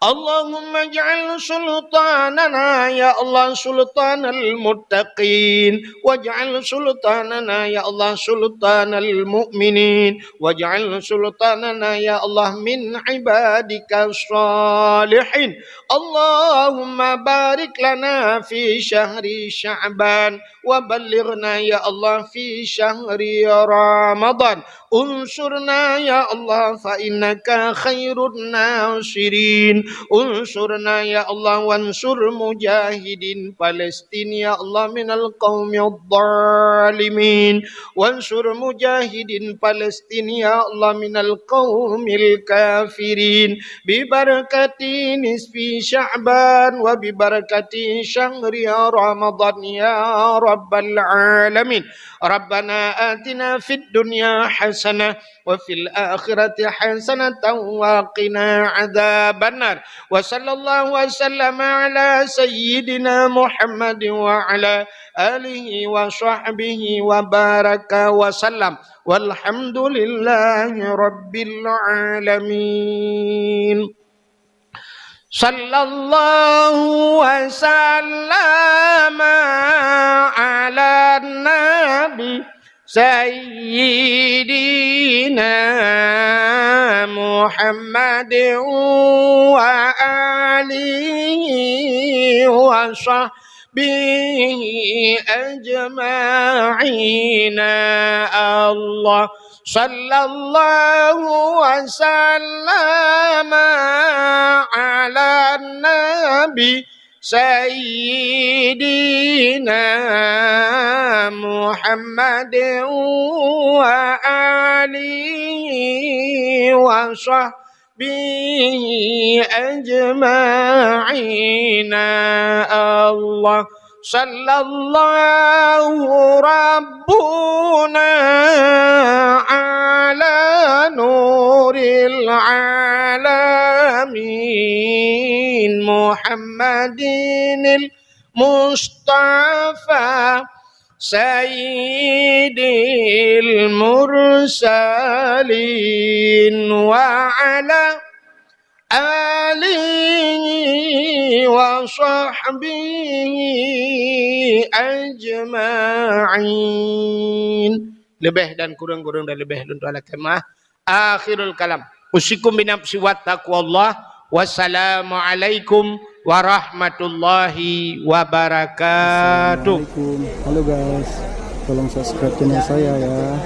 Allahumma ij'al sultanana, ya Allah, sultanal muttaqin, waj'al sultanana, ya Allah, sultanal mu'minin, waj'al sultanana, ya Allah, min ibadika shalihin. Allahumma barik lana fi syahri Sya'ban wa ballighna, ya Allah, fi syahri Ramadan. Unsurna ya Allah, fa innaka khairun nasirin. Unsurna ya Allah, wansur mujahidin Palestin ya Allah minal qaumidh dhalimin. Wansur mujahidin Palestin ya Allah minal qaumil kafirin. Bi barakati nisfi Sya'ban wa bi barakati syahri Ramadan ya rabbal alamin. Rabbana atina fid dunya hasanah wa fil akhirati hasanatan wa qina adzabannar. Wa sallallahu wa sallama ala sayyidina Muhammadin wa ala alihi wa sahbihi wa baraka wa sallam. Walhamdulillahi rabbil alamin. Sallallahu wa sallama ala nabi sayyidina Muhammadin wa alihi wa sahbihi ajma'in. Allah sallallahu wa sallama ala nabi sayyidina Muhammadin wa alihi wa sahbihi ajma'in. Allah sallallahu rabbuna ala nuril alamin Muhammadinil Mustafa sayyidil mursalin wa ala alihi wa sahbihi ajma'in. Leubeh dan kureueng, kureueng dan leubeh lôn tuan lakée meu'ah. Akhirul kalam. Usikum binafsi wa taqwallah. Wassalamualaikum warahmatullahi wabarakatuh. Assalamualaikum. Halo guys, tolong subscribe channel saya ya.